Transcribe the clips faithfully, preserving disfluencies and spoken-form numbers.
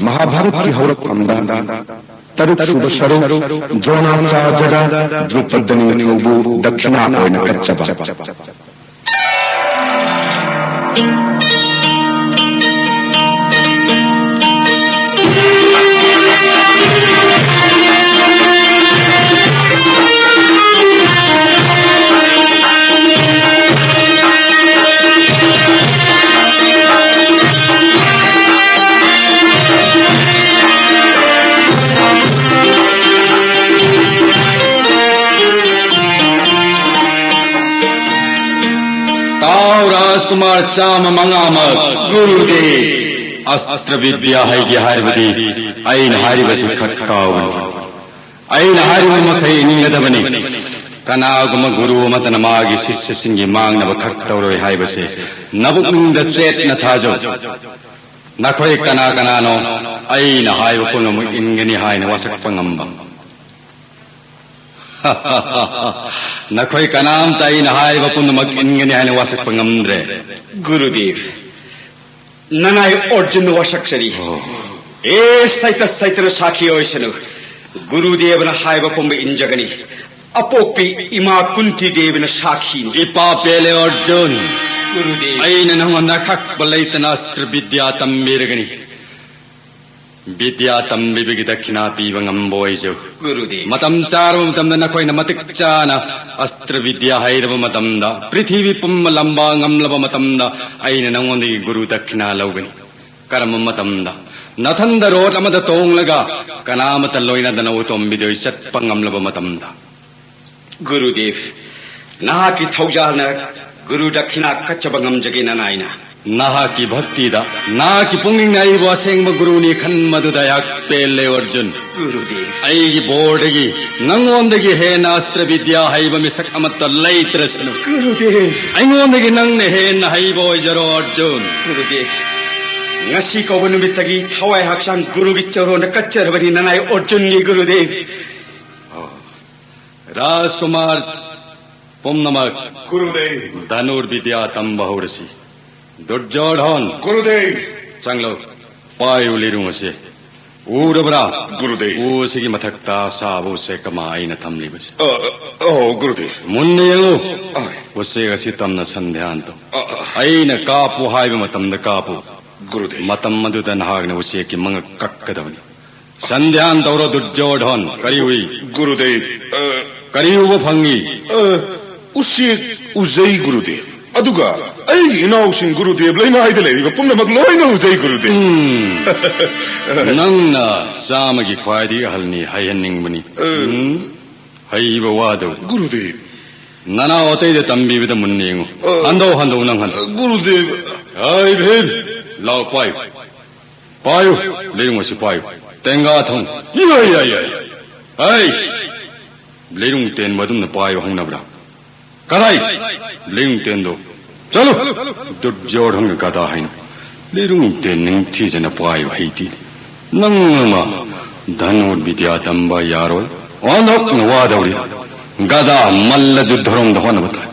ꯃꯍꯥꯚꯥꯔꯠꯀꯤ ꯍꯧꯔꯛꯐꯝꯗ ꯇꯔꯨꯛ ꯁꯨꯕ ꯁꯔꯨꯛ ꯗ꯭ꯔꯣꯅꯥꯆꯥꯔꯌꯗ ꯗ꯭ꯔꯨꯄꯗ ꯅꯤꯡꯊꯧꯕꯨ ꯗꯛꯈꯤꯅꯥ ꯑꯣꯏꯅ ꯀꯠꯆꯕ꯫ ꯇꯥꯎ ꯔꯥꯖꯀꯨꯃꯥꯔ ꯆꯥꯝꯃ ꯃꯉꯥꯃꯛ꯫ ꯒꯨꯔꯨꯗꯦꯕ꯫ ꯑꯁꯇ꯭ꯔ ꯕꯤꯗ꯭ꯌꯥ ꯍꯩꯒꯦ ꯍꯥꯏꯔꯕꯗꯤ ꯑꯩꯅ ꯍꯥꯏꯔꯤꯕꯁꯤ ꯈꯛ ꯀꯥꯎꯒꯅꯨ꯫ ꯑꯩꯅ ꯍꯥꯏꯔꯤꯕ ꯃꯈꯩ ꯏꯅꯤꯡꯒꯗꯕꯅꯤ꯫ ꯀꯅꯥꯒꯨꯝꯕ ꯒꯨꯔꯨ ꯑꯃꯠꯇꯅ ꯃꯥꯒꯤ ꯁꯤꯁ꯭ꯌꯁꯤꯡꯒꯤ ꯃꯥꯡꯅꯕ ꯈꯛ ꯇꯧꯔꯣꯏ ꯍꯥꯏꯕꯁꯦ ꯅꯕꯨꯛꯅꯤꯡꯗ ꯆꯦꯠꯅ ꯊꯥꯖꯧ꯫ ꯅꯈꯣꯏ ꯀꯅꯥ ꯀꯅꯥꯅꯣ ꯑꯩꯅ ꯍꯥꯏꯕ ꯄꯨꯝꯅꯃꯛ ꯏꯟꯒꯅꯤ ꯍꯥꯏꯅ ꯋꯥꯁꯛꯄ ꯉꯝꯕ? ꯅꯈꯣꯏ ꯀꯅꯥꯝꯇ ꯑꯩꯅ ꯍꯥꯏꯕ ꯄꯨꯝꯅꯃꯛ ꯏꯟꯒꯅꯤ ꯍꯥꯏꯅ ꯋꯥꯁꯛꯄ ꯉꯝꯗ꯭ꯔꯦ꯫ ꯒꯨꯔꯨꯗꯦꯕ, ꯅꯅꯥꯏ ꯑꯔꯖꯨꯟꯅ ꯋꯥꯁꯛꯆꯔꯤ꯫ ꯑꯣ꯫ ꯑꯦ ꯁꯩꯇ ꯁꯩꯇꯅ ꯁꯥꯈꯤ ꯑꯣꯏꯁꯅꯨ꯫ ꯒꯨꯔꯨꯗꯦꯕꯅ ꯍꯥꯏꯕ ꯄꯨꯝꯕ ꯏꯟꯖꯒꯅꯤ꯫ ꯑꯄꯣꯛꯄꯤ ꯏꯃꯥ ꯀꯨꯟꯇꯤ ꯗꯦꯕꯤꯅ ꯁꯥꯈꯤꯅꯤ꯫ ꯏꯄꯥ ꯄꯦꯂꯦ ꯑꯔꯖꯨꯟ, ꯒꯨꯔꯨꯗꯦꯕ꯫ ꯑꯩꯅ ꯅꯉꯣꯟꯗ ꯑꯀꯛꯄ ꯂꯩꯇꯅ ꯑꯁꯇ꯭ꯔ ꯕꯤꯗ꯭ꯌꯥ ꯇꯝꯕꯤꯔꯒꯅꯤ꯫ ꯕꯤꯗ꯭ꯌꯥ ꯇꯝꯕꯤꯕꯒꯤ ꯗꯛꯈꯤꯅꯥ ꯄꯤꯕ ꯉꯝꯕ ꯑꯣꯏꯖꯧ꯫ ꯒꯨꯔꯨꯗꯦꯕ꯫ ꯃꯇꯝ ꯆꯥꯔꯕ ꯃꯇꯝꯗ ꯅꯈꯣꯏꯅ ꯃꯇꯤꯛ ꯆꯥꯅ ꯑꯁꯇ꯭ꯔ ꯕꯤꯗ꯭ꯌꯥ ꯍꯩꯔꯕ ꯃꯇꯝꯗ, ꯄ꯭ꯔꯤꯊꯤꯕꯤ ꯄꯨꯝꯕ ꯂꯝꯕꯥ ꯉꯝꯂꯕ ꯃꯇꯝꯗ, ꯑꯩꯅ ꯅꯉꯣꯟꯗꯒꯤ ꯒꯨꯔꯨ ꯗꯛꯈꯤꯅꯥ ꯂꯧꯒꯅꯤ꯫ ꯀꯔꯝꯕ ꯃꯇꯝꯗ? ꯅꯊꯟꯗ ꯔꯣꯠ ꯑꯃꯗ ꯇꯣꯡꯂꯒ ꯀꯅꯥꯃꯠꯇ ꯂꯣꯏꯅꯗꯅ ꯎꯇꯣꯝꯕꯤꯗꯣꯏ ꯆꯠꯄ ꯉꯝꯂꯕ ꯃꯇꯝꯗ꯫ ꯒꯨꯔꯨꯗꯦꯕ, ꯅꯍꯥꯛꯀꯤ ꯊꯧꯖꯥꯜꯅ ꯒꯨꯔꯨ ꯗꯛꯈꯤꯅꯥ ꯀꯠꯆꯕ ꯉꯝꯖꯒꯦ ꯅꯅꯥꯏꯅ꯫ ꯅꯍꯥꯛꯀꯤ ꯚꯛꯇꯤꯗ, ꯅꯍꯥꯛꯀꯤ ꯄꯨꯛꯅꯤꯡꯅ ꯑꯩꯕꯨ ꯑꯁꯦꯡꯕ ꯒꯨꯔꯨꯅꯤ ꯈꯟꯕꯗꯨꯗ ꯑꯩꯍꯥꯛ ꯄꯦꯜꯂꯦ ꯑꯔꯖꯨꯟ꯫ ꯒꯨꯔꯨꯗꯦꯕ꯫ ꯑꯩꯒꯤ ꯕꯣꯔꯗꯒꯤ ꯅꯉꯣꯟꯗꯒꯤ ꯍꯦꯟꯅ ꯑꯁꯇ꯭ꯔ ꯕꯤꯗ꯭ꯌꯥ ꯍꯩꯕ ꯃꯤꯁꯛ ꯑꯃꯠꯇ ꯂꯩꯇ꯭ꯔꯁꯅꯨ꯫ ꯒꯨꯔꯨꯗꯦꯕ꯫ ꯑꯩꯉꯣꯟꯗꯒꯤ ꯅꯪꯅ ꯍꯦꯟꯅ ꯍꯩꯕ ꯑꯣꯏꯖꯔꯣ ꯑꯔꯖꯨꯟ꯫ ꯒꯨꯔꯨꯗꯦꯕ, ꯉꯁꯤ ꯀꯧꯕ ꯅꯨꯃꯤꯠꯇꯒꯤ ꯊꯋꯥꯏ ꯍꯛꯆꯥꯡ ꯒꯨꯔꯨꯒꯤ ꯆꯔꯣꯟꯗ ꯀꯠꯆꯔꯕꯅꯤ ꯅꯅꯥꯏ ꯑꯔꯖꯨꯟꯒꯤ ꯒꯨꯔꯨꯗꯦꯕ꯫ ꯔꯥꯖꯀꯨꯃꯥꯔ ꯄꯨꯝꯅꯃꯛ, ꯒꯨꯔꯨꯗꯦꯕ꯫ ꯙꯅꯨꯔꯕꯤꯗ꯭ꯌꯥ ꯇꯝꯕ ꯍꯧꯔꯁꯤ꯫ ꯗꯨꯔꯖꯣꯙꯟ, ꯒꯨꯔꯨꯗꯦꯕ꯫ ꯆꯪꯂꯣ꯫ ꯄꯥꯏꯌꯨ ꯂꯤꯔꯨꯡ ꯑꯁꯤ꯫ ꯎꯔꯕ꯭ꯔꯥ? ꯒꯨꯔꯨꯗꯦꯕ꯫ ꯎ ꯑꯁꯤꯒꯤ ꯃꯊꯛꯇ ꯁꯥꯕ ꯎꯆꯦꯛ ꯑꯃ ꯑꯩꯅ ꯊꯝꯂꯤꯕꯁꯦ꯫ ꯑ, ꯑ, ꯑꯣ, ꯒꯨꯔꯨꯗꯦꯕ꯫ ꯃꯨꯟꯅ ꯌꯦꯡꯉꯨ꯫ ꯑꯥꯏ꯫ ꯎꯆꯦꯛ ꯑꯁꯤ ꯇꯝꯅ ꯁꯟꯙ꯭ꯌꯥꯟ ꯇꯧ꯫ ꯑ, ꯑ꯫ ꯑꯩꯅ ꯀꯥꯞꯄꯨ ꯍꯥꯏꯕ ꯃꯇꯝꯗ ꯀꯥꯞꯄꯨ꯫ ꯒꯨꯔꯨꯗꯦꯕ꯫ ꯃꯇꯝ ꯑꯗꯨꯗ ꯅꯍꯥꯛꯅ ꯎꯆꯦꯛꯀꯤ ꯃꯉꯛ ꯀꯛꯀꯗꯕꯅꯤ꯫ ꯁꯟꯙ꯭ꯌꯥꯟ ꯇꯧꯔꯣ, ꯗꯨꯔꯖꯣꯙꯟ꯫ ꯀꯔꯤ ꯎꯏ? ꯒꯨꯔꯨꯗꯦꯕ, ꯑ, ꯀꯔꯤ ꯎꯕ ꯐꯪꯉꯤ? ꯑ, ꯎꯆꯦꯛ ꯎꯖꯩ, ꯒꯨꯔꯨꯗꯦꯕ꯫ ꯑꯗꯨꯒ ꯑꯩꯒꯤ ꯏꯅꯥꯎꯁꯤꯡ, ꯒꯨꯔꯨꯗꯦꯕ, ꯂꯩꯃꯥꯏꯗ ꯂꯩꯔꯤꯕ ꯄꯨꯝꯅꯃꯛ ꯂꯣꯏꯅ ꯎꯖꯩ, ꯒꯨꯔꯨꯗꯦꯕ꯫ ꯎꯝ꯫ ꯅꯪꯅ ꯆꯥꯝꯃꯒꯤ ꯈ꯭ꯋꯥꯏꯗꯒꯤ ꯑꯍꯜꯅꯤ ꯍꯥꯏꯍꯟꯅꯤꯡꯕꯅꯤ꯫ ꯑ꯫ ꯎꯝ꯫ ꯍꯩꯕ ꯋꯥꯗꯧ꯫ ꯒꯨꯔꯨꯗꯦꯕ꯫ ꯅꯅꯥꯎ ꯑꯇꯩꯗ ꯇꯝꯕꯤꯕꯗ ꯃꯨꯟꯅ ꯌꯦꯡꯉꯨ꯫ ꯑ꯫ ꯍꯟꯗꯧ, ꯍꯟꯗꯧ, ꯅꯪ ꯍꯟꯗꯧ꯫ ꯒꯨꯔꯨꯗꯦꯕ꯫ ꯑꯩ ꯚꯤꯝ, ꯂꯥꯎ ꯄꯥꯏꯌꯨ꯫ ꯄꯥꯏꯌꯨ, ꯂꯩꯔꯨꯡ ꯑꯁꯤ ꯄꯥꯏꯌꯨ꯫ ꯇꯦꯡꯒꯥ ꯊꯣꯡ꯫ ꯌꯥꯏ, ꯌꯥꯏ, ꯌꯥꯏ꯫ ꯍꯩ! ꯂꯩꯔꯨꯡ ꯇꯦꯟꯕ ꯑꯗꯨꯝꯅ ꯄꯥꯏꯕ ꯍꯧꯅꯕ꯭ꯔꯥ? ꯀꯗꯥꯏ? ꯂꯩꯔꯨꯡ ꯇꯦꯟꯗꯣ꯫ ꯆꯠꯂꯨ! ꯗꯨꯔꯖꯣꯙꯟꯒ ꯒꯗꯥ ꯍꯥꯏꯅ꯫ ꯂꯩꯔꯨꯡ ꯇꯦꯟ ꯅꯤꯡꯊꯤꯖꯅ ꯄꯥꯏꯕ ꯍꯩꯇꯦ꯫ ꯅꯪ ꯑꯃ ꯙꯅꯨꯔ ꯕꯤꯗ꯭ꯌꯥ ꯇꯝꯕ ꯌꯥꯔꯣꯏ꯫ ꯑꯣꯟꯊꯣꯛꯅ ꯋꯥꯗꯧꯔꯤ꯫ ꯒꯗꯥ ꯃꯜꯂ ꯖꯨꯗ꯭ꯙꯔꯣꯝꯗ ꯍꯣꯠꯅꯕ ꯇꯥꯏ꯫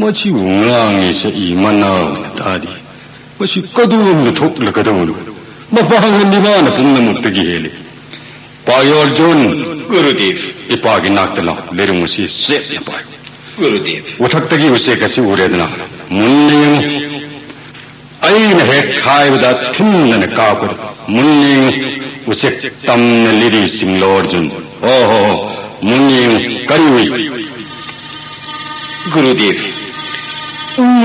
ꯃꯁꯤꯕꯨ ꯉꯥꯡꯉꯤ ꯁꯛꯏ ꯃꯅꯥ ꯑꯣꯏꯅ ꯇꯥꯗꯦ꯫ ꯃꯁꯤ ꯀꯗꯣꯝꯗ ꯊꯣꯛꯂꯒꯗꯧꯕꯅꯣ? ꯃꯄꯥꯡꯒꯜꯗꯤ ꯃꯥꯅ ꯄꯨꯝꯅꯃꯛꯇꯒꯤ ꯍꯦꯜꯂꯤ꯫ ꯄꯥꯏꯌꯣ ꯑꯔꯖꯨꯟ꯫ ꯒꯨꯔꯨꯗꯦꯕ꯫ ꯏꯄꯥꯒꯤ ꯅꯥꯛꯇ ꯂꯥꯎ꯫ ꯂꯩꯔꯨꯡ ꯑꯁꯤ ꯆꯦꯠꯅ ꯄꯥꯏꯌꯨ꯫ ꯒꯨꯔꯨꯗꯦꯕ꯫ ꯎꯊꯛꯇꯒꯤ ꯎꯆꯦꯛ ꯑꯁꯤ ꯎꯔꯦꯗꯅ, ꯃꯨꯟꯅ ꯌꯦꯡꯉꯨ꯫ ꯑꯩꯅ ꯍꯦꯛ ꯍꯥꯏꯕꯗ ꯊꯤꯟꯗꯅ ꯀꯥꯞꯀꯗꯕ꯫ ꯃꯨꯟꯅ ꯌꯦꯡꯉꯨ꯫ ꯎꯆꯦꯛ ꯇꯝꯅ ꯂꯤꯔꯤ ꯆꯤꯡꯂꯣ ꯑꯔꯖꯨꯟ꯫ ꯑꯣ ꯍꯣ ꯍꯣ꯫ ꯃꯨꯟꯅ ꯌꯦꯡꯉꯨ꯫ ꯀꯔꯤ ꯎꯏ? ꯒꯨꯔꯨꯗꯦꯕ,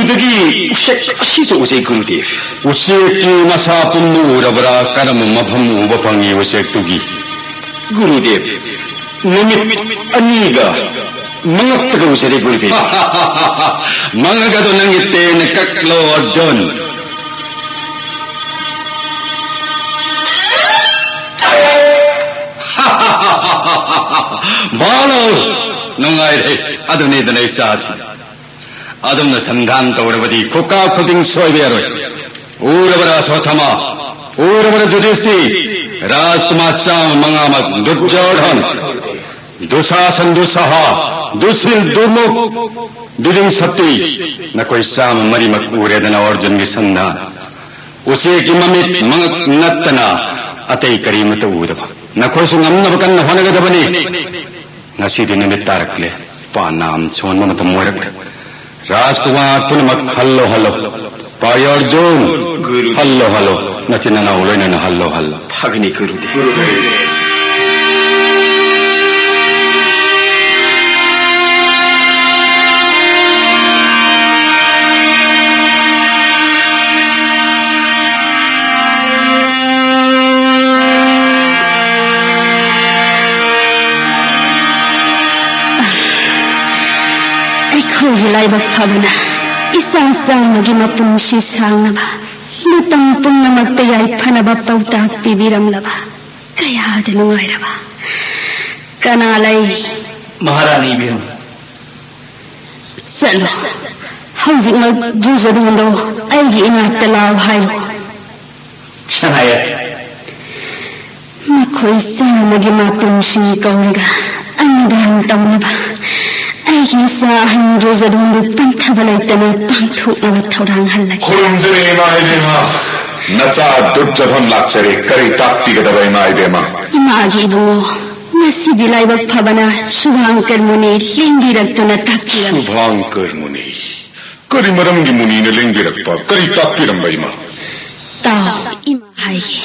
ꯎꯗꯒꯤ ꯎꯆꯦꯛ ꯑꯁꯤꯁꯨ ꯎꯖꯩ, ꯒꯨꯔꯨꯗꯦꯕ꯫ ꯎꯆꯦꯛꯀꯤ ꯃꯁꯥ ꯄꯨꯝꯅ ꯎꯔꯕ꯭ꯔꯥ? ꯀꯔꯝꯕ ꯃꯐꯝ ꯎꯕ ꯐꯪꯉꯤ ꯎꯆꯦꯛꯇꯨꯒꯤ? ꯒꯨꯔꯨꯗꯦꯕ, ꯅꯨꯃꯤꯠ ꯑꯅꯤꯒ ꯃꯉꯛꯇꯒ ꯎꯖꯔꯦ, ꯒꯨꯔꯨꯗꯦꯕ꯫ ꯃꯉꯛ ꯑꯗꯨ ꯅꯪꯒꯤ ꯇꯦꯟꯅ ꯀꯛꯂꯣ, ꯑꯔꯖꯨꯟ꯫ ꯕꯥꯂꯣ! ꯅꯨꯡꯉꯥꯏꯔꯦ꯫ ꯑꯗꯨꯅꯤꯗꯅ ꯏꯆꯥꯁꯤ꯫ ꯑꯗꯨꯝꯅ ꯁꯟꯗꯥꯟ ꯇꯧꯔꯕꯗꯤ ꯈꯨꯀꯥ ꯈꯨꯗꯤꯡ ꯁꯣꯏꯕ ꯌꯥꯔꯣꯏ꯫ ꯎꯔꯕꯔꯥ ꯑꯁꯣꯊꯥꯃ? ꯎꯔꯕꯔꯥ ꯌꯨꯙꯤꯁꯇꯤ? ꯔꯥꯖꯀꯨꯃꯥꯔ ꯆꯥꯝꯃ ꯃꯉꯥꯃꯛ, ꯗꯨꯔꯖꯣꯙꯟ, ꯗꯨꯁꯥꯁꯟ, ꯗꯨꯁꯁꯥꯍ, ꯗꯨꯁꯤꯜ, ꯗꯨꯔꯃꯨꯛ, ꯕꯤꯔꯤꯡ ꯁꯛꯇꯤ, ꯅꯈꯣꯏ ꯆꯥꯝꯃ ꯃꯔꯤꯃꯛ ꯎꯔꯦꯗꯅ ꯑꯔꯖꯨꯟꯒꯤ ꯁꯟꯗꯥꯟ꯫ ꯎꯆꯦꯛꯀꯤ ꯃꯃꯤꯠ ꯃꯉꯛ ꯅꯠꯇꯅ ꯑꯇꯩ ꯀꯔꯤꯃꯠꯇ ꯎꯗꯕ꯫ ꯅꯈꯣꯏꯁꯨ ꯉꯝꯅꯕ ꯀꯟꯅ ꯍꯣꯠꯅꯒꯗꯕꯅꯤ꯫ ꯉꯁꯤꯗꯤ ꯅꯨꯃꯤꯠ ꯇꯥꯔꯛꯂꯦ꯫ ꯄꯥ ꯅꯥꯝ ꯁꯣꯟꯕ ꯃꯇꯝ ꯑꯣꯏꯔꯛꯂꯦ꯫ ꯔꯥꯖꯀꯨꯃꯥꯔ ꯄꯨꯝꯅꯃꯛ ꯍꯜꯂꯣ, ꯍꯜꯂꯣ꯫ ꯄꯥ ꯑꯔꯖꯨꯟ, ꯒꯨꯔꯨ꯫ Hello, hello. ꯅꯆꯤꯟ ꯅꯅꯥꯎ ꯂꯣꯏꯅꯅ ꯍꯜꯂꯣ, ꯍꯜꯂꯣ꯫ ꯐꯒꯅꯤ ꯒꯨꯔꯨꯗꯦꯕ꯫ ꯑꯩꯈꯣꯏꯒꯤ ꯂꯥꯏꯕꯛ ꯐꯕꯅ ꯏꯆꯥ ꯆꯥꯝꯃꯒꯤ ꯃꯄꯨꯟꯁꯤ ꯁꯥꯡꯅꯕ, ꯃꯇꯝ ꯄꯨꯝꯅꯃꯛꯇ ꯌꯥꯏꯐꯅꯕ ꯄꯥꯎꯇꯥꯛ ꯄꯤꯕꯤꯔꯝꯂꯕ ꯀꯌꯥꯗ ꯅꯨꯡꯉꯥꯏꯔꯕ ꯀꯅꯥ ꯂꯩ? ꯃꯍꯥꯔꯥꯅꯤ ꯏꯕꯦꯝ꯫ ꯆꯠꯂꯣ꯫ ꯍꯧꯖꯤꯛꯃꯛ ꯗꯨꯔꯖꯣꯙꯟꯗꯣ ꯑꯩꯒꯤ ꯏꯅꯥꯛꯇ ꯂꯥꯛꯑꯣ ꯍꯥꯏꯔꯣ꯫ ꯁꯅꯥꯌꯥ꯫ ꯃꯈꯣꯏ ꯆꯥꯝꯃꯒꯤ ꯃꯇꯨꯡꯁꯤꯡ ꯀꯧꯔꯒ ꯑꯟꯅꯗꯥꯟ ꯇꯧꯅꯕ ꯑꯩꯒꯤ ꯏꯆꯥ ꯑꯍꯟ ꯗꯨꯔꯖꯣꯙꯟꯕꯨ ꯄꯟꯊꯕ ꯂꯩꯇꯅ ꯄꯥꯡꯊꯣꯛꯅꯕ ꯊꯧꯔꯥꯡ ꯍꯜꯂꯒꯦ꯫ ꯈꯨꯔꯨꯝꯖꯔꯦ ꯏꯃꯥ ꯏꯕꯦꯝꯃ꯫ ꯅꯆꯥ ꯗꯨꯔꯖꯣꯙꯟ ꯂꯥꯛꯆꯔꯦ꯫ ꯀꯔꯤ ꯇꯥꯛꯄꯤꯒꯗꯕ ꯏꯃꯥ ꯏꯕꯦꯝꯃ? ꯏꯃꯥꯒꯤ ꯏꯕꯨꯡꯉꯣ, ꯉꯁꯤꯗꯤ ꯂꯥꯏꯕꯛ ꯐꯕꯅ ꯁꯨꯚꯥꯡꯀꯔ ꯃꯨꯅꯤ ꯂꯦꯡꯕꯤꯔꯛꯇꯨꯅ ꯇꯥꯛꯄꯤꯔꯝꯃꯤ꯫ ꯁꯨꯚꯥꯡꯀꯔ ꯃꯨꯅꯤ? ꯀꯔꯤ ꯃꯔꯝꯒꯤ ꯃꯨꯅꯤꯅ ꯂꯦꯡꯕꯤꯔꯛꯄ? ꯀꯔꯤ ꯇꯥꯛꯄꯤꯔꯝꯕ ꯏꯃꯥ? ꯇꯥꯎ, ꯏꯃꯥ ꯍꯥꯏꯒꯦ꯫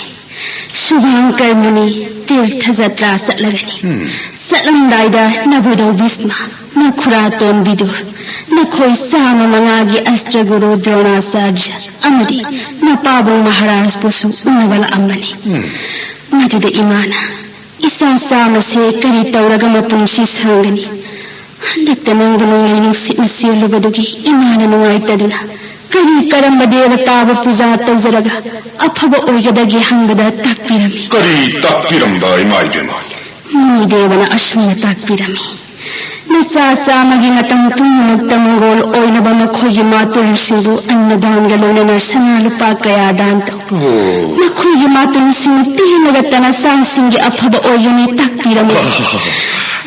ꯁꯨꯚꯥꯡꯀꯔ ꯃꯨꯅꯤ ꯇꯤꯔꯊ ꯖꯇ꯭ꯔꯥ ꯆꯠꯂꯒꯅꯤ꯫ ꯎꯝ꯫ ꯆꯠꯂꯝꯗꯥꯏꯗ ꯅꯕꯨꯙꯧ ꯚꯤꯁꯃ, ꯅꯈꯨꯔꯥꯇꯣꯟ ꯕꯤꯗꯨꯔ, ꯅꯈꯣꯏ ꯆꯥꯝꯃ ꯃꯉꯥꯒꯤ ꯑꯁꯇ꯭ꯔ ꯒꯨꯔꯨ ꯗ꯭ꯔꯣꯅꯥꯆꯥꯔ꯭ꯌ ꯑꯃꯗꯤ ꯃꯄꯥꯕꯨꯡ ꯃꯍꯥꯔꯥꯖꯄꯨꯁꯨ ꯎꯅꯕ ꯂꯥꯛꯑꯝꯕꯅꯤ꯫ ꯎꯝ꯫ ꯃꯗꯨꯗ ꯏꯃꯥꯅ ꯏꯆꯥ ꯆꯥꯝꯃꯁꯦ ꯀꯔꯤ ꯇꯧꯔꯒ ꯃꯄꯨꯟꯁꯤ ꯁꯥꯡꯒꯅꯤ? ꯍꯟꯗꯛꯇ ꯅꯪꯕꯨ ꯅꯣꯡꯂꯩ ꯅꯨꯡꯁꯤꯠꯅ ꯆꯦꯜꯂꯨꯕꯗꯨꯒꯤ ꯏꯃꯥꯅ ꯅꯨꯡꯉꯥꯏꯇꯗꯨꯅ ꯀꯔꯤ ꯀꯔꯝꯕ ꯗꯦꯕꯇꯥꯕꯨ ꯄꯨꯖꯥ ꯇꯧꯖꯔꯒ ꯑꯐꯕ ꯑꯣꯏꯒꯗꯒꯦ ꯍꯪꯕꯗ ꯇꯥꯛꯄꯤꯔꯝꯃꯤ꯫ ꯀꯔꯤ ꯇꯥꯛꯄꯤꯔꯝꯕ ꯏꯃꯥ ꯏꯕꯦꯝꯃ? ꯃꯨꯅꯤ ꯗꯦꯕꯅ ꯑꯁꯨꯝꯅ ꯇꯥꯛꯄꯤꯔꯝꯃꯤ꯫ ꯅꯆꯥ ꯆꯥꯝꯃꯒꯤ ꯃꯇꯝ ꯄꯨꯝꯅꯃꯛꯇ ꯃꯪꯒꯣꯜ ꯑꯣꯏꯅꯕ ꯃꯈꯣꯏꯒꯤ ꯃꯥꯇꯨꯜꯁꯤꯡꯕꯨ ꯑꯟꯅ ꯗꯥꯟꯒ ꯂꯣꯏꯅꯅ ꯁꯅꯥ ꯂꯨꯄꯥ ꯀꯌꯥ ꯗꯥꯟ ꯇꯧ꯫ ꯑꯣ꯫ ꯃꯈꯣꯏꯒꯤ ꯃꯥꯇꯨꯜꯁꯤꯡꯅ ꯄꯦꯟꯂꯒꯇ ꯅꯆꯥꯁꯤꯡꯒꯤ ꯑꯐꯕ ꯑꯣꯏꯒꯅꯤ ꯇꯥꯛꯄꯤꯔꯝꯃꯤ꯫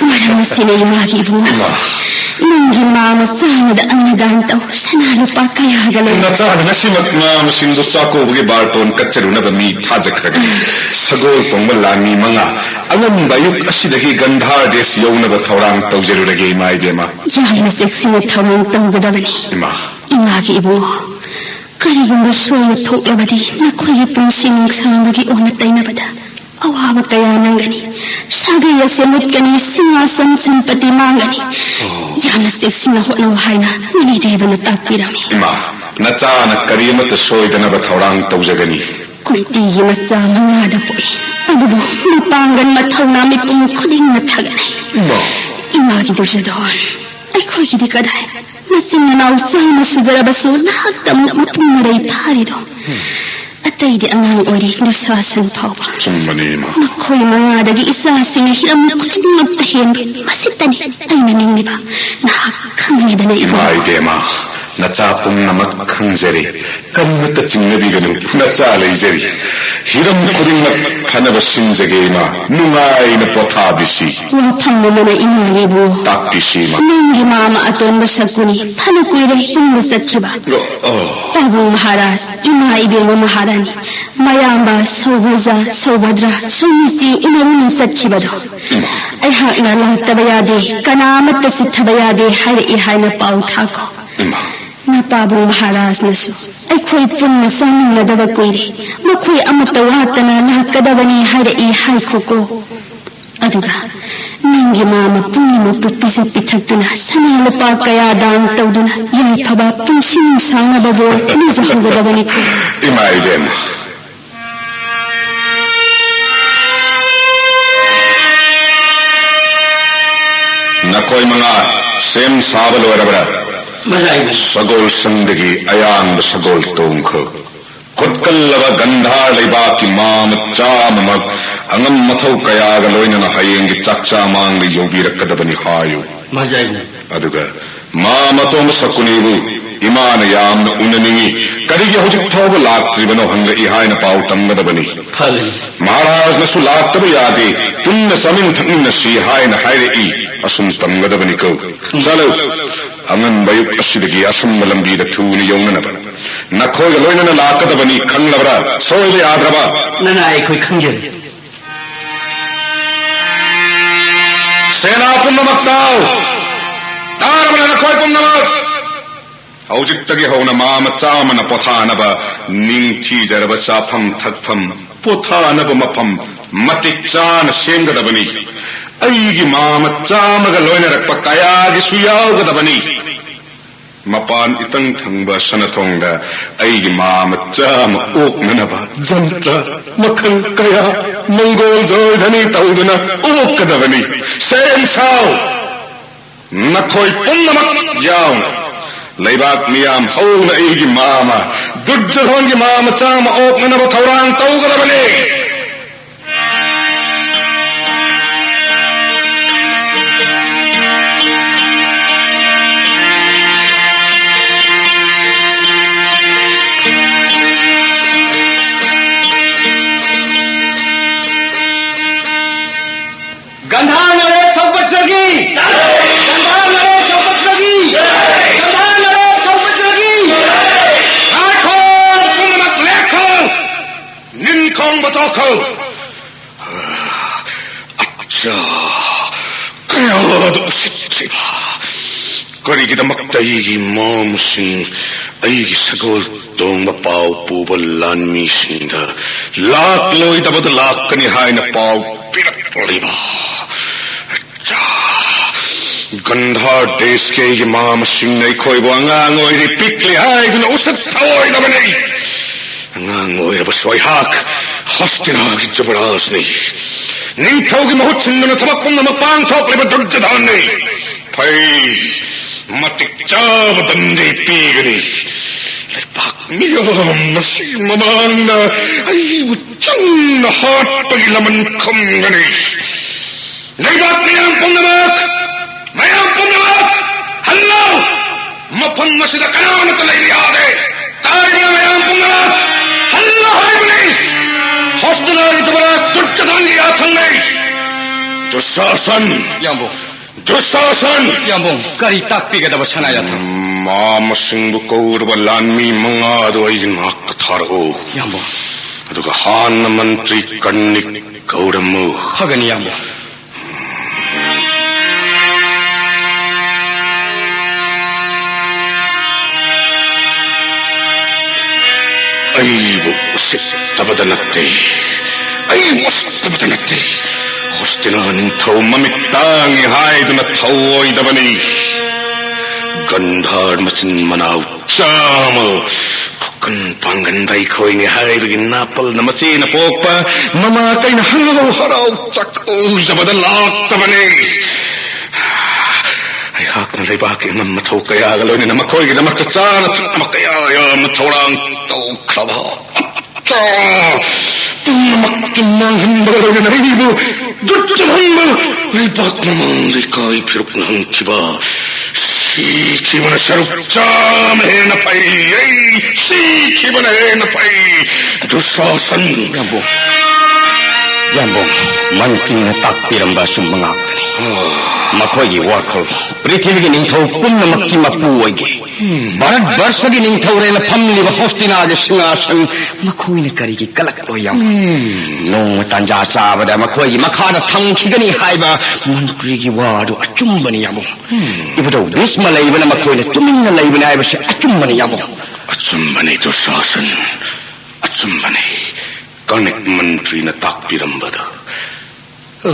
ꯃꯔꯝ ꯑꯁꯤꯅ ꯏꯃꯥꯒꯤ ꯏꯕꯨꯡꯉꯣ, ꯏꯃꯥ꯫ ꯅꯪꯒꯤ ꯃꯥ ꯃꯆꯥ ꯑꯃꯗ ꯑꯟꯅꯗꯥꯟ ꯇꯧ, ꯁꯅꯥ ꯂꯨꯄꯥ ꯀꯌꯥꯒ ꯂꯩ? ꯅꯆꯥꯅ ꯉꯁꯤꯃꯛ ꯃꯥ ꯃꯁꯤꯡꯗꯨ ꯆꯥꯛꯀꯧꯕꯒꯤ ꯕꯥꯔꯇꯣꯟ ꯀꯠꯆꯔꯨꯅꯕ ꯃꯤ ꯊꯥꯖꯈ꯭ꯔꯒꯅꯤ꯫ ꯁꯒꯣꯜ ꯇꯣꯡꯕ ꯂꯥꯟꯃꯤ ꯃꯉꯥ ꯑꯉꯟꯕ ꯑꯌꯨꯛ ꯑꯁꯤꯗꯒꯤ ꯒꯟꯙꯥꯔ ꯗꯦꯁ ꯌꯧꯅꯕ ꯊꯧꯔꯥꯡ ꯇꯧꯖꯔꯨꯔꯒꯦ, ꯏꯃꯥ ꯏꯕꯦꯝꯃ꯫ ꯌꯥꯝꯅ ꯆꯦꯛꯁꯤꯟꯅ ꯊꯧꯔꯥꯡ ꯇꯧꯒꯗꯕꯅꯤ꯫ ꯏꯃꯥ꯫ ꯏꯃꯥꯒꯤ ꯏꯕꯨꯡꯉꯣ, ꯀꯔꯤꯒꯨꯝꯕ ꯁꯣꯏꯕ ꯊꯣꯛꯂꯕꯗꯤ ꯅꯈꯣꯏꯒꯤ ꯄꯨꯟꯁꯤ ꯅꯨꯡꯁꯥꯡꯕꯒꯤ ꯑꯣꯟꯅ ꯇꯩꯅꯕꯗ ꯑꯋꯥꯕ ꯀꯌꯥ ꯅꯪꯒꯅꯤ꯫ ꯁꯥꯒꯩ ꯑꯁꯦ ꯃꯨꯠꯀꯅꯤ, ꯁꯤꯡꯍꯥꯁꯟ ꯁꯝꯄꯇꯤ ꯃꯥꯡꯒꯅꯤ꯫ ꯌꯥꯝꯅ ꯆꯦꯛꯁꯤꯟꯅ ꯍꯣꯠꯅꯧ ꯍꯥꯏꯅ ꯃꯅꯤꯗꯦꯕꯅ ꯇꯥꯛꯄꯤꯔꯝꯃꯤ꯫ ꯏꯃꯥ, ꯅꯆꯥꯅ ꯀꯔꯤ ꯑꯃꯠꯇ ꯁꯣꯏꯗꯅꯕ ꯊꯧꯔꯥꯡ ꯇꯧꯖꯒꯅꯤ꯫ ꯀꯨꯟꯇꯤꯒꯤ ꯃꯆꯥ ꯃꯉꯥꯗ ꯄꯣꯛꯏ, ꯑꯗꯨꯕꯨ ꯃꯄꯥꯡꯒꯜ ꯃꯊꯧꯅꯥ ꯃꯤꯄꯨꯝ ꯈꯨꯗꯤꯡꯅ ꯊꯥꯒꯠꯅꯩ꯫ ꯏꯃꯥ꯫ ꯏꯃꯥꯒꯤ ꯗꯨꯔꯖꯣꯙꯣꯟ, ꯑꯩꯈꯣꯏꯒꯤꯗꯤ ꯀꯗꯥꯏ? ꯃꯆꯤꯟ ꯃꯅꯥꯎ ꯆꯥꯝꯃ ꯁꯨꯖꯔꯕꯁꯨ ꯅꯍꯥꯛꯇꯃꯛ ꯃꯄꯨꯡ ꯃꯔꯩ ꯐꯥꯔꯤꯗꯣ꯫ ꯑꯇꯩꯗꯤ ꯑꯉꯥꯡ ꯑꯣꯏꯔꯤ, ꯗꯨꯁꯥꯁꯟ ꯐꯥꯎꯕ꯫ ꯆꯨꯝꯕꯅꯤ, ꯏꯃꯥ꯫ ꯃꯈꯣꯏ ꯃꯉꯥꯗꯒꯤ ꯏꯆꯥꯁꯤꯡꯅ ꯍꯤꯔꯝ ꯈꯨꯗꯤꯡꯃꯛꯇ ꯍꯦꯟꯕ꯫ ꯃꯁꯤꯇꯅꯤ ꯑꯩꯅ ꯅꯤꯡꯂꯤꯕ꯫ ꯅꯍꯥꯛ ꯈꯪꯉꯤꯗꯅ, ꯏꯃꯥ꯫ ꯏꯃꯥ ꯏꯕꯦꯝꯃ, ꯅꯆꯥ ꯄꯨꯝꯅꯃꯛ ꯈꯪꯖꯔꯦ꯫ ꯀꯔꯤꯃꯠꯇ ꯆꯤꯡꯅꯕꯤꯒꯅꯨ꯫ ꯅꯆꯥ ꯂꯩꯖꯔꯤ꯫ ꯍꯤꯔꯝ ꯈꯨꯗꯤꯡꯃꯛ ꯐꯅꯕ ꯁꯤꯟꯖꯒꯦ, ꯏꯃꯥ꯫ ꯅꯨꯡꯉꯥꯏꯅ ꯄꯣꯊꯥꯕꯤꯁꯤ꯫ ꯋꯥꯐꯝ ꯑꯃꯅ, ꯏꯃꯥꯒꯤ ꯏꯕꯨꯡꯉꯣ꯫ ꯇꯥꯛꯄꯤꯁꯤ, ꯏꯃꯥ꯫ ꯅꯪꯒꯤ ꯃꯥꯃ ꯑꯇꯣꯟꯕ ꯁꯛꯀꯨꯅꯤ ꯐꯅ ꯀꯨꯏꯔꯦ ꯌꯨꯝꯗ ꯆꯠꯈꯤꯕ꯫ ꯑꯣ, ꯑꯣ꯫ ꯄꯥꯕꯨꯡ ꯃꯍꯥꯔꯥꯖ, ꯏꯃꯥ ꯏꯕꯦꯝꯃ ꯃꯍꯥꯔꯥꯅꯤ, ꯃꯌꯥꯝꯕ ꯁꯧꯚꯖ, ꯁꯧꯚꯗ꯭ꯔ, ꯁꯧꯃꯤꯆꯤ ꯎꯅꯔꯨꯅ ꯆꯠꯈꯤꯕꯗꯣ꯫ ꯏꯃꯥ꯫ ꯑꯩꯍꯥꯛꯅ ꯂꯥꯛꯇꯕ ꯌꯥꯗꯦ, ꯀꯅꯥ ꯑꯃꯠꯇ ꯆꯤꯠꯊꯕ ꯌꯥꯗꯦ ꯍꯥꯏꯔꯛꯏ ꯍꯥꯏꯅ ꯄꯥꯎ ꯊꯥꯈꯣ꯫ ꯏꯃꯥ꯫ ꯅꯄꯥꯕꯨꯡ ꯃꯍꯥꯔꯥꯖꯅꯁꯨ ꯑꯩꯈꯣꯏ ꯄꯨꯟꯅ ꯆꯥꯃꯤꯟꯅꯗꯕ ꯀꯨꯏꯔꯦ, ꯃꯈꯣꯏ ꯑꯃꯠꯇ ꯋꯥꯠꯇꯅ ꯂꯥꯛꯀꯗꯕꯅꯤ ꯍꯥꯏꯔꯛꯏ ꯍꯥꯏꯈꯣꯀꯣ꯫ ꯑꯗꯨꯒ ꯅꯪꯒꯤ ꯃꯥꯃ ꯄꯨꯝꯅꯃꯛꯄꯨ ꯄꯤꯖ ꯄꯤꯊꯛꯇꯨꯅ, ꯁꯅꯥ ꯂꯨꯄꯥ ꯀꯌꯥ ꯗꯥꯟ ꯇꯧꯗꯨꯅ, ꯌꯥꯏꯐꯕ ꯄꯨꯟꯁꯤ ꯅꯨꯡꯁꯥꯡꯅꯕ ꯕꯣꯔ ꯅꯤꯖꯍꯧꯒꯗꯕꯅꯤꯀꯣ꯫ ꯏꯃꯥ ꯏꯕꯦꯝꯃ, ꯅꯈꯣꯏ ꯃꯉꯥ ꯁꯦꯝ ꯁꯥꯕ ꯂꯣꯏꯔꯕ꯭ꯔꯥ? Magi, Magi. ꯁꯒꯣꯜ ꯁꯪꯗꯒꯤ ꯑꯌꯥꯡꯕ ꯁꯒꯣꯜ ꯇꯣꯡꯈꯣ꯫ ꯈꯨꯠꯀꯜꯂꯕ ꯒꯟꯙꯥꯔ ꯂꯩꯕꯥꯛꯀꯤ ꯃꯥ ꯃꯆꯥ ꯑꯃꯃꯛ ꯑꯉꯝ ꯑꯊꯧ ꯀꯌꯥꯒ ꯂꯣꯏꯅꯅ ꯍꯌꯦꯡꯒꯤ ꯆꯥꯛꯆꯥ ꯃꯥꯡꯗ ꯌꯧꯕꯤꯔꯛꯀꯗꯕꯅꯤ ꯍꯥꯏꯌꯨ꯫ ꯃꯖꯥꯏꯅ꯫ ꯑꯗꯨꯒ ꯃꯥ ꯃꯇꯣꯝꯕ ꯁꯀꯨꯅꯤꯕꯨ ꯏꯃꯥꯅ ꯌꯥꯝꯅ ꯎꯅꯅꯤꯡꯏ꯫ ꯀꯔꯤꯒꯤ ꯍꯧꯖꯤꯛ ꯐꯥꯎꯕ ꯂꯥꯛꯇ꯭ꯔꯤꯕꯅꯣ ꯍꯪꯂꯛꯏ ꯍꯥꯏꯅ ꯄꯥꯎ ꯇꯝꯒꯗꯕꯅꯤ꯫ ꯐꯒꯅꯤ꯫ ꯃꯍꯥꯔꯥꯖꯅꯁꯨ ꯂꯥꯛꯇꯕ ꯌꯥꯗꯦ, ꯄꯨꯟꯅ ꯆꯥꯃꯤꯟ ꯊꯛꯃꯤꯟꯅꯁꯤ ꯍꯥꯏꯅ ꯍꯥꯏꯔꯛꯏ꯫ ꯑꯁꯨꯝ ꯇꯝꯒꯗꯕꯅꯤꯀꯣ꯫ ꯆꯠꯂꯨ꯫ ꯑꯉꯟꯕ ꯑꯌꯨꯛ ꯑꯁꯤꯗꯒꯤ ꯑꯁꯝꯕ ꯂꯝꯕꯤꯗ ꯊꯨꯅ ꯌꯧꯅꯅꯕ ꯅꯈꯣꯏꯒ ꯂꯣꯏꯅꯅ ꯂꯥꯛꯀꯗꯕꯅꯤ, ꯈꯪꯂꯕ꯭ꯔꯥ? ꯁꯣꯏꯕ ꯌꯥꯗ꯭ꯔꯕ꯫ ꯅꯅꯥꯏ ꯑꯩꯈꯣꯏ ꯈꯪꯖꯔꯦ꯫ ꯁꯦꯅꯥ ꯄꯨꯝꯅꯃꯛ ꯇꯥꯎ! ꯇꯥꯔꯕ꯭ꯔꯥ ꯅꯈꯣꯏ ꯄꯨꯝꯅꯃꯛ? ꯍꯧꯖꯤꯛꯇꯒꯤ ꯍꯧꯅ ꯃꯥ ꯃꯆꯥ ꯑꯃꯅ ꯄꯣꯊꯥꯅꯕ ꯅꯤꯡꯊꯤꯖꯔꯕ ꯆꯥꯐꯝ ꯊꯛꯐꯝ, ꯄꯣꯊꯥꯅꯕ ꯃꯐꯝ ꯃꯇꯤꯛ ꯆꯥꯅ ꯁꯦꯝꯒꯗꯕꯅꯤ꯫ ꯑꯩꯒꯤ ꯃꯥ ꯃꯆꯥ ꯑꯃꯒ ꯂꯣꯏꯅꯔꯛꯄ ꯀꯌꯥꯒꯤꯁꯨ ꯌꯥꯎꯒꯗꯕꯅꯤ꯫ ꯃꯄꯥꯟ ꯏꯇꯪ ꯊꯪꯕ ꯁꯅꯊꯣꯡꯗ ꯑꯩꯒꯤ ꯃꯥ ꯃꯆꯥ ꯑꯃ ꯑꯣꯛꯅꯅꯕ ꯖꯟꯇ꯭ꯔ ꯃꯈꯜ ꯀꯌꯥ, ꯃꯪꯒꯣꯜ ꯖꯣꯏꯙꯅꯤ ꯇꯧꯗꯨꯅ ꯑꯣꯛꯀꯗꯕꯅꯤ꯫ ꯁꯦꯝ ꯁꯥꯎ! ꯅꯈꯣꯏ ꯄꯨꯝꯅꯃꯛ ꯌꯥꯎꯅ ꯂꯩꯕꯥꯛ ꯃꯤꯌꯥꯝ ꯍꯧꯅ ꯑꯩꯒꯤ ꯃꯥꯃ ꯗꯨꯔꯖꯣꯙꯟꯒꯤ ꯃꯥ ꯃꯆꯥ ꯑꯃ ꯑꯣꯛꯅꯅꯕ ꯊꯧꯔꯥꯡ ꯇꯧꯒꯗꯕꯅꯤ꯫ ꯒꯟꯙꯥꯔ ꯅꯔꯦꯁ ꯁꯧꯒꯠꯆꯒꯤ! ꯒꯟꯙꯥꯔ ꯅꯔꯦꯁ ꯁꯧꯒꯠꯆꯒꯤ! ꯒꯟꯙꯥꯔ ꯅꯔꯦꯁ ꯁꯧꯒꯠꯆꯒꯤ! ꯉꯥꯏꯈꯣ! ꯄꯨꯝꯅꯃꯛ ꯂꯦꯞꯈꯣ! ꯅꯤꯟ ꯈꯣꯡꯕ ꯇꯣꯛꯈꯣ! ꯑꯠꯆꯥ! ꯀꯌꯥꯗ ꯎꯁꯤꯠꯇ꯭ꯔꯤꯕ! ꯀꯔꯤꯒꯤꯗꯃꯛꯇ ꯑꯩꯒꯤ ꯃꯥꯝꯁꯤꯡ, ꯑꯩꯒꯤ ꯁꯒꯣꯜ ꯇꯣꯡꯕ ꯄꯥꯎ ꯄꯨꯕ ꯂꯥꯟꯃꯤꯁꯤꯡꯗ ꯂꯥꯛꯂꯣꯏꯗꯕꯗ ꯂꯥꯛꯀꯅꯤ ꯍꯥꯏꯅ ꯄꯥꯎ ꯄꯤꯔꯛꯂꯤꯕ? ꯆꯥ! ꯒꯟꯙꯥꯔ ꯗꯦꯁꯀꯤ ꯑꯩꯒꯤ ꯃꯥꯝꯁꯤꯡꯅ ꯑꯩꯈꯣꯏꯕꯨ ꯑꯉꯥꯡ ꯑꯣꯏꯔꯤ, ꯄꯤꯛꯂꯤ ꯍꯥꯏꯗꯨꯅ ꯎꯁꯤꯠ ꯊꯑꯣꯏꯗꯕꯅꯤ꯫ ꯑꯉꯥꯡ ꯑꯣꯏꯔꯕꯁꯨ ꯑꯩꯍꯥꯛ ꯍꯣꯁꯇꯤꯅꯥꯒꯤ ꯖꯨꯕꯔꯥꯖꯅꯤ꯫ ꯅꯤꯡꯊꯧꯒꯤ ꯃꯍꯨꯠ ꯁꯤꯟꯗꯨꯅ ꯊꯕꯛ ꯄꯨꯝꯅꯃꯛ ꯄꯥꯡꯊꯣꯛꯂꯤꯕ ꯗꯨꯔꯖꯣꯙꯟꯅꯤ꯫ ꯐꯩ, ꯃꯇꯤꯛ ꯆꯥꯕ ꯗꯟꯗꯤ ꯄꯤꯒꯅꯤ꯫ ꯂꯩꯕꯥꯛ ꯃꯤꯌꯥꯝ ꯑꯁꯤ ꯃꯃꯥꯡꯗ ꯑꯩꯕꯨ ꯆꯨꯝꯅ ꯍꯥꯠꯄꯒꯤ ꯂꯃꯟ ꯈꯨꯝꯒꯅꯤ꯫ ꯂꯩꯕꯥꯛ ꯃꯤꯌꯥꯝ ꯄꯨꯝꯅꯃꯛ, ꯃꯌꯥꯝ ꯄꯨꯝꯅꯃꯛ, ꯍꯜꯂꯣ! ꯃꯐꯝ ꯑꯁꯤꯗ ꯀꯅꯥꯃꯠꯇ ꯂꯩꯕ ꯌꯥꯗꯦ꯫ ꯇꯥꯔꯤꯕ ꯃꯌꯥꯝ ꯄꯨꯝꯅꯃꯛ ꯍꯜꯂꯣ ꯍꯥꯏꯕꯅꯤ꯫ ꯍꯣꯁꯇꯤꯅꯥꯒꯤ ꯖꯨꯕꯔꯥꯖ ꯗꯨꯔꯖꯣꯙꯟꯒꯤ ꯌꯥꯊꯪꯅꯤ꯫ ꯗꯨꯁꯥꯁꯟ! ꯌꯥꯝꯕꯨꯡ꯫ ꯗꯨꯁꯥꯁꯟ! ꯌꯥꯝꯕꯨꯡ, ꯀꯔꯤ ꯇꯥꯛꯄꯤꯒꯗꯕ ꯁꯅꯥ ꯌꯥꯊꯪ? ꯃꯥ ꯃꯁꯤꯡꯕꯨ ꯀꯧꯔꯕ ꯂꯥꯟꯃꯤ ꯃꯉꯥꯗꯨ ꯑꯩꯒꯤ ꯅꯥꯛꯇ ꯊꯥꯔꯛꯎ꯫ ꯌꯥꯝꯕꯨꯡ꯫ ꯑꯗꯨꯒ ꯍꯥꯟꯅ ꯃꯟꯇ꯭ꯔꯤ ꯀꯔꯅꯤꯛ ꯀꯧꯔꯝꯃꯨ꯫ ꯐꯒꯅꯤ ꯌꯥꯝꯕꯨꯡ꯫ ꯑꯩꯕꯨ ꯎꯁꯤꯠꯇꯕꯗ ꯅꯠꯇꯦ, ꯑꯩꯕꯨ ꯎꯁꯤꯠꯇꯕꯗ ꯅꯠꯇꯦ꯫ ꯍꯣꯁꯇꯤꯅꯥ ꯅꯤꯡꯊꯧ ꯃꯃꯤꯠ ꯇꯥꯡꯉꯤ ꯍꯥꯏꯗꯨꯅ ꯊꯧꯑꯣꯏꯗꯕꯅꯤ꯫ ꯒꯟꯙꯥꯔ ꯃꯆꯤꯟ ꯃꯅꯥꯎ ꯆꯥꯝꯃ ꯈꯨꯀꯟ ꯄꯥꯡꯒꯟꯗ ꯑꯩꯈꯣꯏꯅꯤ ꯍꯥꯏꯕꯒꯤ ꯅꯥꯄꯜꯅ ꯃꯆꯦꯅ ꯄꯣꯛꯄ ꯃꯃꯥ ꯀꯩꯅ ꯍꯪꯉꯒ ꯍꯔꯥꯎ ꯆꯥꯛꯀꯧꯖꯕꯗ ꯂꯥꯛꯇꯕꯅꯤ꯫ ꯑꯩꯍꯥꯛꯅ ꯂꯩꯕꯥꯛꯀꯤ ꯑꯉꯝ ꯃꯊꯧ ꯀꯌꯥꯒ ꯂꯣꯏꯅꯅ ꯃꯈꯣꯏꯒꯤꯗꯃꯛꯇ ꯆꯥꯅ ꯊꯛꯅꯕ ꯀꯌꯥ ꯌꯥꯝꯅ ꯊꯧꯔꯥꯡ ꯇꯧꯈ꯭ꯔꯕ ꯄꯨꯝꯅꯃꯛꯇꯨ ꯃꯥꯡꯍꯟꯕꯒ ꯂꯣꯏꯅꯅ ꯑꯩꯕꯨ ꯖꯨꯠ ꯆꯠꯍꯟꯕ ꯂꯩꯕꯥꯛ ꯃꯃꯥꯡꯗ ꯏꯀꯥꯏ ꯐꯤꯔꯨꯛꯅ ꯍꯟꯈꯤꯕ ꯁꯤꯈꯤꯕꯅ ꯁꯔꯨꯛ ꯆꯥꯝꯃ ꯍꯦꯟꯅ ꯐꯩ꯫ ꯑꯩ ꯁꯤꯈꯤꯕꯅ ꯍꯦꯟꯅ ꯐꯩ꯫ ꯗꯨꯁꯥꯁꯟ! ꯌꯥꯝꯕꯨꯡ, ꯌꯥꯝꯕꯨꯡ, ꯃꯟꯇ꯭ꯔꯤꯅ ꯇꯥꯛꯄꯤꯔꯝꯕ ꯑꯆꯨꯝꯕ ꯉꯥꯛꯇꯅꯤ꯫ ꯃꯈꯣꯏꯒꯤ ꯋꯥꯈꯜ ꯄ꯭ꯔꯤꯊꯤꯕꯤꯒꯤ ꯅꯤꯡꯊꯧ ꯄꯨꯝꯅꯃꯛꯀꯤ ꯃꯄꯨ ꯑꯣꯏꯒꯦ꯫ ꯚꯥꯔꯠ ꯚꯔꯁꯒꯤ ꯅꯤꯡꯊꯧꯔꯦꯜꯅ ꯐꯝꯂꯤꯕ ꯍꯣꯁꯇꯤꯅꯥꯒꯤ ꯁꯤꯡꯍꯥꯁꯟ ꯃꯈꯣꯏꯅ ꯀꯔꯤꯒꯤ ꯀꯂꯛꯂꯣꯏ ꯌꯥꯝ? ꯅꯣꯡꯃ ꯇꯥꯟꯖꯥ ꯆꯥꯕꯗ ꯃꯈꯣꯏꯒꯤ ꯃꯈꯥꯗ ꯊꯝꯈꯤꯒꯅꯤ ꯍꯥꯏꯕ ꯃꯟꯇ꯭ꯔꯤꯒꯤ ꯋꯥꯗꯨ ꯑꯆꯨꯝꯕꯅꯤ ꯌꯥꯝꯕꯨꯡ꯫ ꯏꯕꯨꯙꯧ ꯚꯤꯁꯃ ꯂꯩꯕꯅ ꯃꯈꯣꯏꯅ ꯇꯨꯃꯤꯟꯅ ꯂꯩꯕꯅꯤ ꯍꯥꯏꯕꯁꯤ ꯑꯆꯨꯝꯕꯅꯤ ꯌꯥꯝꯕꯨꯡ꯫ ꯑꯆꯨꯝꯕꯅꯤ ꯗꯨꯁꯥꯁꯟ, ꯑꯆꯨꯝꯕꯅꯤ꯫ ꯀꯔꯅꯤꯛ ꯃꯟꯇ꯭ꯔꯤꯅ ꯇꯥꯛꯄꯤꯔꯝꯕꯗꯨ꯫ ꯑ,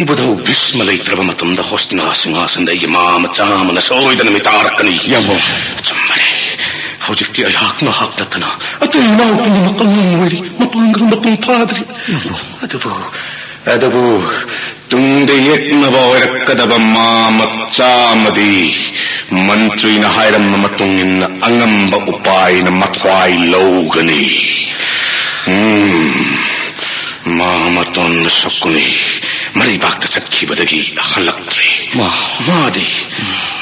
ꯏꯕꯨꯙꯧ ꯚꯤꯁꯃ ꯂꯩꯇ꯭ꯔꯕ ꯃꯇꯝꯗ ꯍꯣꯁꯇꯤꯅꯥ ꯁꯤꯡꯍꯥꯁꯟꯗ ꯑꯩꯒꯤ ꯃꯥ ꯃꯆꯥ ꯑꯃꯅ ꯁꯣꯏꯗꯅ ꯃꯤꯇꯥꯔꯛꯀꯅꯤ꯫ ꯌꯥꯝꯕꯨꯡ꯫ ꯑꯆꯨꯝꯕꯅꯤ꯫ ꯍꯧꯖꯤꯛꯇꯤ ꯑꯩꯍꯥꯛ ꯉꯥꯏꯍꯥꯛ ꯅꯠꯇꯅ ꯑꯇꯩ ꯏꯅꯥꯎ ꯄꯨꯝꯅꯃꯛ ꯑꯉꯥꯡ ꯑꯣꯏꯔꯤ, ꯃꯄꯥꯡꯒꯜ ꯃꯄꯨꯡ ꯐꯥꯗ꯭ꯔꯤ꯫ ꯌꯥꯝꯕꯨꯡ꯫ ꯑꯗꯨꯕꯨ, ꯑꯗꯨꯕꯨ ꯇꯨꯡꯗ ꯌꯦꯛꯅꯕ ꯑꯣꯏꯔꯛꯀꯗꯕ ꯃꯥ ꯃꯆꯥ ꯑꯃꯗꯤ ꯃꯟꯇ꯭ꯔꯤꯅ ꯍꯥꯏꯔꯝꯕ ꯃꯇꯨꯡ ꯏꯟꯅ ꯑꯉꯝꯕ ꯎꯄꯥꯏꯅ ꯃꯊ꯭ꯋꯥꯏ ꯂꯧꯒꯅꯤ꯫ ꯎꯝ, ꯃꯥ ꯃꯇꯣꯟꯗ ꯁꯛꯀꯨꯅꯤ꯫ ꯃꯔꯩꯕꯥꯛꯇ ꯆꯠꯈꯤꯕꯗꯒꯤ ꯍꯜꯂꯛꯇ꯭ꯔꯦ꯫ ꯃꯥ꯫ ꯃꯥꯗꯤ,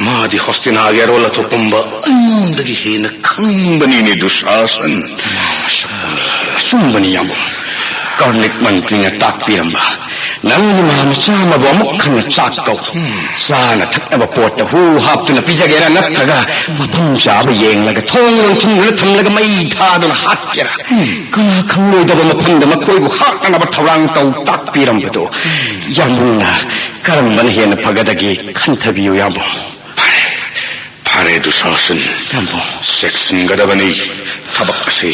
ꯃꯥꯗꯤ ꯍꯣꯁꯇꯤꯅꯥꯒꯤ ꯑꯔꯣꯜ ꯑꯊꯣꯛ ꯄꯨꯝꯕ ꯑꯩꯉꯣꯟꯗꯒꯤ ꯍꯦꯟꯅ ꯈꯪꯕꯅꯤꯅꯦ, ꯗꯨꯁꯥꯁꯟ꯫ ꯑꯆꯨꯝꯕꯅꯤ, ꯌꯥꯝꯕꯨꯡ꯫ ꯀꯔꯂꯤꯛ ꯃꯟꯇ꯭ꯔꯤꯅ ꯇꯥꯛꯄꯤꯔꯝꯕ, "ꯅꯪꯒꯤ ꯃꯍꯥ ꯃꯆꯥ ꯑꯃꯕꯨ ꯑꯃꯨꯛ ꯍꯟꯅ ꯆꯥꯛ ꯀꯧ꯫ ꯆꯥꯅ ꯊꯛꯅꯕ ꯄꯣꯠꯇ ꯍꯨ ꯍꯥꯞꯇꯨꯅ ꯄꯤꯖꯒꯦꯔꯥ, ꯅꯠꯇ꯭ꯔꯒ ꯃꯐꯝ ꯆꯥꯕ ꯌꯦꯡꯂꯒ ꯊꯣꯡ ꯂꯣꯟꯁꯤꯟꯗꯨꯅ ꯊꯝꯂꯒ ꯃꯩ ꯊꯥꯗꯨꯅ ꯍꯥꯠꯀꯦꯔꯥ? ꯀꯅꯥ ꯈꯪꯂꯣꯏꯗꯕ ꯃꯐꯝꯗ ꯃꯈꯣꯏꯕꯨ ꯍꯥꯠꯅꯅꯕ ꯊꯧꯔꯥꯡ ꯇꯧ" ꯇꯥꯛꯄꯤꯔꯝꯕꯗꯣ ꯌꯥꯝꯕꯨꯡꯅ ꯀꯔꯝꯕꯅ ꯍꯦꯟꯅ ꯐꯒꯗꯒꯦ ꯈꯟꯊꯕꯤꯌꯨ, ꯌꯥꯝꯕꯨꯡ꯫ ꯐꯔꯦ, ꯐꯔꯦ, ꯗꯨꯁꯥꯁꯟ꯫ ꯌꯥꯝꯕꯨꯡ꯫ ꯆꯦꯛꯁꯤꯟꯒꯗꯕꯅꯤ꯫ ꯊꯕꯛ ꯑꯁꯤ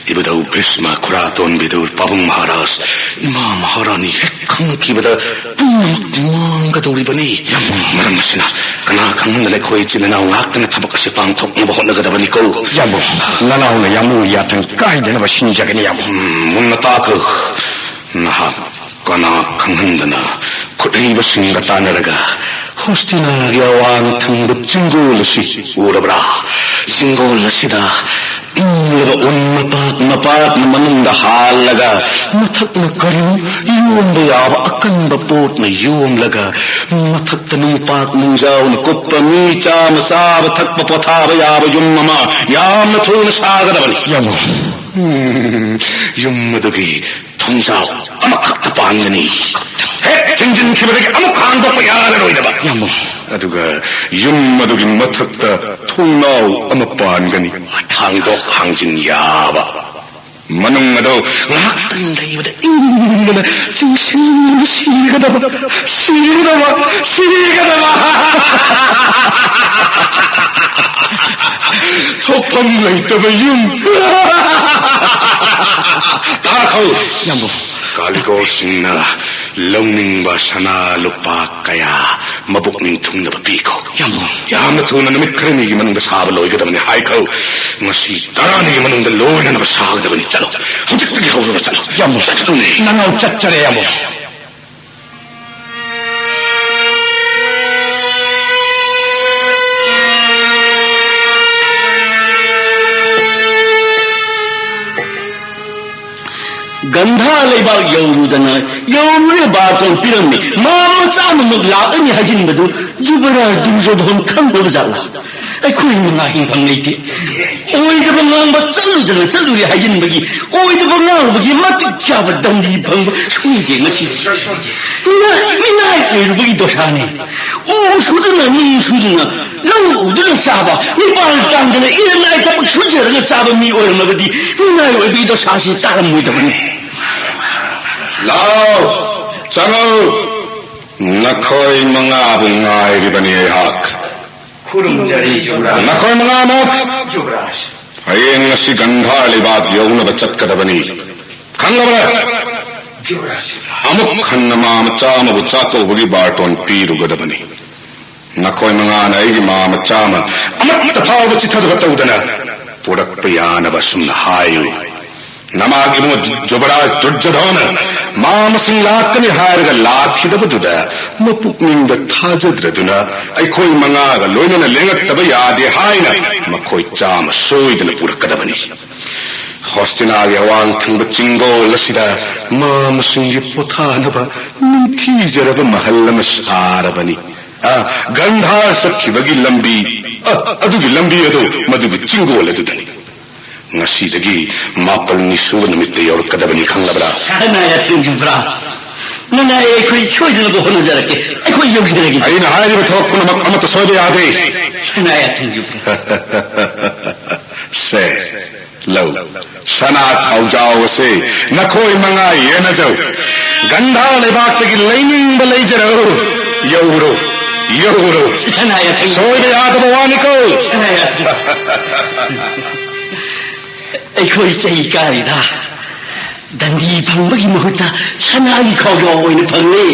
ꯏꯕꯨꯙꯧ ꯚꯤꯁꯃ, ꯈꯨꯔꯥꯇꯣꯟ ꯕꯤꯗꯨꯔ, ꯄꯥꯕꯨꯡ ꯃꯍꯥꯔꯥꯖ, ꯏꯃꯥ ꯃꯍꯥꯔꯥꯅꯤ ꯍꯦꯛ ꯈꯪꯈꯤꯕꯗ ꯄꯨꯝꯅꯃꯛ ꯃꯥꯡꯒꯗꯧꯔꯤꯕꯅꯤ꯫ ꯃꯔꯝ ꯑꯁꯤꯅ ꯀꯅꯥ ꯈꯪꯍꯟꯗꯅ ꯑꯩꯈꯣꯏ ꯏꯆꯤꯜ ꯏꯅꯥꯎ ꯉꯥꯛꯇꯅ ꯊꯕꯛ ꯑꯁꯤ ꯄꯥꯡꯊꯣꯛꯅꯕ ꯍꯣꯠꯅꯒꯗꯕꯅꯤꯀꯣ꯫ ꯌꯥꯝꯕꯨꯡ, ꯅꯅꯥꯎꯅ ꯌꯥꯝꯕꯨꯡꯒꯤ ꯌꯥꯊꯪ ꯀꯥꯏꯗꯅꯕ ꯁꯤꯟꯖꯒꯅꯤ, ꯌꯥꯝꯕꯨꯡ꯫ ꯎꯝ, ꯃꯨꯟꯅ ꯇꯥꯈꯣ꯫ ꯅꯍꯥꯛ ꯀꯅꯥ ꯈꯪꯍꯟꯗꯅ ꯈꯨꯠꯍꯩꯕꯁꯤꯡꯒ ꯇꯥꯟꯅꯔꯒ ꯍꯣꯁꯇꯤꯅꯥꯒꯤ ꯑꯋꯥꯡ ꯊꯪꯕ ꯆꯤꯡꯒꯣꯜ ꯑꯁꯤ ꯎꯔꯕ꯭ꯔꯥ? ꯆꯤꯡꯒꯣꯜ ꯑꯁꯤꯗ ꯏꯪꯂꯕ ꯎꯟ ꯃꯄꯥꯛ ꯃꯄꯥꯛꯅ ꯃꯅꯨꯡꯗ ꯍꯥꯜꯂꯒ, ꯃꯊꯛꯅ ꯀꯔꯤꯅꯣ ꯌꯣꯝꯕ ꯌꯥꯕ ꯑꯀꯟꯕ ꯄꯣꯠꯅ ꯌꯣꯝꯂꯒ, ꯃꯊꯛꯇ ꯅꯨꯡꯄꯥꯛ ꯅꯨꯡꯖꯥꯎꯅ ꯀꯨꯞꯄ ꯃꯤ ꯆꯥꯝꯃ ꯆꯥꯕ ꯊꯛꯄ ꯄꯣꯊꯥꯕ ꯌꯥꯕ ꯌꯨꯝ ꯑꯃ ꯌꯥꯝꯅ ꯊꯨꯅ ꯁꯥꯒꯗꯕꯅꯤ꯫ ꯌꯥꯝꯕꯨꯡ꯫ ꯎꯝ, ꯌꯨꯝ ꯑꯗꯨꯒꯤ ꯊꯣꯡꯖꯥꯎ ꯑꯃꯈꯛꯇ ꯄꯥꯟꯒꯅꯤ꯫ ꯍꯦꯛ ꯊꯤꯡꯖꯤꯟꯈꯤꯕꯗꯒꯤ ꯑꯃꯨꯛ ꯍꯥꯡꯗꯣꯛꯄ ꯌꯥꯔꯔꯣꯏꯗꯕ꯫ ꯌꯥꯝꯕꯨꯡ꯫ ꯑꯗꯨꯒ ꯌꯨꯝ ꯑꯗꯨꯒꯤ ꯃꯊꯛꯇ ꯊꯣꯡꯅꯥꯎ ꯑꯃ ꯄꯥꯟꯒꯅꯤ꯫ ꯍꯥꯡꯗꯣꯛ ꯍꯥꯡꯖꯤꯟ ꯌꯥꯕ꯫ ꯃꯅꯨꯡ ꯑꯗꯨ ꯉꯥꯏꯍꯥꯛꯇꯪ ꯂꯩꯕꯗ ꯏꯪꯕꯅ ꯆꯤꯡꯁꯤꯟꯗꯨꯅ ꯁꯤꯒꯗꯕ, ꯁꯤꯒꯗꯕ, ꯁꯤꯒꯗꯕ꯫ ꯊꯣꯛꯐꯝ ꯂꯩꯇꯕ ꯌꯨꯝ꯫ ꯇꯥꯈꯣ꯫ ꯌꯥꯝꯕꯨꯡ꯫ ꯀꯥꯂꯤꯒꯣꯔꯁꯤꯡꯅ ꯂꯧꯅꯤꯡꯕ ꯁꯅꯥ ꯂꯨꯄꯥ ꯀꯌꯥ ꯃꯕꯨꯛ ꯅꯤꯡꯊꯨꯡꯅꯕ ꯄꯤꯈꯣ꯫ ꯌꯥꯝꯕꯨꯡ꯫ ꯌꯥꯝꯅ ꯊꯨꯅ, ꯅꯨꯃꯤꯠ ꯈꯔꯅꯤꯒꯤ ꯃꯅꯨꯡꯗ ꯁꯥꯕ ꯂꯣꯏꯒꯗꯕꯅꯤ ꯍꯥꯏꯈꯣ꯫ ꯉꯁꯤ ꯇꯔꯥꯅꯤꯒꯤ ꯃꯅꯨꯡꯗ ꯂꯣꯏꯅꯅꯕ ꯁꯥꯒꯗꯕꯅꯤ꯫ ꯆꯠꯂꯣ, ꯍꯧꯖꯤꯛꯇꯒꯤ ꯍꯧꯔꯒ ꯆꯠꯂꯣ꯫ ꯌꯥꯝꯕꯨꯡ꯫ ꯆꯠꯂꯨꯅꯦ꯫ ꯅꯅꯥꯎ ꯆꯠꯆꯔꯦ, ꯌꯥꯝꯕꯨꯡ꯫ ꯒꯟꯙꯥ ꯂꯩꯕꯥꯛ ꯌꯧꯔꯨꯗꯅ, ꯌꯧꯔꯨꯔꯦ, ꯕꯥꯔꯇꯣꯟ ꯄꯤꯔꯝꯃꯤ꯫ ꯃꯥ ꯃꯆꯥ ꯑꯃꯃꯨꯛ ꯂꯥꯛꯂꯅꯤ ꯍꯥꯏꯖꯤꯟꯕꯗꯨ ꯖꯨꯕꯔꯥꯖ ꯗꯨꯔꯖꯣꯙꯣꯟ ꯈꯪꯗꯕ ꯖꯥꯠꯂꯥ? ꯑꯩꯈꯣꯏ ꯃꯉꯥ ꯍꯤꯡꯐꯝ ꯂꯩꯇꯦ꯫ ꯑꯣꯏꯗꯕ ꯉꯥꯡꯕ ꯆꯠꯂꯨꯗꯅ ꯆꯠꯂꯨꯔꯦ ꯍꯥꯏꯖꯤꯟꯕꯒꯤ, ꯑꯣꯏꯗꯕ ꯉꯥꯡꯕꯒꯤ ꯃꯇꯤꯛ ꯆꯥꯕ ꯗꯟꯗꯤ ꯐꯪꯕ ꯁꯣꯏꯗꯦ ꯉꯁꯤꯗꯤ꯫ ꯃꯤꯅꯥꯏ, ꯃꯤꯅꯥꯏ ꯑꯣꯏꯔꯨꯕꯒꯤ ꯗꯣꯁꯥꯅꯤ꯫ ꯎ ꯁꯨꯗꯨꯅ, ꯅꯤꯡ ꯁꯨꯗꯨꯅ, ꯂꯧ ꯎꯗꯨꯅ ꯆꯥꯕ, ꯃꯤꯄꯥꯜ ꯇꯥꯡꯗꯅ ꯏꯔꯅꯥꯏ ꯊꯕꯛ ꯁꯨꯖꯔꯒ ꯆꯥꯕ ꯃꯤ ꯑꯣꯏꯔꯝꯃꯒꯗꯤ ꯃꯤꯅꯥꯏ ꯑꯣꯏꯕꯒꯤ ꯗꯣꯁꯥꯁꯤ ꯇꯥꯔꯝꯃꯣꯏꯗꯕꯅꯤ꯫ ꯂꯥꯎ, ꯆꯪꯉꯛꯎ꯫ ꯅꯈꯣꯏ ꯃꯉꯥꯕꯨ ꯉꯥꯏꯔꯤꯕꯅꯤ ꯑꯩꯍꯥꯛ꯫ ꯈꯨꯔꯨꯝꯖꯔꯤ ꯌꯨꯕꯔꯥꯖ꯫ ꯅꯈꯣꯏ ꯃꯉꯥꯃꯛ ꯌꯨꯕꯔꯥꯖ꯫ ꯍꯌꯦꯡ ꯉꯁꯤ ꯒꯟꯙꯥꯔ ꯂꯩꯕꯥꯛ ꯌꯧꯅꯕ ꯆꯠꯀꯗꯕꯅꯤ꯫ ꯈꯪꯂꯕ꯭ꯔꯥ? ꯌꯨꯕꯔꯥꯖ, ꯌꯨꯕꯔꯥꯖ꯫ ꯑꯃꯨꯛ ꯍꯟꯅ ꯃꯥ ꯃꯆꯥ ꯑꯃꯕꯨ ꯆꯥꯛꯀꯧꯕꯒꯤ ꯕꯥꯔꯇꯣꯟ ꯄꯤꯔꯨꯒꯗꯕꯅꯤ꯫ ꯅꯈꯣꯏ ꯃꯉꯥꯅ ꯑꯩꯒꯤ ꯃꯥ ꯃꯆꯥ ꯑꯃ ꯑꯃꯠꯇ ꯐꯥꯎꯕ ꯆꯤꯠꯊꯗꯕ ꯇꯧꯗꯅ ꯄꯨꯔꯛꯄ ꯌꯥꯅꯕ ꯑꯁꯨꯝꯅ ꯍꯥꯏꯌꯨ꯫ ꯅꯃꯥꯒꯤ ꯏꯕꯨꯡ ꯖꯨꯕꯔꯥꯖ ꯗꯨꯔꯖꯣꯙꯅ ꯃꯥ ꯃꯁꯤꯡ ꯂꯥꯛꯀꯅꯤ ꯍꯥꯏꯔꯒ ꯂꯥꯛꯈꯤꯗꯕꯗꯨꯗ ꯃꯄꯨꯛꯅꯤꯡꯗ ꯊꯥꯖꯗ꯭ꯔꯗꯨꯅ ꯑꯩꯈꯣꯏ ꯃꯉꯥꯒ ꯂꯣꯏꯅꯅ ꯂꯦꯡꯉꯛꯇꯕ ꯌꯥꯗꯦ ꯍꯥꯏꯅ ꯃꯈꯣꯏ ꯆꯥꯝꯃ ꯁꯣꯏꯗꯅ ꯄꯨꯔꯛꯀꯗꯕꯅꯤ꯫ ꯍꯣꯁꯇꯤꯅꯥꯒꯤ ꯑꯋꯥꯡ ꯊꯪꯕ ꯆꯤꯡꯒꯣꯜ ꯑꯁꯤꯗ ꯃꯥ ꯃꯁꯤꯡꯒꯤ ꯄꯣꯊꯥꯅꯕ ꯅꯤꯡꯊꯤꯖꯔꯕ ꯃꯍꯜ ꯑꯃ ꯁꯥꯔꯕꯅꯤ꯫ ꯑ, ꯒꯟꯙꯥꯔ ꯆꯠꯈꯤꯕꯒꯤ ꯂꯝꯕꯤ, ꯑ, ꯑꯗꯨꯒꯤ ꯂꯝꯕꯤ ꯑꯗꯨ ꯃꯗꯨꯒꯤ ꯆꯤꯡꯒꯣꯜ ꯑꯗꯨꯗꯅꯤ꯫ ꯉꯁꯤꯗꯒꯤ ꯃꯥꯄꯜꯅꯤ ꯁꯨꯕ ꯅꯨꯃꯤꯠꯇ ꯌꯧꯔꯛꯀꯗꯕꯅꯤ, ꯈꯪꯂꯕ꯭ꯔꯥ? ꯁꯅꯥ ꯌꯥꯊꯪ ꯌꯨꯕꯔꯥꯖ꯫ ꯅꯅꯥꯏ ꯑꯩꯈꯣꯏ ꯁꯣꯏꯗꯅꯕ ꯍꯣꯠꯅꯖꯔꯛꯀꯦ꯫ ꯑꯩꯈꯣꯏ ꯌꯧꯖꯔꯒꯦ꯫ ꯑꯩꯅ ꯍꯥꯏꯔꯤꯕ ꯊꯕꯛ ꯄꯨꯝꯅꯃꯛ ꯑꯃꯠꯇ ꯁꯣꯏꯕ ꯌꯥꯗꯦ꯫ ꯁꯅꯥ ꯌꯥꯊꯪ ꯌꯨꯕꯔꯥꯖ꯫ ꯁꯦ, ꯂꯧ꯫ ꯁꯅꯥ ꯈꯥꯎꯖꯥꯎ ꯑꯁꯦ ꯅꯈꯣꯏ ꯃꯉꯥ ꯌꯦꯟꯅꯖꯧ꯫ ꯒꯟꯙꯥ ꯂꯩꯕꯥꯛꯇꯒꯤ ꯂꯩꯅꯤꯡꯕ ꯂꯩꯖꯔꯛꯎ꯫ ꯌꯧꯔꯣ, ꯌꯧꯔꯣ꯫ ꯁꯅꯥ ꯌꯥꯊꯪ꯫ ꯁꯣꯏꯕ ꯌꯥꯗꯕ ꯋꯥꯅꯤꯀꯣ꯫ ꯁꯅꯥ ꯌꯥꯊꯪ꯫ ꯑꯩꯈꯣꯏ ꯆꯍꯤ ꯀꯥꯔꯤꯗ ꯗꯟꯗꯤ ꯐꯪꯕꯒꯤ ꯃꯍꯨꯠꯇ ꯁꯅꯥꯒꯤ ꯈꯥꯎꯖꯥꯎ ꯑꯣꯏꯅ ꯐꯪꯂꯦ꯫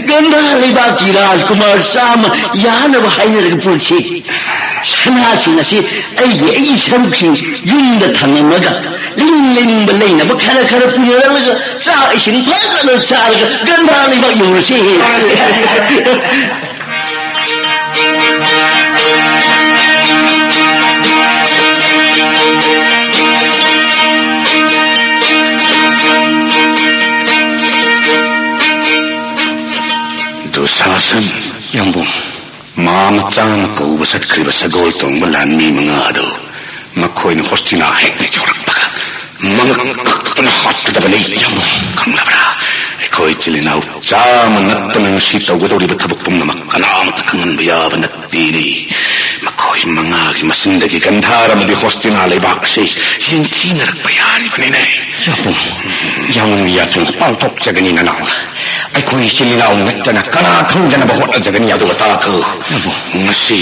ꯒꯟꯙꯥ ꯂꯩꯕꯥꯛꯀꯤ ꯔꯥꯖꯀꯨꯃꯥꯔ ꯆꯥꯝꯃ ꯌꯥꯅꯕ ꯍꯥꯏꯅꯔꯒ ꯄꯨꯔꯛꯈꯤ꯫ ꯁꯅꯥꯁꯤꯡ ꯑꯁꯤ ꯑꯩꯒꯤ, ꯑꯩꯒꯤ ꯁꯔꯨꯛꯁꯤꯡ ꯌꯨꯝꯗ ꯊꯝꯂꯝꯃꯒ ꯂꯩꯅꯤꯡ ꯂꯩꯅꯤꯡꯕ ꯂꯩꯅꯕ ꯈꯔ ꯈꯔ ꯄꯨꯅꯔꯛꯂꯒ ꯆꯥꯛ ꯏꯁꯤꯡ ꯐꯖꯅ ꯆꯥꯔꯒ ꯒꯟꯙꯥ ꯂꯩꯕꯥꯛ ꯌꯧꯔꯁꯤ꯫ ꯌꯥꯝꯕꯨꯡ꯫ ꯃꯥ ꯃꯆꯥꯅ ꯀꯧꯕ ꯆꯠꯈ꯭ꯔꯤꯕ ꯁꯒꯣꯜ ꯇꯣꯡꯕ ꯂꯥꯟꯃꯤ ꯃꯉꯥ ꯑꯗꯨ ꯃꯈꯣꯏꯅ ꯍꯣꯁꯇꯤꯅꯥ ꯍꯦꯛ ꯌꯧꯔꯛꯄꯒ ꯃꯉꯛ ꯀꯛꯇꯨꯅ ꯍꯥꯠꯀꯗꯕꯅꯤ꯫ ꯌꯥꯝꯕꯨꯡ꯫ ꯈꯪꯂꯕ꯭ꯔꯥ? ꯑꯩꯈꯣꯏ ꯏꯆꯤꯜ ꯏꯅꯥꯎ ꯆꯥꯝꯃ ꯅꯠꯇꯅ ꯉꯁꯤ ꯇꯧꯒꯗꯧꯔꯤꯕ ꯊꯕꯛ ꯄꯨꯝꯅꯃꯛ ꯀꯅꯥꯃꯠꯇ ꯈꯪꯍꯟꯕ ꯌꯥꯕ ꯅꯠꯇꯦꯅꯦ꯫ ꯃꯈꯣꯏ ꯃꯉꯥꯒꯤ ꯃꯁꯤꯡꯗꯒꯤ ꯒꯟꯙꯥꯔ ꯑꯃꯗꯤ ꯍꯣꯁꯇꯤꯅꯥ ꯂꯩꯕꯥꯛ ꯑꯁꯤ ꯌꯦꯡꯊꯤꯅꯔꯛꯄ ꯌꯥꯔꯤꯕꯅꯤꯅꯦ꯫ ꯌꯥꯕꯨꯡ, ꯌꯥꯕꯨꯡꯒꯤ ꯌꯥꯊꯪ ꯄꯥꯡꯊꯣꯛꯆꯒꯅꯤ ꯅꯅꯥꯎꯅ꯫ ꯑꯩꯈꯣꯏ ꯏꯆꯤꯜ ꯏꯅꯥꯎ ꯅꯠꯇꯅ ꯀꯅꯥ ꯈꯪꯗꯅꯕ ꯍꯣꯠꯅꯖꯒꯅꯤ꯫ ꯑꯗꯨꯒ ꯇꯥꯈꯣ, ꯌꯥꯕꯨꯡ꯫ ꯉꯁꯤ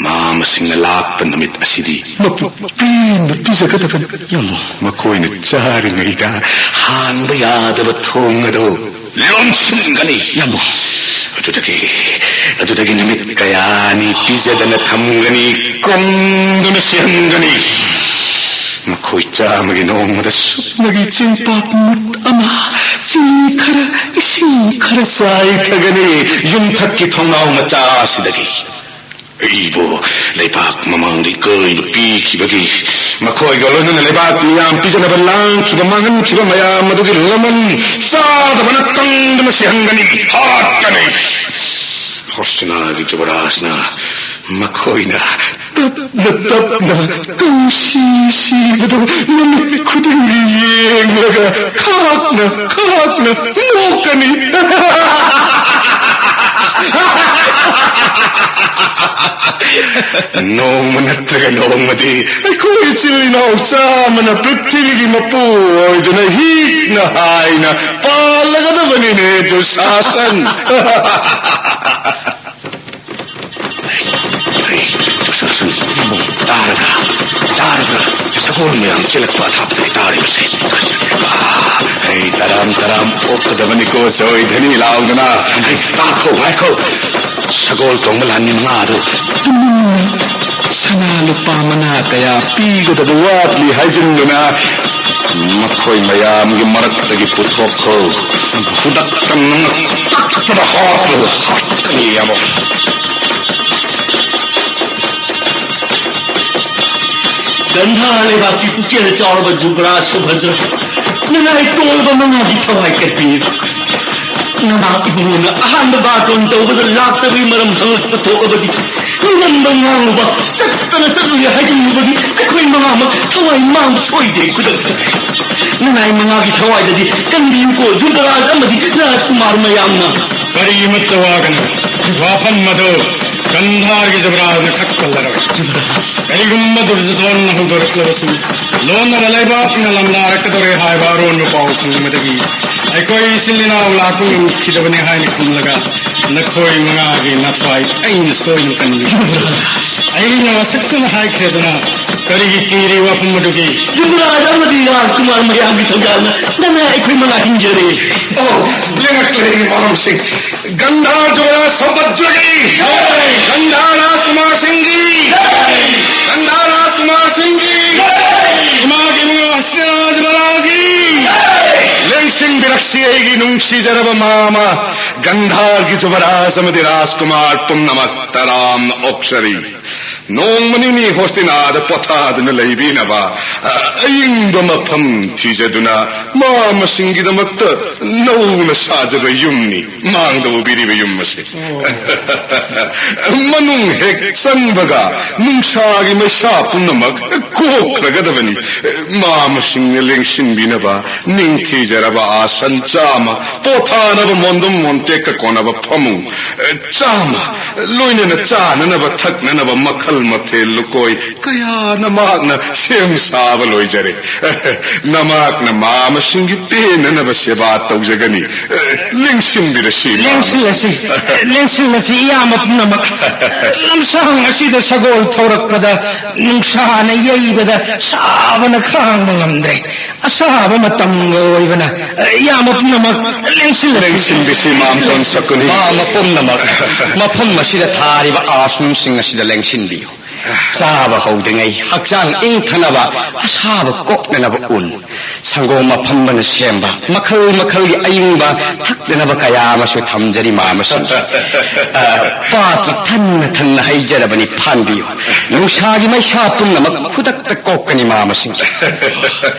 ꯃꯥ ꯃꯁꯤꯡꯅ ꯂꯥꯛꯄ ꯅꯨꯃꯤꯠ ꯑꯁꯤꯗꯤ ꯃꯄꯨ ꯄꯦꯟꯅ ꯄꯤꯖꯒꯗꯕꯅꯤ꯫ ꯌꯥꯕꯨꯡ꯫ ꯃꯈꯣꯏꯅ ꯆꯥꯔꯤꯉꯩꯗ ꯍꯥꯡꯕ ꯌꯥꯗꯕ ꯊꯣꯡ ꯑꯗꯨ ꯂꯣꯟꯁꯤꯟꯒꯅꯤ꯫ ꯌꯥꯕꯨꯡ꯫ ꯑꯗꯨꯗꯒꯤ, ꯑꯗꯨꯗꯒꯤ ꯅꯨꯃꯤꯠ ꯀꯌꯥꯅꯤ ꯄꯤꯖꯗꯅ ꯊꯝꯒꯅꯤ, ꯀꯨꯝꯗꯨꯅ ꯁꯤꯍꯟꯒꯅꯤ꯫ ꯃꯈꯣꯏ ꯆꯥꯝꯃꯒꯤ ꯅꯣꯡꯃꯗ ꯁꯨꯞꯅꯒꯤ ꯆꯦꯡꯄꯥꯛ ꯃꯨꯠ ꯑꯃ, ꯆꯤꯅꯤ ꯈꯔ, ꯏꯁꯤꯡ ꯈꯔ ꯆꯥꯏꯊꯒꯅꯤ꯫ ꯌꯨꯝꯊꯛꯀꯤ ꯊꯣꯡꯅꯥꯎ ꯃꯆꯥ ꯑꯁꯤꯗꯒꯤ ꯑꯩꯕꯨ ꯂꯩꯕꯥꯛ ꯃꯃꯥꯡꯗ ꯏꯀꯣꯏꯕ ꯄꯤꯈꯤꯕꯒꯤ, ꯃꯈꯣꯏꯒ ꯂꯣꯏꯅꯅ ꯂꯩꯕꯥꯛ ꯃꯤꯌꯥꯝ ꯄꯤꯖꯅꯕ ꯂꯥꯡꯈꯤꯕ, ꯃꯥꯡꯍꯟꯈꯤꯕ ꯃꯌꯥꯝ ꯑꯗꯨꯒꯤ ꯂꯃꯟ ꯆꯥꯗꯕꯅ ꯀꯪꯗꯅ ꯁꯤꯍꯟꯒꯅꯤ, ꯍꯥꯠꯀꯅꯤ꯫ ꯍꯣꯁꯇꯤꯅꯥꯒꯤ ꯖꯨꯕꯔꯥꯖꯅ ꯃꯈꯣꯏꯅ ꯇꯞꯅ ꯇꯞꯅ ꯀꯪꯁꯤ ꯁꯤꯕꯗꯨ ꯅꯨꯃꯤꯠ ꯈꯨꯗꯤꯡꯒꯤ ꯌꯦꯡꯂꯒ ꯈꯥꯛꯅ ꯈꯥꯛꯅ ꯅꯣꯛꯀꯅꯤ꯫ ꯅꯣꯡꯃ ꯅꯠꯇ꯭ꯔꯒ ꯅꯣꯡꯃꯗꯤ ꯑꯩꯈꯣꯏ ꯏꯆꯤꯜ ꯏꯅꯥꯎ ꯆꯥꯝꯃꯅ ꯄ꯭ꯔꯤꯊꯤꯕꯤꯒꯤ ꯃꯄꯨ ꯑꯣꯏꯗꯨꯅ ꯍꯤꯛꯅ ꯍꯥꯏꯅ ꯄꯥꯜꯂꯒꯗꯕꯅꯤꯅꯦ, ꯗꯨꯁꯥꯁꯟ꯫ ꯍꯩ, ꯗꯨꯁꯥꯁꯟ, ꯇꯥꯔꯕ꯭ꯔꯥ? ꯇꯥꯔꯕ꯭ꯔꯥ? ꯁꯒꯣꯜ ꯃꯌꯥꯝ ꯆꯦꯜꯂꯛꯄ ꯑꯊꯥꯞꯄꯗꯒꯤ ꯇꯥꯔꯤꯕꯁꯦ꯫ ꯑꯥ, ꯍꯩ, ꯇꯔꯥꯝ ꯇꯔꯥꯝ ꯑꯣꯛꯀꯗꯕꯅꯤꯀꯣ, ꯆꯣꯏꯊꯅꯤ ꯂꯥꯎꯗꯅ꯫ ꯍꯩ, ꯇꯥꯈꯣ, ꯉꯥꯏꯈꯣ꯫ ꯁꯒꯣꯜ ꯇꯣꯡꯕ ꯂꯥꯟꯃꯤ ꯃꯉꯥ ꯑꯗꯨ ꯇꯨꯃꯤꯟꯅ ꯁꯅꯥ ꯂꯨꯄꯥ ꯃꯅꯥ ꯀꯌꯥ ꯄꯤꯒꯗꯕ ꯋꯥꯠꯂꯤ ꯍꯥꯏꯖꯤꯟꯗꯨꯅ ꯃꯈꯣꯏ ꯃꯌꯥꯝꯒꯤ ꯃꯔꯛꯇꯒꯤ ꯄꯨꯊꯣꯛꯈꯣ꯫ ꯈꯨꯗꯛꯇ ꯅꯪꯅ ꯀꯛꯇꯅ ꯍꯥꯠꯂꯨ꯫ ꯍꯥꯠꯀꯅꯤ ꯑꯃꯨꯛ꯫ ꯒꯟꯙꯥꯔ ꯂꯩꯕꯥꯛꯀꯤ ꯄꯨꯛꯆꯦꯜ ꯆꯥꯎꯔꯕ ꯖꯨꯕꯔꯥꯖ ꯁꯨꯚꯗ꯭ꯔ, ꯅꯅꯥꯏ ꯇꯣꯜꯂꯕ ꯃꯉꯥꯒꯤ ꯊꯋꯥꯏ ꯀꯠꯄꯤꯔꯤꯕ ꯅꯃꯥ ꯏꯕꯨꯡꯉꯣꯅ ꯑꯍꯥꯟꯕ ꯕꯥꯔꯇꯣꯟ ꯇꯧꯕꯗ ꯂꯥꯛꯇꯕꯒꯤ ꯃꯔꯝ ꯍꯪꯂꯛꯄ ꯊꯣꯛꯂꯕꯗꯤ, ꯉꯝꯕ ꯉꯥꯡꯂꯨꯕ, ꯆꯠꯇꯅ ꯆꯠꯂꯨꯔꯦ ꯍꯥꯏꯖꯤꯜꯂꯨꯕꯒꯤ ꯑꯩꯈꯣꯏ ꯃꯉꯥꯃꯛ ꯊꯋꯥꯏ ꯃꯥꯡꯕ ꯁꯣꯏꯗꯦ ꯈꯨꯗꯛꯇ꯫ ꯅꯅꯥꯏ ꯃꯉꯥꯒꯤ ꯊꯋꯥꯏꯗꯗꯤ ꯀꯟꯕꯤꯌꯨꯀꯣ ꯌꯨꯕꯔꯥꯖ ꯑꯃꯗꯤ ꯔꯥꯖꯀꯨꯃꯥꯔ ꯃꯌꯥꯝꯅ꯫ ꯀꯔꯤꯃꯠꯇ ꯋꯥꯒꯅꯨ꯫ ꯋꯥꯐꯝ ꯑꯗꯨ ꯒꯟꯙꯥꯔꯒꯤ ꯖꯨꯕꯔꯥꯖꯅ ꯈꯛ ꯀꯜꯂꯔꯣꯏ꯫ ꯀꯔꯤꯒꯨꯝꯕ ꯗꯨꯔꯖꯣꯙꯟꯅ ꯍꯧꯗꯣꯔꯛꯂꯕꯁꯨ, ꯂꯣꯟꯅꯕ ꯂꯩꯕꯥꯛꯅ ꯂꯥꯟꯗꯥꯔꯛꯀꯗꯧꯔꯦ ꯍꯥꯏꯕ ꯑꯔꯣꯟꯕ ꯄꯥꯎ ꯐꯪꯕꯗꯒꯤ ꯑꯩꯈꯣꯏ ꯏꯆꯤꯜ ꯏꯅꯥꯎ ꯂꯥꯛꯄ ꯉꯝꯈꯤꯗꯕꯅꯤ ꯍꯥꯏꯅ ꯈꯨꯝꯂꯒ, ꯅꯈꯣꯏ ꯃꯉꯥꯒꯤ ꯅꯊ꯭ꯋꯥꯏ ꯑꯩꯅ ꯁꯣꯏꯗꯅ ꯀꯟꯕꯤꯒꯦ꯫ ꯑꯩꯅ ꯋꯥꯁꯛꯇꯨꯅ ꯍꯥꯏꯈ꯭ꯔꯦꯗꯅ, ꯀꯔꯤꯒꯤ ꯀꯤꯔꯤ ꯋꯥꯐꯝ ꯑꯗꯨꯒꯤ? ꯌꯨꯕꯔꯥꯖ ꯑꯃꯗꯤ ꯔꯥꯖꯀꯨꯃꯥꯔ ꯃꯌꯥꯝꯒꯤ ꯊꯧꯖꯥꯜꯅ ꯅꯅꯥꯏ ꯑꯩꯈꯣꯏ ꯃꯉꯥ ꯍꯤꯡꯖꯔꯦ꯫ ꯑꯣ, ꯂꯦꯡꯉꯛꯂꯦ ꯃꯔꯝꯁꯤꯡ꯫ ꯒꯟꯙꯥꯔ ꯖꯨꯕꯔꯥꯖ ꯁꯝꯕꯠꯖꯒꯤ! ꯒꯟꯙꯥꯔ ꯔꯥꯖꯀꯨꯃꯥꯔ ꯁꯤꯡꯒꯤ! ꯒꯟꯙꯥꯔ ꯔꯥꯖꯀꯨꯃꯥꯔ ꯁꯤꯡꯒꯤ! ꯏꯃꯥꯒꯤ ꯏꯕꯨꯡꯉꯣ ꯍꯁꯤꯅꯥꯖ ꯃꯍꯥꯔꯥꯖꯒꯤ! ꯂꯦꯡꯁꯤꯟꯕꯤꯔꯛꯁꯤ ꯑꯩꯒꯤ ꯅꯨꯡꯁꯤꯖꯔꯕ ꯃꯥꯃ, ꯒꯟꯙꯥꯔꯒꯤ ꯖꯨꯕꯔꯥꯖ ꯑꯃꯗꯤ ꯔꯥꯖꯀꯨꯃꯥꯔ ꯄꯨꯝꯅꯃꯛ ꯇꯔꯥꯝꯅ ꯑꯣꯛꯆꯔꯤ꯫ ꯅꯣꯡꯃ ꯅꯤꯅꯤ ꯍꯣꯁꯇꯤꯅꯥꯗ ꯄꯣꯊꯥꯗꯨꯅ ꯂꯩꯕꯤꯅꯕ, ꯑ, ꯑꯏꯪꯕ ꯃꯐꯝ ꯊꯤꯖꯗꯨꯅ ꯃꯥꯃꯁꯤꯡꯒꯤꯗꯃꯛꯇ ꯅꯧꯅ ꯁꯥꯖꯕ ꯌꯨꯝꯅꯤ꯫ ꯃꯥꯡꯗ ꯎꯕꯤꯔꯤꯕ ꯌꯨꯝ ꯑꯁꯤ꯫ ꯃꯅꯨꯡ ꯍꯦꯛ ꯆꯪꯕꯒ ꯅꯨꯡꯁꯥꯒꯤ ꯃꯩꯁꯥ ꯄꯨꯝꯅꯃꯛ ꯀꯣꯛꯈ꯭ꯔꯒꯗꯕꯅꯤ꯫ ꯃꯥꯃꯁꯤꯡꯅ ꯂꯦꯡꯁꯤꯟꯕꯤꯅꯕ ꯅꯤꯡꯊꯤꯖꯔꯕ ꯑꯥꯁꯟ ꯆꯥꯝꯃ, ꯄꯣꯊꯥꯅꯕ ꯃꯣꯟꯗꯨꯝ ꯃꯣꯟꯇꯦꯛꯀ ꯀꯣꯟꯅꯕ ꯐꯃꯨꯡ ꯆꯥꯝꯃ, ꯂꯣꯏꯅꯅ ꯆꯥꯅꯅꯕ ꯊꯛꯅꯅꯕ ꯃꯈꯜ ꯃꯊꯦꯜ ꯂꯨꯀꯣꯏ ꯀꯌꯥꯅ ꯃꯍꯥꯛꯅ ꯁꯦꯝ ꯁꯥꯕ ꯂꯣꯏꯖꯔꯦ꯫ ꯅꯃꯥꯛꯅ ꯃꯥꯃꯁꯤꯡꯒꯤ ꯄꯦꯟꯅꯅꯕ ꯁꯦꯕꯥ ꯇꯧꯖꯒꯅꯤ꯫ ꯂꯦꯡꯁꯤꯟꯕꯤꯔꯁꯤ, ꯃꯥꯃꯁꯤꯡ꯫ ꯂꯦꯡꯁꯤꯜꯂꯁꯤ, ꯂꯦꯡꯁꯤꯜꯂꯁꯤ, ꯏꯌꯥꯝꯕ ꯄꯨꯝꯅꯃꯛ꯫ ꯂꯝꯁꯥꯡ ꯑꯁꯤꯗ ꯁꯒꯣꯜ ꯊꯧꯔꯛꯄꯗ ꯅꯨꯡꯁꯥꯅ ꯌꯩꯕꯗ ꯁꯥꯕꯅ ꯈꯥꯡꯕ ꯉꯝꯗ꯭ꯔꯦ꯫ ꯑꯁꯥꯕ ꯃꯇꯝꯒ ꯑꯣꯏꯕꯅ, ꯏꯌꯥꯝꯕ ꯄꯨꯝꯅꯃꯛ ꯂꯦꯡꯁꯤꯜꯂꯁꯤ꯫ ꯂꯦꯡꯁꯤꯟꯕꯤꯁꯤ, ꯃꯥꯝꯇꯣꯟ ꯁꯀꯨꯅꯤ꯫ ꯃꯥꯝꯃ ꯄꯨꯝꯅꯃꯛ ꯃꯐꯝ ꯑꯁꯤꯗ ꯊꯥꯔꯤꯕ ꯑꯥꯁꯟꯁꯤꯡ ꯑꯁꯤꯗ ꯂꯦꯡꯁꯤꯟꯕꯤꯌꯨ꯫ ꯆꯥꯕ ꯍꯧꯗ꯭ꯔꯤꯉꯩ ꯍꯛꯆꯥꯡ ꯏꯪꯊꯅꯕ, ꯑꯁꯥꯕ ꯀꯣꯛꯅꯅꯕ ꯎꯟ, ꯁꯪꯒꯣꯝ ꯑꯐꯝꯕꯅ ꯁꯦꯝꯕ ꯃꯈꯜ ꯃꯈꯜꯒꯤ ꯑꯏꯪꯕ ꯊꯛꯅꯅꯕ ꯀꯌꯥ ꯑꯃꯁꯨ ꯊꯝꯖꯔꯤ ꯃꯥꯃꯁꯤꯡ꯫ ꯑ, ꯄꯥꯇ꯭ꯔ ꯊꯟꯅ ꯊꯟꯅ ꯍꯩꯖꯔꯕꯅꯤ, ꯐꯥꯟꯕꯤꯌꯨ꯫ ꯅꯨꯡꯁꯥꯒꯤ ꯃꯩꯁꯥ ꯄꯨꯝꯅꯃꯛ ꯈꯨꯗꯛꯇ ꯀꯣꯛꯀꯅꯤ ꯃꯥꯃꯁꯤꯡ꯫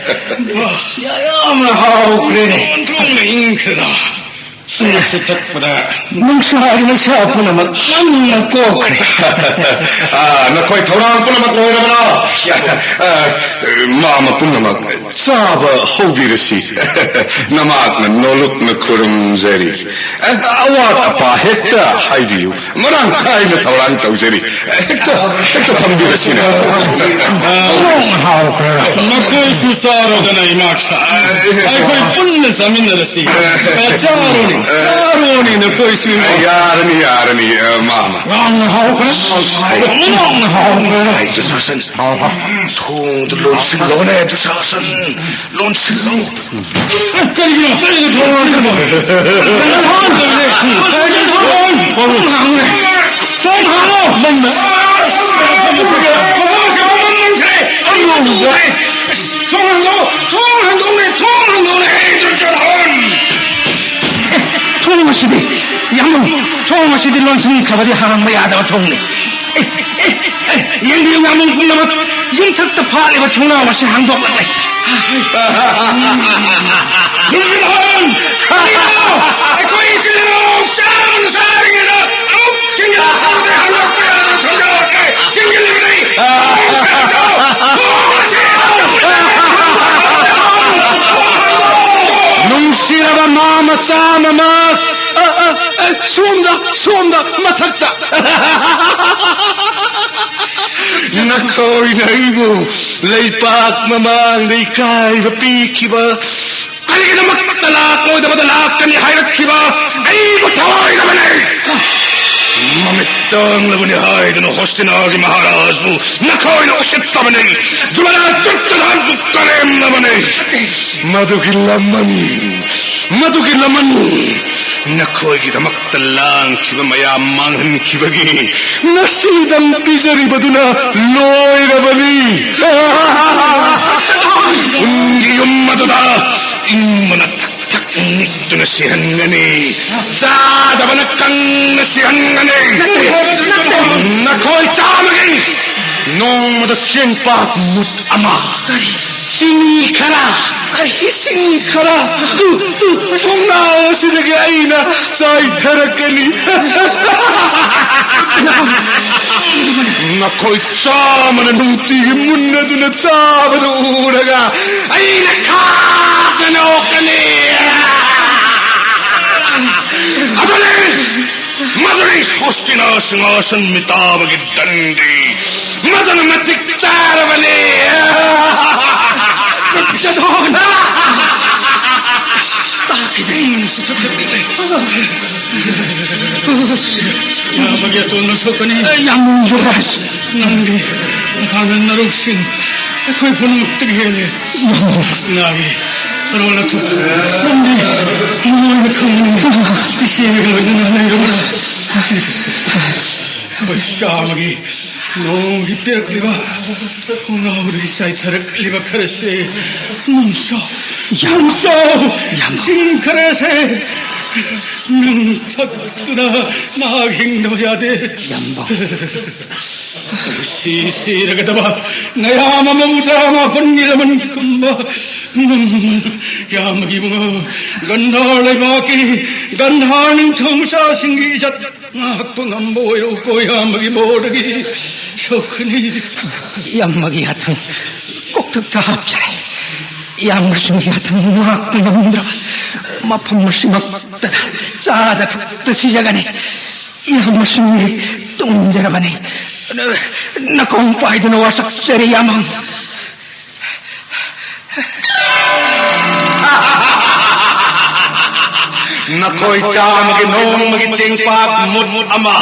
ꯌꯥꯝꯅ ꯍꯥꯎꯈ꯭ꯔꯦꯅꯦ꯫ ꯑꯣꯟꯊꯣꯛꯅ ꯏꯪꯈ꯭ꯔꯦꯗ꯫ ꯏꯁꯤꯡ ꯑꯁꯤ ꯊꯛꯄꯗ ꯅꯨꯡꯁꯥꯒꯤ ꯃꯩꯁꯥ ꯄꯨꯝꯅꯃꯛ ꯌꯥꯝꯅ ꯀꯣꯛꯈ꯭ꯔꯦ꯫ ꯑꯥ, ꯅꯈꯣꯏ ꯊꯧꯔꯥꯡ ꯄꯨꯝꯅꯃꯛ ꯂꯣꯏꯔꯕ꯭ꯔꯣ? ꯑꯥ, ꯃꯥꯃ ꯄꯨꯝꯅꯃꯛ ꯆꯥꯕ ꯍꯧꯕꯤꯔꯁꯤ꯫ ꯅꯃꯥꯛꯅ ꯅꯣꯂꯨꯛꯅ ꯈꯨꯔꯨꯝꯖꯔꯤ꯫ ꯑꯦ, ꯑꯋꯥꯠ ꯑꯄꯥ ꯍꯦꯛꯇ ꯍꯥꯏꯕꯤꯌꯨ꯫ ꯃꯔꯥꯡ ꯀꯥꯏꯅ ꯊꯧꯔꯥꯡ ꯇꯧꯖꯔꯤ꯫ ꯍꯦꯛꯇ, ꯍꯦꯛꯇ ꯐꯝꯕꯤꯔꯁꯤꯅꯦ꯫ ꯍꯥꯎꯈ꯭ꯔꯦ꯫ ꯅꯈꯣꯏꯁꯨ ꯆꯥꯔꯣꯗꯅ, ꯏꯃꯥꯛꯁ꯫ ꯑꯩꯈꯣꯏ ꯄꯨꯟꯅ ꯆꯥꯃꯤꯟꯅꯔꯁꯤ꯫ ꯆꯥꯔꯣꯅꯦ, ꯆꯥꯔꯣꯅꯦ, ꯅꯈꯣꯏꯁꯨ, ꯏꯃꯥꯛꯁ꯫ ꯌꯥꯔꯅꯤ, ꯌꯥꯔꯅꯤ, ꯑ, ꯃꯥꯃ꯫ ꯌꯥꯝꯅ ꯍꯥꯎꯈ꯭ꯔꯦ꯫ ꯌꯥꯝꯅ ꯍꯥꯎꯈ꯭ꯔꯦ꯫ ꯑꯩ ꯗꯨꯁꯥꯁꯟ, ꯊꯣꯡꯗꯨ ꯂꯣꯟꯁꯤꯜꯂꯣꯅꯦ, ꯗꯨꯁꯥꯁꯟ꯫ ꯂꯣꯟꯁꯤꯜꯂꯨ꯫ ꯀꯔꯤꯒꯤꯅꯣ? ꯀꯔꯤꯒꯤꯅꯣ? ꯊꯣꯡ ꯍꯥꯡꯗꯕꯅꯦ? ꯊꯣꯡ ꯍꯥꯡꯉꯨꯅꯦ꯫ ꯊꯣꯡ ꯍꯥꯡꯉꯣ꯫ ꯃꯐꯝ ꯑꯁꯤ ꯄꯨꯝꯃꯝ ꯃꯝꯈ꯭ꯔꯦ꯫ ꯑꯩ ꯃꯇꯨ ꯎꯗ꯭ꯔꯦ꯫ ꯑꯁ, ꯊꯣꯡ ꯍꯥꯡꯗꯣꯛꯑꯣ꯫ ꯊꯣꯡ ꯍꯥꯡꯗꯣꯛꯎꯅꯦ꯫ ꯊꯣꯡ ꯍꯥꯡꯗꯣꯛꯎꯅꯦ꯫ ꯑꯩ ꯗꯨꯔꯖꯣꯙꯟ꯫ ꯊꯣꯡ ꯑꯁꯤꯗꯤ, ꯌꯥꯝꯕꯨꯡ, ꯊꯣꯡ ꯑꯁꯤꯗꯤ ꯂꯣꯟꯁꯤꯟꯈ꯭ꯔꯕꯗꯤ ꯍꯥꯡꯕ ꯌꯥꯗꯕ ꯊꯣꯡꯅꯤ꯫ ꯑꯦ, ꯑꯦ, ꯑꯦ, ꯌꯦꯡꯕꯤꯌꯨ, ꯌꯥꯝꯕꯨꯡ ꯄꯨꯝꯅꯃꯛ, ꯌꯨꯝꯊꯛꯇ ꯐꯥꯠꯂꯤꯕ ꯊꯣꯡꯅꯥꯎ ꯑꯁꯤ ꯍꯥꯡꯗꯣꯛꯂꯛꯂꯦ꯫ ꯗꯨꯔꯖꯣꯙꯟ! ꯀꯔꯤꯅꯣ? ꯑꯩꯈꯣꯏ ꯏꯆꯤꯜ ꯏꯅꯥꯎ ꯆꯥꯕꯅ ꯆꯥꯔꯤꯉꯩꯗ ꯑꯃꯨꯛ ꯊꯤꯡꯖꯤꯜꯂ ꯊꯝꯕꯗꯤ ꯍꯥꯡꯗꯣꯛꯄ ꯌꯥꯗꯕ ꯊꯣꯡꯅꯥꯎ ꯑꯁꯤ ꯊꯤꯡꯖꯤꯜꯂꯤꯕꯅꯤ꯫ ꯊꯣꯡ ꯑꯁꯤ ꯍꯥꯡꯗꯣꯛꯂꯛꯂꯦ! ꯅꯨꯡꯁꯤꯔꯕ ꯃꯥ ꯃꯆꯥ ꯃꯃꯥ, ꯑ, ꯑ, ꯑ, ꯁꯣꯝꯗ, ꯁꯣꯝꯗ, ꯃꯊꯛꯇ꯫ ꯅꯈꯣꯏꯅ ꯑꯩꯕꯨ ꯂꯩꯄꯥꯛ ꯃꯃꯥꯡꯗ ꯏꯀꯥꯏꯕ ꯄꯤꯈꯤꯕ, ꯀꯔꯤꯒꯤꯗꯃꯛꯇ ꯂꯥꯛꯂꯣꯏꯗꯕꯗ ꯂꯥꯛꯀꯅꯤ ꯍꯥꯏꯔꯛꯈꯤꯕ ꯑꯩꯕꯨ ꯊꯋꯥꯏꯗꯕꯅꯤ꯫ ꯃꯃꯤꯠ ꯇꯥꯡꯂꯕꯅꯤ ꯍꯥꯏꯗꯨꯅ ꯍꯣꯁꯇꯤꯅꯥꯒꯤ ꯃꯍꯥꯔꯥꯖꯕꯨ ꯅꯈꯣꯏꯅ ꯎꯁꯤꯠꯇꯕꯅꯤ꯫ ꯖꯨꯕꯔꯥꯖ ꯗꯨꯔꯖꯣꯙꯟꯕꯨ ꯀꯔꯦꯝꯅꯕꯅꯤ꯫ ꯃꯗꯨꯒꯤ ꯂꯃꯟ, ꯃꯗꯨꯒꯤ ꯂꯃꯟ ꯅꯈꯣꯏꯒꯤꯗꯃꯛꯇ ꯂꯥꯡꯈꯤꯕ ꯃꯌꯥꯝ ꯃꯥꯡꯍꯟꯈꯤꯕꯒꯤ ꯉꯁꯤꯗꯪ ꯄꯤꯖꯔꯤꯕꯗꯨꯅ ꯂꯣꯏꯔꯕꯅꯤ꯫ ꯎꯟꯒꯤ ꯌꯨꯝ ꯑꯗꯨꯗ ꯏꯪꯕꯅ ꯊꯛ ꯊꯛ ꯅꯤꯛꯇꯨꯅ ꯁꯤꯍꯟꯒꯅꯤ꯫ ꯆꯥꯗꯕꯅ ꯀꯪꯅ ꯁꯤꯍꯟꯒꯅꯤ꯫ ꯅꯈꯣꯏ ꯆꯥꯝꯃꯒꯤ ꯅꯣꯡꯃꯗ ꯆꯦꯡꯄꯥꯛ ꯃꯨꯠ ꯑꯃ꯫ ꯆꯤꯅꯤ ꯈꯔ, ꯏꯁꯤꯡ ꯈꯔ, ꯇꯨ, ꯇꯨ, ꯊꯣꯡꯅꯥꯎ ꯑꯁꯤꯗꯒꯤ ꯑꯩꯅ ꯆꯥꯏꯊꯔꯛꯀꯅꯤ꯫ ꯅꯈꯣꯏ ꯆꯥꯝꯃꯅ ꯅꯨꯡꯇꯤꯒꯤ ꯃꯨꯟꯅꯗꯨꯅ ꯆꯥꯕꯗꯨ ꯎꯔꯒ ꯑꯩꯅ ꯈꯥꯛꯇꯅ ꯑꯣꯛꯀꯅꯤ꯫ ꯑꯗꯨꯅꯤ, ꯃꯗꯨꯅꯤ ꯍꯣꯁꯇꯤꯅꯥ ꯁꯤꯡꯍꯥꯁꯟ ꯃꯤꯇꯥꯕꯒꯤ ꯗꯟꯗꯤ꯫ ꯃꯗꯨꯅ ꯃꯇꯤꯛ ꯆꯥꯔꯕꯅꯤ꯫ ꯆꯠꯂꯣ꯫ ꯇꯥꯈꯤꯗꯦ꯫ ꯑꯩꯉꯣꯟꯗꯁꯨ ꯊꯛꯊꯛ ꯅꯤꯛꯂꯦ꯫ ꯌꯥꯝꯕꯒꯤ ꯑꯇꯣꯟꯕ ꯁꯣꯛꯀꯅꯤ꯫ ꯌꯥꯝ ꯌꯨꯕ꯭ꯔꯥ? ꯅꯪꯗꯤ ꯅꯄꯥꯡꯒꯜ ꯅꯔꯧꯁꯤꯡ ꯑꯩꯈꯣꯏ ꯄꯨꯝꯅꯃꯛꯇꯒꯤ ꯍꯦꯜꯂꯦ꯫ ꯌꯥꯝꯕ꯫ ꯉꯥꯒꯤ ꯑꯔꯣꯜ ꯑꯊꯨꯞ ꯅꯪꯗꯤ ꯅꯣꯏꯅ ꯈꯪꯕꯅꯤ꯫ ꯏꯆꯦꯒ ꯂꯣꯏꯅꯅ ꯂꯩꯔꯕ꯭ꯔꯥ? ꯑꯩꯈꯣꯏ ꯆꯥꯝꯃꯒꯤ ꯅꯣꯡꯃꯒꯤ ꯄꯤꯔꯛꯂꯤꯕ ꯈꯣꯡꯒ꯭ꯔꯥꯎꯗꯒꯤ ꯆꯥꯏꯊꯔꯛꯂꯤꯕ ꯈꯔꯁꯦ ꯅꯪ ꯆꯥꯎ꯫ ꯌꯥꯝ꯫ ꯅꯪ ꯆꯥꯎ꯫ ꯌꯥꯝ꯫ ꯏꯁꯤꯡ ꯈꯔꯁꯦ ꯅꯪ ꯊꯛꯇꯨꯅ ꯅꯍꯥꯛ ꯍꯤꯡꯗꯕ ꯌꯥꯗꯦ꯫ ꯌꯥꯝꯕ꯫ ꯁꯤ ꯁꯤꯔꯒꯗꯕ ꯅꯌꯥꯝ ꯑꯃꯕꯨ ꯇꯔꯥꯃꯥꯄꯟꯒꯤ ꯂꯃꯟ ꯀꯨꯝꯕ ꯌꯥꯝꯕꯒꯤ ꯏꯕꯨꯡꯉꯣ, ꯒꯟꯙꯥꯔ ꯂꯩꯕꯥꯛꯀꯤ ꯒꯟꯙꯥꯔ ꯅꯤꯡꯊꯧ ꯃꯆꯥꯁꯤꯡꯒꯤ ꯏꯖꯠ ꯉꯥꯛꯄ ꯉꯝꯕ ꯑꯣꯏꯔꯣꯀꯣ, ꯏꯌꯥꯝꯕꯒꯤ ꯃꯣꯔꯗꯒꯤ ꯁꯣꯛꯀꯅꯤ꯫ ꯏꯌꯥꯝꯕꯒꯤ ꯍꯥꯊꯨꯡ ꯀꯣꯛꯊꯛꯇ ꯍꯥꯞꯆꯔꯦ꯫ ꯏꯌꯥꯝꯕꯁꯤꯡꯒꯤ ꯍꯥꯊꯨꯡ ꯉꯥꯛꯄ ꯉꯝꯗ꯭ꯔꯕ ꯃꯐꯝ ꯑꯁꯤꯃꯛꯇꯗ ꯆꯥꯗ ꯊꯛꯇ ꯁꯤꯖꯒꯅꯤ꯫ ꯏꯌꯥꯝꯕꯁꯤꯡꯒꯤ ꯇꯣꯡꯖꯔꯕꯅꯤ꯫ ꯅꯀꯣꯡ ꯄꯥꯏꯗꯨꯅ ꯋꯥꯁꯛꯆꯔꯤ, ꯏꯌꯥꯝꯕ꯫ ꯅꯈꯣꯏ ꯆꯥꯝꯃꯒꯤ ꯅꯣꯡꯃꯒꯤ ꯆꯦꯡꯄꯥꯛ ꯃꯨꯠ ꯑꯃ,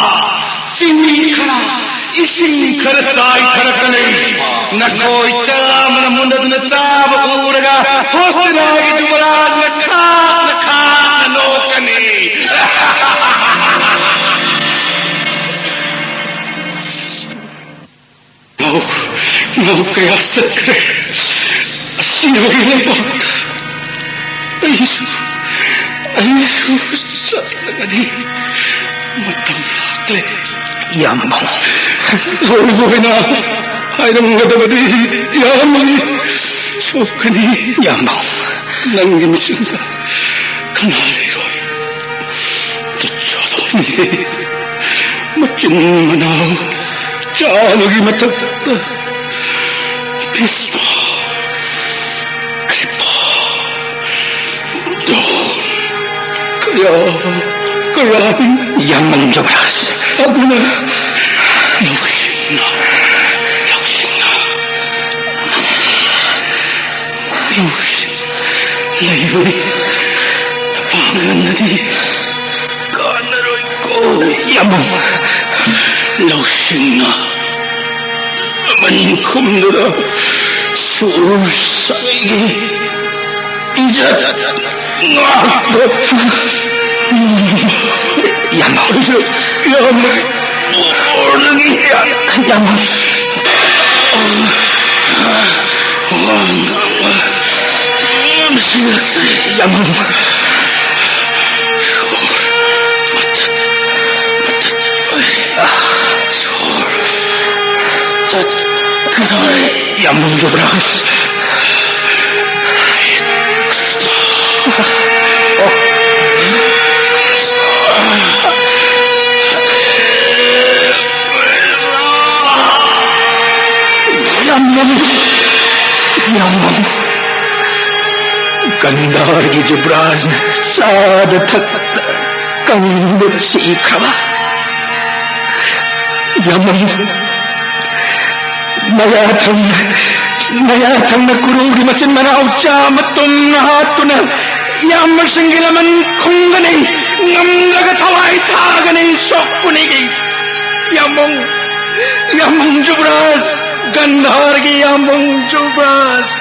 ꯆꯤꯅꯤ ꯈꯔ, ꯏꯁꯤꯡ ꯈꯔ ꯆꯥꯏꯊꯔꯛꯀꯅꯤ꯫ ꯅꯈꯣꯏ ꯆꯥꯝꯃꯅ ꯃꯨꯟꯅꯗꯨꯅ ꯆꯥꯕ ꯎꯔꯒ ꯍꯣꯁꯇꯤꯅꯥꯒꯤ ꯖꯨꯕꯔꯥꯖꯅ ꯈꯥꯛꯅ ꯈꯥꯛꯅ ꯅꯣꯛꯀꯅꯤ꯫ ꯉꯥꯎ-, ꯉꯥꯎ ꯀꯌꯥ ꯆꯠꯈ꯭ꯔꯦ꯫ ꯑꯁꯤꯕꯒꯤ ꯂꯩꯕꯥꯛꯇ ꯑꯩꯁꯨ, ꯑꯩꯁꯨ ꯆꯠꯂꯒꯅꯤ꯫ ꯃꯇꯝ ꯂꯥꯛꯂꯦ꯫ ꯏꯌꯥꯝꯕ꯫ ꯂꯣꯏ ꯂꯣꯏꯅ ꯍꯥꯏꯔꯝꯒꯗꯕꯗꯤ ꯏꯌꯥꯝꯕꯒꯤ ꯁꯣꯛꯀꯅꯤ꯫ ꯌꯥꯝꯕꯧ꯫ ꯅꯪꯒꯤ ꯃꯤꯆꯪꯗ ꯀꯅꯥ ꯂꯩꯔꯣꯏ? ꯗꯨꯁꯣꯗꯣꯟꯒꯤ ꯃꯆꯤꯟ ꯃꯅꯥꯎ ꯆꯥꯝꯃꯒꯤ ꯃꯊꯛꯇ ꯚꯤꯁꯃ, ꯀ꯭ꯔꯤꯄꯥ, ꯗ꯭ꯔꯣꯟ, ꯀꯌꯥ ꯀꯌꯥꯅꯤ꯫ ꯌꯥꯝꯕꯧ ꯖꯨꯕꯔꯥꯖ꯫ ꯑꯗꯨꯅ ꯂꯧꯁꯤꯡꯅ, ꯂꯧꯁꯤꯡꯅ ꯅꯪꯗꯤ ꯂꯧꯁꯤꯡ ꯂꯩꯕꯅꯤ꯫ ꯄꯥꯡꯒꯜꯅꯗꯤ ꯀꯥꯟꯅꯔꯣꯏꯀꯣ꯫ ꯌꯥꯝꯕꯧ꯫ ꯂꯧꯁꯤꯡꯅ ꯃꯃꯟ ꯈꯨꯝꯗꯨꯅ ꯁꯨꯔ ꯁꯥꯒꯩꯒꯤ ꯏꯖꯠ ꯉꯥꯛꯄ ꯌꯥꯝꯕꯧ꯫ ꯏꯖꯠ ꯌꯥꯝꯕꯒꯤ ꯕꯣꯔꯗꯒꯤ ꯌꯥꯝꯕꯧ꯫ ꯋꯥ ꯉꯥꯡꯕ ꯉꯝꯁꯤꯜꯂꯛꯇ꯭ꯔꯦ꯫ ꯌꯥꯝꯕꯧ꯫ ꯁꯣꯔ ꯃꯇꯠ ꯃꯇꯠ ꯑꯣꯏꯔꯦ꯫ ꯁꯣꯔ ꯇꯠꯀꯗꯧꯔꯦ꯫ ꯌꯥꯝꯕꯧ ꯖꯨꯕꯔꯥꯖ꯫ ꯀ꯭ꯔꯤꯁꯅ꯫ ꯑꯣ꯫ ꯌꯥꯝꯕꯧ꯫ ꯌꯥꯝꯕꯧ꯫ ꯒꯟꯙꯥꯔꯒꯤ ꯖꯨꯕꯔꯥꯖꯅ ꯆꯥꯗ ꯊꯛꯇ ꯀꯪꯕ ꯁꯤꯈ꯭ꯔꯕ꯫ ꯌꯥꯝꯕꯧ꯫ ꯃꯌꯥ ꯊꯪꯅ, ꯃꯌꯥ ꯊꯪꯅ ꯀꯨꯔꯨꯒꯤ ꯃꯆꯤꯟ ꯃꯅꯥꯎ ꯆꯥꯝꯃ ꯇꯨꯝꯅ ꯍꯥꯠꯇꯨꯅ ꯏꯌꯥꯝꯕꯁꯤꯡꯒꯤ ꯂꯃꯟ ꯈꯨꯝꯒꯅꯤ, ꯉꯝꯂꯒ ꯊꯋꯥꯏ ꯊꯥꯒꯅꯤ, ꯁꯣꯛꯀꯅꯤꯒꯤ꯫ ꯌꯥꯝꯕꯧ, ꯌꯥꯝꯕꯧ ꯖꯨꯕꯔꯥꯖ, ꯒꯟꯙꯥꯔꯒꯤ ꯌꯥꯝꯕꯧ ꯖꯨꯕꯔꯥꯖ꯫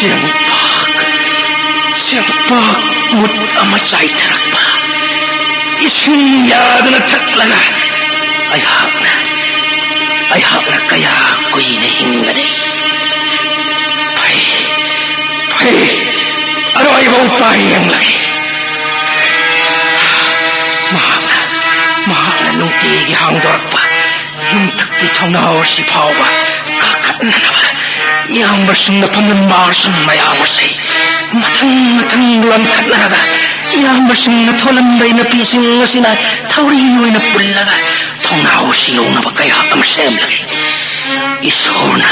ꯆꯦꯡꯄꯥꯛ, ꯆꯦꯡꯄꯥꯛ ꯃꯨꯠ ꯑꯃ ꯆꯥꯏꯊꯔꯛꯄ꯫ ꯏꯁꯤꯡ ꯌꯥꯗꯅ ꯊꯛꯂꯒ ꯑꯩꯍꯥꯛꯅ, ꯑꯩꯍꯥꯛꯅ ꯀꯌꯥ ꯀꯨꯏꯅ ꯍꯤꯡꯒꯅꯤ? ꯑꯩ ꯑꯔꯣꯏꯕ ꯎꯄꯥꯏ ꯌꯦꯡꯂꯒꯦ꯫ ꯃꯍꯥꯛꯅ, ꯃꯍꯥꯛꯅ ꯅꯨꯡꯇꯤꯒꯤ ꯍꯥꯡꯗꯣꯔꯛꯄ ꯌꯨꯝꯊꯛꯀꯤ ꯊꯣꯡꯅꯥꯎ ꯑꯁꯤ ꯐꯥꯎꯕ ꯀꯥꯈꯠꯅꯅꯕ ꯏꯌꯥꯝꯕꯁꯤꯡꯅ ꯐꯝꯂꯝꯕ ꯑꯥꯁꯟ ꯃꯌꯥꯝ ꯑꯁꯤ ꯃꯊꯪ ꯃꯊꯪ ꯂꯣꯟꯈꯠꯅꯔꯒ, ꯏꯌꯥꯝꯕꯁꯤꯡꯅ ꯊꯣꯜꯂꯝꯕ ꯏꯅꯄꯤꯁꯤꯡ ꯑꯁꯤꯅ ꯊꯧꯔꯤ ꯑꯣꯏꯅ ꯄꯨꯜꯂꯒ ꯊꯣꯡꯅꯥꯎ ꯑꯁꯤ ꯌꯧꯅꯕ ꯀꯌꯥꯠ ꯑꯃ ꯁꯦꯝꯂꯤ꯫ ꯏꯁꯣꯔꯅ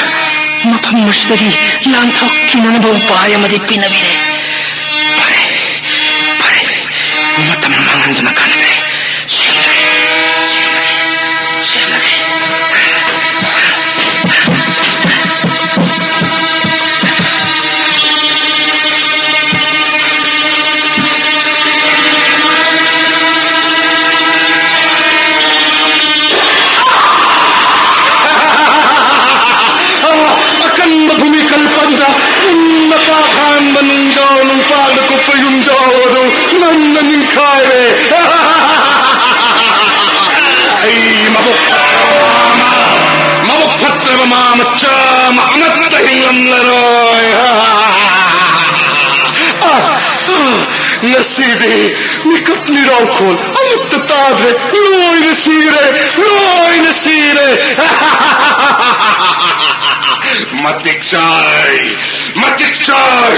ꯃꯐꯝ ꯑꯁꯤꯗꯒꯤ ꯂꯥꯟꯊꯣꯛꯈꯤꯅꯅꯕ ꯎꯄꯥꯏ ꯑꯃꯗꯤ ꯄꯤꯅꯕꯤꯔꯦ꯫ ꯐꯔꯦ, ꯐꯔꯦ, ꯃꯇꯝ ꯃꯥꯡꯍꯟꯗꯨꯅ ꯀꯥꯟꯅꯗ꯭ꯔꯦ꯫ ꯁꯦꯝꯂꯒꯦ, ꯁꯦꯝꯂꯒꯦ, ꯁꯦꯝꯂꯒꯦ꯫ ꯑꯀꯟꯕ ꯐꯨꯝꯕꯤ ꯀꯜꯂꯛꯄ ꯑꯗꯨꯗ ꯄꯨꯟꯅ ꯀꯥꯈꯥꯟꯕ ꯅꯨꯡꯖꯥꯎ ꯅꯨꯡꯄꯥꯛꯅ ꯀꯨꯞꯄ ꯌꯨꯝꯖꯥꯎ ꯑꯗꯨ ꯅꯪꯅ ꯅꯤꯡꯈꯥꯏꯔꯦ꯫ ꯑꯩ ꯃꯕꯨꯛ ꯐꯠꯇ꯭ꯔꯕ ꯃꯃꯥ, ꯃꯕꯨꯛ ꯐꯠꯇ꯭ꯔꯕ ꯃꯃꯥ ꯃꯆꯥ ꯑꯃ ꯑꯃꯠꯇ ꯍꯤꯡꯂꯝꯂꯔꯣꯏ꯫ ꯑ, ꯑ, ꯉꯁꯤꯗꯤ ꯃꯤꯀꯞ ꯃꯤꯔꯥꯎꯈꯣꯜ ꯑꯃꯠꯇ ꯇꯥꯗ꯭ꯔꯦ꯫ ꯂꯣꯏꯅ ꯁꯤꯔꯦ, ꯂꯣꯏꯅ ꯁꯤꯔꯦ꯫ ꯃꯇꯤꯛ ꯆꯥꯏ, ꯃꯇꯤꯛ ꯆꯥꯏ꯫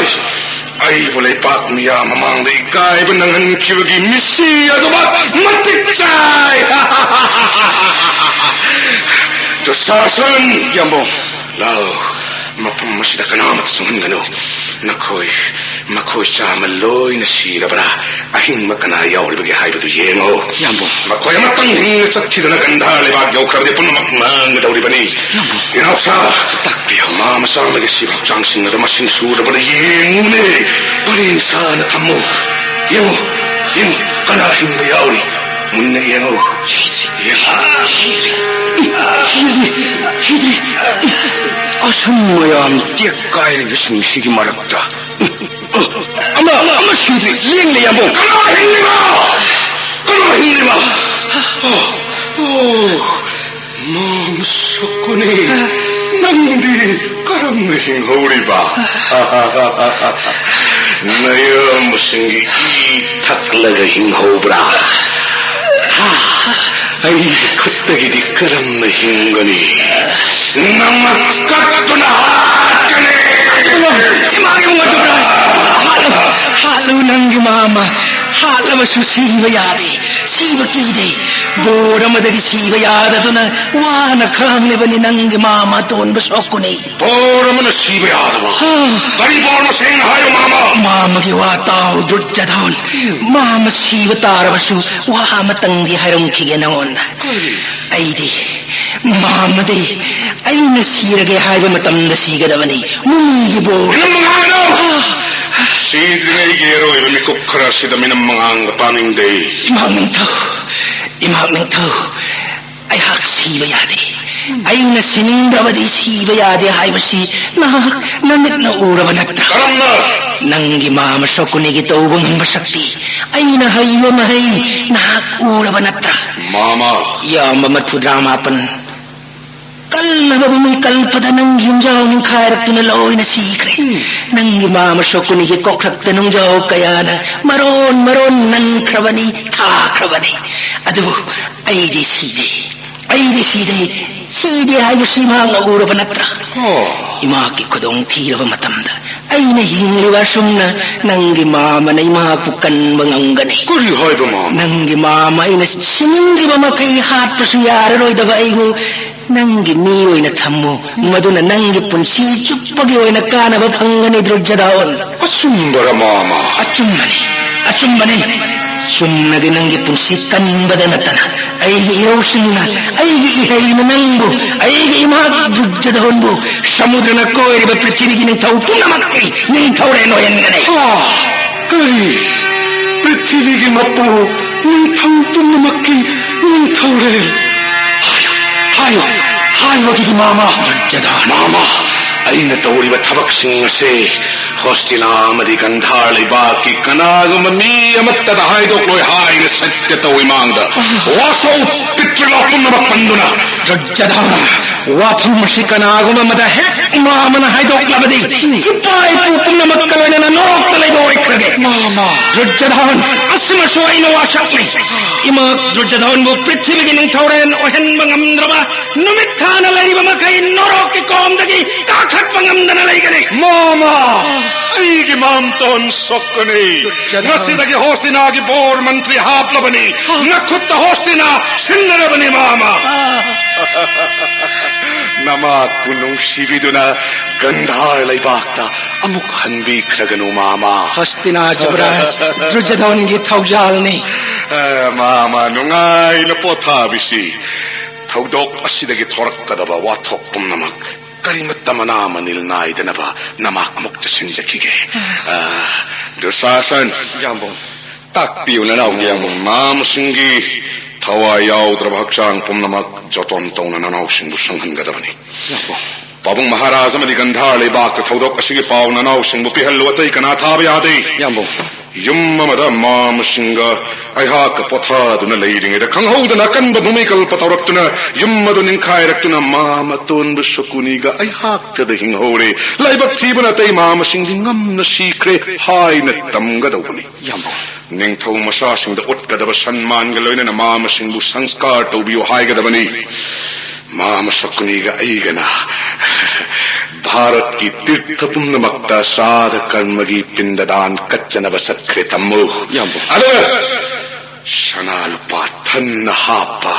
ꯑꯩꯕꯨ ꯂꯩꯄꯥꯛ ꯃꯤꯌꯥꯝ ꯃꯃꯥꯡꯗ ꯏꯀꯥꯏꯕ ꯅꯪꯍꯟꯈꯤꯕꯒꯤ ꯃꯤꯁꯤ ꯑꯗꯨꯃꯛ ꯃꯇꯤꯛ ꯆꯥꯏ꯫ ꯗꯨꯁꯥꯁꯟ! ꯌꯥꯝꯕꯨꯡ꯫ ꯂꯥꯎ, ꯃꯐꯝ ꯑꯁꯤꯗ ꯀꯅꯥꯃꯠꯇ ꯆꯪꯍꯟꯒꯅꯨ꯫ ꯅꯈꯣꯏ, ꯃꯈꯣꯏ ꯆꯥꯝꯃ ꯂꯣꯏꯅ ꯁꯤꯔꯕ꯭ꯔꯥ? ꯑꯍꯤꯡꯕ ꯀꯅꯥ ꯌꯥꯎꯔꯤꯕꯒꯦ ꯍꯥꯏꯕꯗꯨ ꯌꯦꯡꯉꯨ꯫ ꯌꯥꯝꯕꯨꯡ꯫ ꯃꯈꯣꯏ ꯑꯃꯇꯪ ꯍꯤꯡꯅ ꯆꯠꯈꯤꯗꯨꯅ ꯒꯟꯙꯥꯔ ꯂꯩꯕꯥꯛ ꯌꯧꯈ꯭ꯔꯕꯗꯤ ꯄꯨꯝꯅꯃꯛ ꯃꯥꯡꯒꯗꯧꯔꯤꯕꯅꯤ꯫ ꯌꯥꯝꯕꯨꯡ꯫ ꯏꯅꯥꯎꯁꯥ, ꯇꯥꯛꯄꯤꯌꯨ꯫ ꯃꯃꯥ ꯃꯆꯥ ꯑꯃꯒꯤ ꯁꯤꯕ ꯍꯛꯆꯥꯡꯁꯤꯡ ꯑꯗꯨ ꯃꯁꯤꯡ ꯁꯨꯔꯕ꯭ꯔꯥ ꯌꯦꯡꯉꯨꯅꯦ꯫ ꯄꯔꯦꯡ ꯁꯥꯅ ꯊꯝꯃꯨ꯫ ꯌꯦꯡꯉꯨ, ꯌꯦꯡꯉꯨ, ꯀꯅꯥ ꯍꯤꯡꯕ ꯌꯥꯎꯔꯤ? ꯃꯨꯟꯅ ꯌꯦꯡꯉꯨ꯫ ꯁꯤꯗ꯭ꯔꯤ꯫ ꯌꯦꯡꯉꯨ꯫ ꯁꯤꯗ꯭ꯔꯤ꯫ ꯁꯤꯗ꯭ꯔꯤ꯫ ꯁꯤꯗ꯭ꯔꯤ꯫ ꯑꯁꯨꯝ ꯃꯌꯥꯝ ꯇꯦꯛ ꯀꯥꯏꯔꯤꯕꯁꯤꯡꯁꯤꯒꯤ ꯃꯔꯛꯇ ꯑꯃ, ꯑꯃ ꯁꯤꯗ꯭ꯔꯤ꯫ ꯂꯦꯡꯂꯦ, ꯌꯥꯝꯕꯨꯡ꯫ ꯀꯅꯥ ꯍꯤꯡꯂꯤꯕ? ꯀꯅꯥ ꯍꯤꯡꯂꯤꯕ? ꯑꯣ, ꯑꯣ, ꯃꯥꯝ ꯁꯛꯀꯨꯅꯤ꯫ ꯅꯪꯗꯤ ꯀꯔꯝꯅ ꯍꯤꯡꯍꯧꯔꯤꯕ? ꯅꯌꯥꯝꯕꯁꯤꯡꯒꯤ ꯏ ꯊꯛꯂꯒ ꯍꯤꯡꯍꯧꯕ꯭ꯔꯥ? ꯍꯥ? ꯑꯩꯒꯤ ꯈꯨꯠꯇꯒꯤꯗꯤ ꯀꯔꯝꯅ ꯍꯤꯡꯒꯅꯤ? ꯅꯪꯅ ꯀꯠꯇꯨꯅ ꯍꯥꯠꯀꯅꯤ! ꯏꯃꯥꯒꯤ ꯏꯕꯨꯡꯉꯣ ꯖꯨꯕ꯭ꯔꯥꯖ! ꯍꯥꯠꯂꯨ, ꯍꯥꯠꯂꯨ ꯅꯪꯒꯤ ꯃꯥꯃ꯫ ꯍꯥꯠꯂꯕꯁꯨ ꯁꯤꯕ ꯌꯥꯗꯦ, ꯁꯤꯕ ꯀꯤꯗꯦ꯫ ꯕꯣꯔ ꯑꯃꯗꯒꯤ ꯁꯤꯕ ꯌꯥꯗꯗꯨꯅ ꯋꯥꯅ ꯈꯥꯡꯂꯤꯕꯅꯤ ꯅꯪꯒꯤ ꯃꯥꯃ ꯑꯇꯣꯟꯕ ꯁꯣꯀꯨꯅꯤ꯫ ꯕꯣꯔ ꯑꯃꯅ ꯁꯤꯕ ꯌꯥꯗꯕ? ꯍꯥ꯫ ꯀꯔꯤ ꯕꯣꯔꯅꯣ? ꯁꯦꯡꯅ ꯍꯥꯏꯌꯨ, ꯃꯥꯃ꯫ ꯃꯥꯃꯒꯤ ꯋꯥ ꯇꯥꯎ, ꯗꯨꯔꯖꯙꯣꯟ꯫ ꯃꯥꯃ ꯁꯤꯕ ꯇꯥꯔꯕꯁꯨ ꯋꯥ ꯑꯃꯇꯪꯗꯤ ꯍꯥꯏꯔꯝꯈꯤꯒꯦ ꯅꯉꯣꯟꯗ꯫ ꯀꯔꯤ? ꯑꯩꯗꯤ, ꯃꯥꯃꯗꯤ, ꯑꯩꯅ ꯁꯤꯔꯒꯦ ꯍꯥꯏꯕ ꯃꯇꯝꯗ ꯁꯤꯒꯗꯕꯅꯤ꯫ ꯃꯨꯅꯤꯒꯤ ꯕꯣꯔ꯫ ꯅꯪ ꯃꯉꯥꯡꯗꯣ! ꯁꯤꯗ꯭ꯔꯤꯉꯩꯒꯤ ꯑꯔꯣꯏꯕ ꯃꯤꯀꯨꯞ ꯈꯔ ꯑꯁꯤꯗ ꯃꯤꯅꯝ ꯃꯉꯥꯡꯕ ꯇꯥꯅꯤꯡꯗꯦ꯫ ꯏꯃꯥ ꯅꯤꯡꯊꯧ, ꯏꯃꯥ ꯅꯤꯡꯊꯧ, ꯑꯩꯍꯥꯛ ꯁꯤꯕ ꯌꯥꯗꯦ꯫ ꯑꯩꯅ ꯁꯤꯅꯤꯡꯗ꯭ꯔꯕꯗꯤ ꯁꯤꯕ ꯌꯥꯗꯦ ꯍꯥꯏꯕꯁꯤ ꯅꯍꯥꯛ ꯅꯃꯤꯠꯅ ꯎꯔꯕ ꯅꯠꯇ꯭ꯔꯥ? ꯀꯔꯝꯅ? ꯅꯪꯒꯤ ꯃꯥꯃ ꯁꯣꯀꯨꯅꯤꯒꯤ ꯇꯧꯕ ꯉꯝꯕ ꯁꯛꯇꯤ, ꯑꯩꯅ ꯍꯩꯕ ꯃꯍꯩ ꯅꯍꯥꯛ ꯎꯔꯕ ꯅꯠꯇ꯭ꯔꯥ? ꯃꯥꯃ꯫ ꯏꯌꯥꯝꯕ ꯃꯔꯐꯨꯇꯔꯥ ꯃꯥꯄꯟ꯫ ꯀꯜꯅꯕ ꯃꯃꯩ ꯀꯜꯄꯗ ꯅꯪꯒꯤ ꯌꯨꯝꯖꯥꯎ ꯅꯤꯡꯈꯥꯏꯔꯛꯇꯨꯅ ꯂꯣꯏꯅ ꯁꯤꯈ꯭ꯔꯦ꯫ ꯅꯪꯒꯤ ꯃꯥꯃ ꯁꯣꯀꯨꯅꯤꯒꯤ ꯀꯣꯛꯊꯛꯇ ꯅꯨꯡꯖꯥꯎ ꯀꯌꯥꯅ ꯃꯔꯣꯟ ꯃꯔꯣꯟ ꯅꯟꯈ꯭ꯔꯕꯅꯤ, ꯊꯥꯈ꯭ꯔꯕꯅꯤ꯫ ꯑꯗꯨꯕꯨ ꯑꯩꯗꯤ ꯁꯤꯗꯦ, ꯑꯩꯗꯤ ꯁꯤꯗꯦ, ꯁꯤꯗꯦ ꯍꯥꯏꯕꯁꯤ ꯃꯍꯥꯛꯅ ꯎꯔꯕ ꯅꯠꯇ꯭ꯔꯥ? ꯑꯣ꯫ ꯏꯃꯥꯒꯤ ꯈꯨꯗꯣꯡ ꯊꯤꯔꯕ ꯃꯇꯝꯗ ꯑꯩꯅ ꯍꯤꯡꯂꯤꯕ ꯑꯁꯨꯝꯅ ꯅꯪꯒꯤ ꯃꯥꯃꯅ ꯏꯃꯥꯕꯨ ꯀꯟꯕ ꯉꯝꯒꯅꯤ꯫ ꯀꯔꯤ ꯍꯥꯏꯕ ꯃꯥꯃ? ꯅꯪꯒꯤ ꯃꯥꯃ ꯑꯩꯅ ꯁꯤꯅꯤꯡꯂꯤꯕ ꯃꯈꯩ ꯍꯥꯠꯄꯁꯨ ꯌꯥꯔꯔꯣꯏꯗꯕ ꯑꯩꯕꯨ ꯅꯪꯒꯤ ꯃꯤ ꯑꯣꯏꯅ ꯊꯝꯃꯨ, ꯃꯗꯨꯅ ꯅꯪꯒꯤ ꯄꯨꯟꯁꯤ ꯆꯨꯞꯄꯒꯤ ꯑꯣꯏꯅ ꯀꯥꯟꯅꯕ ꯐꯪꯒꯅꯤ, ꯗꯨꯔꯖꯗꯥꯎꯟ꯫ ꯑꯆꯨꯝꯕꯔ, ꯃꯥꯃ? ꯑꯆꯨꯝꯕꯅꯤ, ꯑꯆꯨꯝꯕꯅꯤ꯫ ꯆꯨꯝꯅꯒꯤ ꯅꯪꯒꯤ ꯄꯨꯟꯁꯤ ꯀꯟꯕꯗ ꯅꯠꯇꯅ, ꯑꯩꯒꯤ ꯏꯔꯧꯁꯤꯡꯅ, ꯑꯩꯒꯤ ꯏꯍꯩꯅ ꯅꯪꯕꯨ, ꯑꯩꯒꯤ ꯏꯃꯥ ꯗꯨꯔꯖꯗꯥꯎꯟꯕꯨ, ꯁꯃꯨꯗ꯭ꯔꯅ ꯀꯣꯏꯔꯤꯕ ꯄ꯭ꯔꯤꯊꯤꯕꯤꯒꯤ ꯅꯤꯡꯊꯧ ꯄꯨꯝꯅꯃꯛꯀꯤ ꯅꯤꯡꯊꯧꯔꯦꯜ ꯑꯣꯏꯍꯟꯒꯅꯤ꯫ ꯍꯥ? ꯀꯔꯤ? ꯄ꯭ꯔꯤꯊꯤꯕꯤꯒꯤ ꯃꯄꯨ, ꯅꯤꯡꯊꯧ ꯄꯨꯝꯅꯃꯛꯀꯤ ꯅꯤꯡꯊꯧꯔꯦꯜ? ꯍꯥꯏꯌꯨ, ꯍꯥꯏꯌꯨ, ꯍꯥꯏꯌꯨ ꯑꯗꯨꯗꯤ, ꯃꯥꯃ꯫ ꯗꯨꯔꯖꯗꯥꯟ꯫ ꯃꯥꯃ, ꯑꯩꯅ ꯇꯧꯔꯤꯕ ꯊꯕꯛꯁꯤꯡ ꯑꯁꯤ ꯍꯣꯁꯇꯤꯅꯥ ꯑꯃꯗꯤ ꯒꯟꯙꯥꯔ ꯂꯩꯕꯥꯛꯀꯤ ꯀꯅꯥꯒꯨꯝꯕ ꯃꯤ ꯑꯃꯠꯇꯗ ꯍꯥꯏꯗꯣꯛꯂꯣꯏ ꯍꯥꯏꯅ ꯁꯠꯇ ꯇꯧꯏ ꯃꯥꯡꯗ꯫ ꯋꯥꯁꯧ, ꯄꯤꯇ꯭ꯔꯤꯂꯣꯛ ꯄꯨꯝꯅꯃꯛ ꯄꯟꯗꯨꯅ꯫ ꯗꯨꯔꯖꯣꯙꯟ, ꯋꯥꯐꯝ ꯑꯁꯤ ꯀꯅꯥꯒꯨꯝꯕ ꯑꯃꯗ ꯍꯦꯛ ꯃꯥ ꯑꯃꯅ ꯍꯥꯏꯗꯣꯛꯂꯕꯗꯤ, ꯏꯄꯥ ꯏꯄꯨ ꯄꯨꯝꯅꯃꯛꯀ ꯂꯣꯏꯅꯅ ꯅꯣꯛꯇ ꯂꯩꯕ ꯑꯣꯏꯈ꯭ꯔꯒꯦ꯫ ꯃꯥꯃ꯫ ꯗꯨꯔꯖꯣꯙꯟ, ꯑꯁꯤꯃꯁꯨ ꯑꯩꯅ ꯋꯥꯁꯛꯅꯤ꯫ ꯏꯃꯥ ꯗꯨꯔꯖꯣꯙꯟꯕꯨ ꯄ꯭ꯔꯤꯊꯤꯕꯤꯒꯤ ꯅꯤꯡꯊꯧꯔꯦꯜ ꯑꯣꯏꯍꯟꯕ ꯉꯝꯗ꯭ꯔꯕ ꯅꯨꯃꯤꯠ ꯊꯥꯅ ꯂꯩꯔꯤꯕ ꯃꯈꯩ ꯅꯣꯔꯣꯛꯀꯤ ꯀꯣꯝꯗꯒꯤ ꯀꯥꯈꯠꯄ ꯉꯝꯗꯅ ꯂꯩꯒꯅꯤ꯫ ꯃꯥꯃ, ꯑꯩꯒꯤ ꯃꯥꯝꯇꯣꯟ ꯁꯣꯛꯀꯅꯤ꯫ ꯗꯨꯔꯖꯣꯙꯟ꯫ ꯉꯁꯤꯗꯒꯤ ꯍꯣꯁꯇꯤꯅꯥꯒꯤ ꯕꯣꯔ ꯃꯟꯇ꯭ꯔꯤ ꯍꯥꯞꯂꯕꯅꯤ꯫ ꯅꯈꯨꯠꯇ ꯍꯣꯁꯇꯤꯅꯥ ꯁꯤꯟꯅꯔꯕꯅꯤ, ꯃꯥꯃ꯫ ꯅꯃꯥꯛꯄꯨ ꯅꯨꯡꯁꯤꯕꯤꯗꯨꯅ ꯒꯟꯙꯥꯔ ꯂꯩꯕꯥꯛꯇ ꯑꯃꯨꯛ ꯍꯟꯕꯤꯈ꯭ꯔꯒꯅꯨ, ꯃꯥꯃ꯫ ꯍꯣꯁꯇꯤꯅꯥ ꯖꯨꯕꯔꯥꯖ, ꯗꯨꯔꯖꯣꯙꯟꯒꯤ ꯊꯧꯖꯥꯜꯅꯤ꯫ ꯑ, ꯃꯥꯃ, ꯅꯨꯡꯉꯥꯏꯅ ꯄꯣꯊꯥꯕꯤꯁꯤ꯫ ꯊꯧꯗꯣꯛ ꯑꯁꯤꯗꯒꯤ ꯊꯣꯔꯛꯀꯗꯕ ꯋꯥꯊꯣꯛ ꯄꯨꯝꯅꯃꯛ ꯀꯔꯤꯃꯠꯇ ꯃꯅꯥ ꯃꯅꯤꯜ ꯅꯥꯏꯗꯅꯕ ꯅꯃꯥꯛ ꯑꯃꯨꯛ ꯆꯠꯁꯤꯟꯖꯈꯤꯒꯦ꯫ ꯑ, ꯗꯨꯁꯥꯁꯟ꯫ ꯌꯥꯝꯕꯨꯡ, ꯇꯥꯛꯄꯤꯌꯨ ꯅꯅꯥꯎꯒꯤ ꯌꯥꯝꯕꯨꯡ꯫ ꯃꯥꯃꯁꯤꯡꯒꯤ ꯊꯋꯥꯏ ꯌꯥꯎꯗ꯭ꯔꯕ ꯍꯛꯆꯥꯡ ꯄꯨꯝꯅꯃꯛ ꯖꯣꯇꯣꯟ ꯇꯧꯅ ꯅꯅꯥꯎꯁꯤꯡꯕꯨ ꯁꯪꯍꯟꯒꯗꯕꯅꯤ꯫ ꯌꯥꯝꯕꯨꯡ꯫ ꯄꯥꯕꯨꯡ ꯃꯍꯥꯔꯥꯖ ꯑꯃꯗꯤ ꯒꯟꯙꯥꯔ ꯂꯩꯕꯥꯛꯇ ꯊꯧꯗꯣꯛ ꯑꯁꯤꯒꯤ ꯄꯥꯎ ꯅꯅꯥꯎꯁꯤꯡꯕꯨ ꯄꯤꯍꯜꯂꯨ, ꯑꯇꯩ ꯀꯅꯥ ꯊꯥꯕ ꯌꯥꯗꯦ꯫ ꯌꯥꯝꯕꯨꯡ꯫ ꯌꯨꯝ ꯑꯃꯗ ꯃꯥꯃꯁꯤꯡꯒ ꯑꯩꯍꯥꯛꯀ ꯄꯣꯊꯥꯗꯨꯅ ꯂꯩꯔꯤꯉꯩꯗ ꯈꯪꯍꯧꯗꯅ ꯑꯀꯟꯕ ꯚꯨꯃꯤꯀꯜꯄ ꯇꯧꯔꯛꯇꯨꯅ ꯌꯨꯝ ꯑꯗꯨ ꯅꯤꯡꯈꯥꯏꯔꯛꯇꯨꯅ ꯃꯥꯃ ꯑꯇꯣꯟꯕ ꯁꯀꯨꯅꯤꯒ ꯑꯩꯍꯥꯛꯇꯗ ꯍꯤꯡꯍꯧꯔꯦ꯫ ꯂꯥꯏꯕꯛ ꯊꯤꯕꯅ ꯑꯇꯩ ꯃꯥꯃꯁꯤꯡꯗꯤ ꯉꯝꯅ ꯁꯤꯈ꯭ꯔꯦ ꯍꯥꯏꯅ ꯇꯝꯒꯗꯧꯕꯅꯤ꯫ ꯌꯥꯝꯕꯨꯡ꯫ ꯅꯤꯡꯊꯧ ꯃꯆꯥꯁꯤꯡꯗ ꯎꯠꯀꯗꯕ ꯁꯟꯃꯥꯟꯒ ꯂꯣꯏꯅꯅ ꯃꯥꯃꯁꯤꯡꯕꯨ ꯁꯪꯁꯀꯥꯔ ꯇꯧꯕꯤꯌꯨ ꯍꯥꯏꯒꯗꯕꯅꯤ꯫ ꯃꯥꯃ ꯁꯀꯨꯅꯤꯒ ꯑꯩꯒꯅ ꯚꯥꯔꯠꯀꯤ ꯇꯤꯔꯊ ꯄꯨꯝꯅꯃꯛꯇ ꯁ꯭ꯔꯥꯗ ꯀꯔꯃꯒꯤ ꯄꯤꯟꯗꯗꯥꯟ ꯀꯠꯆꯅꯕ ꯆꯠꯈ꯭ꯔꯦ, ꯇꯝꯃꯨ꯫ ꯌꯥꯝꯕꯨꯡ꯫ ꯑꯗꯨꯒ ꯁꯅꯥ ꯂꯨꯄꯥ ꯊꯟꯅ ꯍꯥꯞꯄ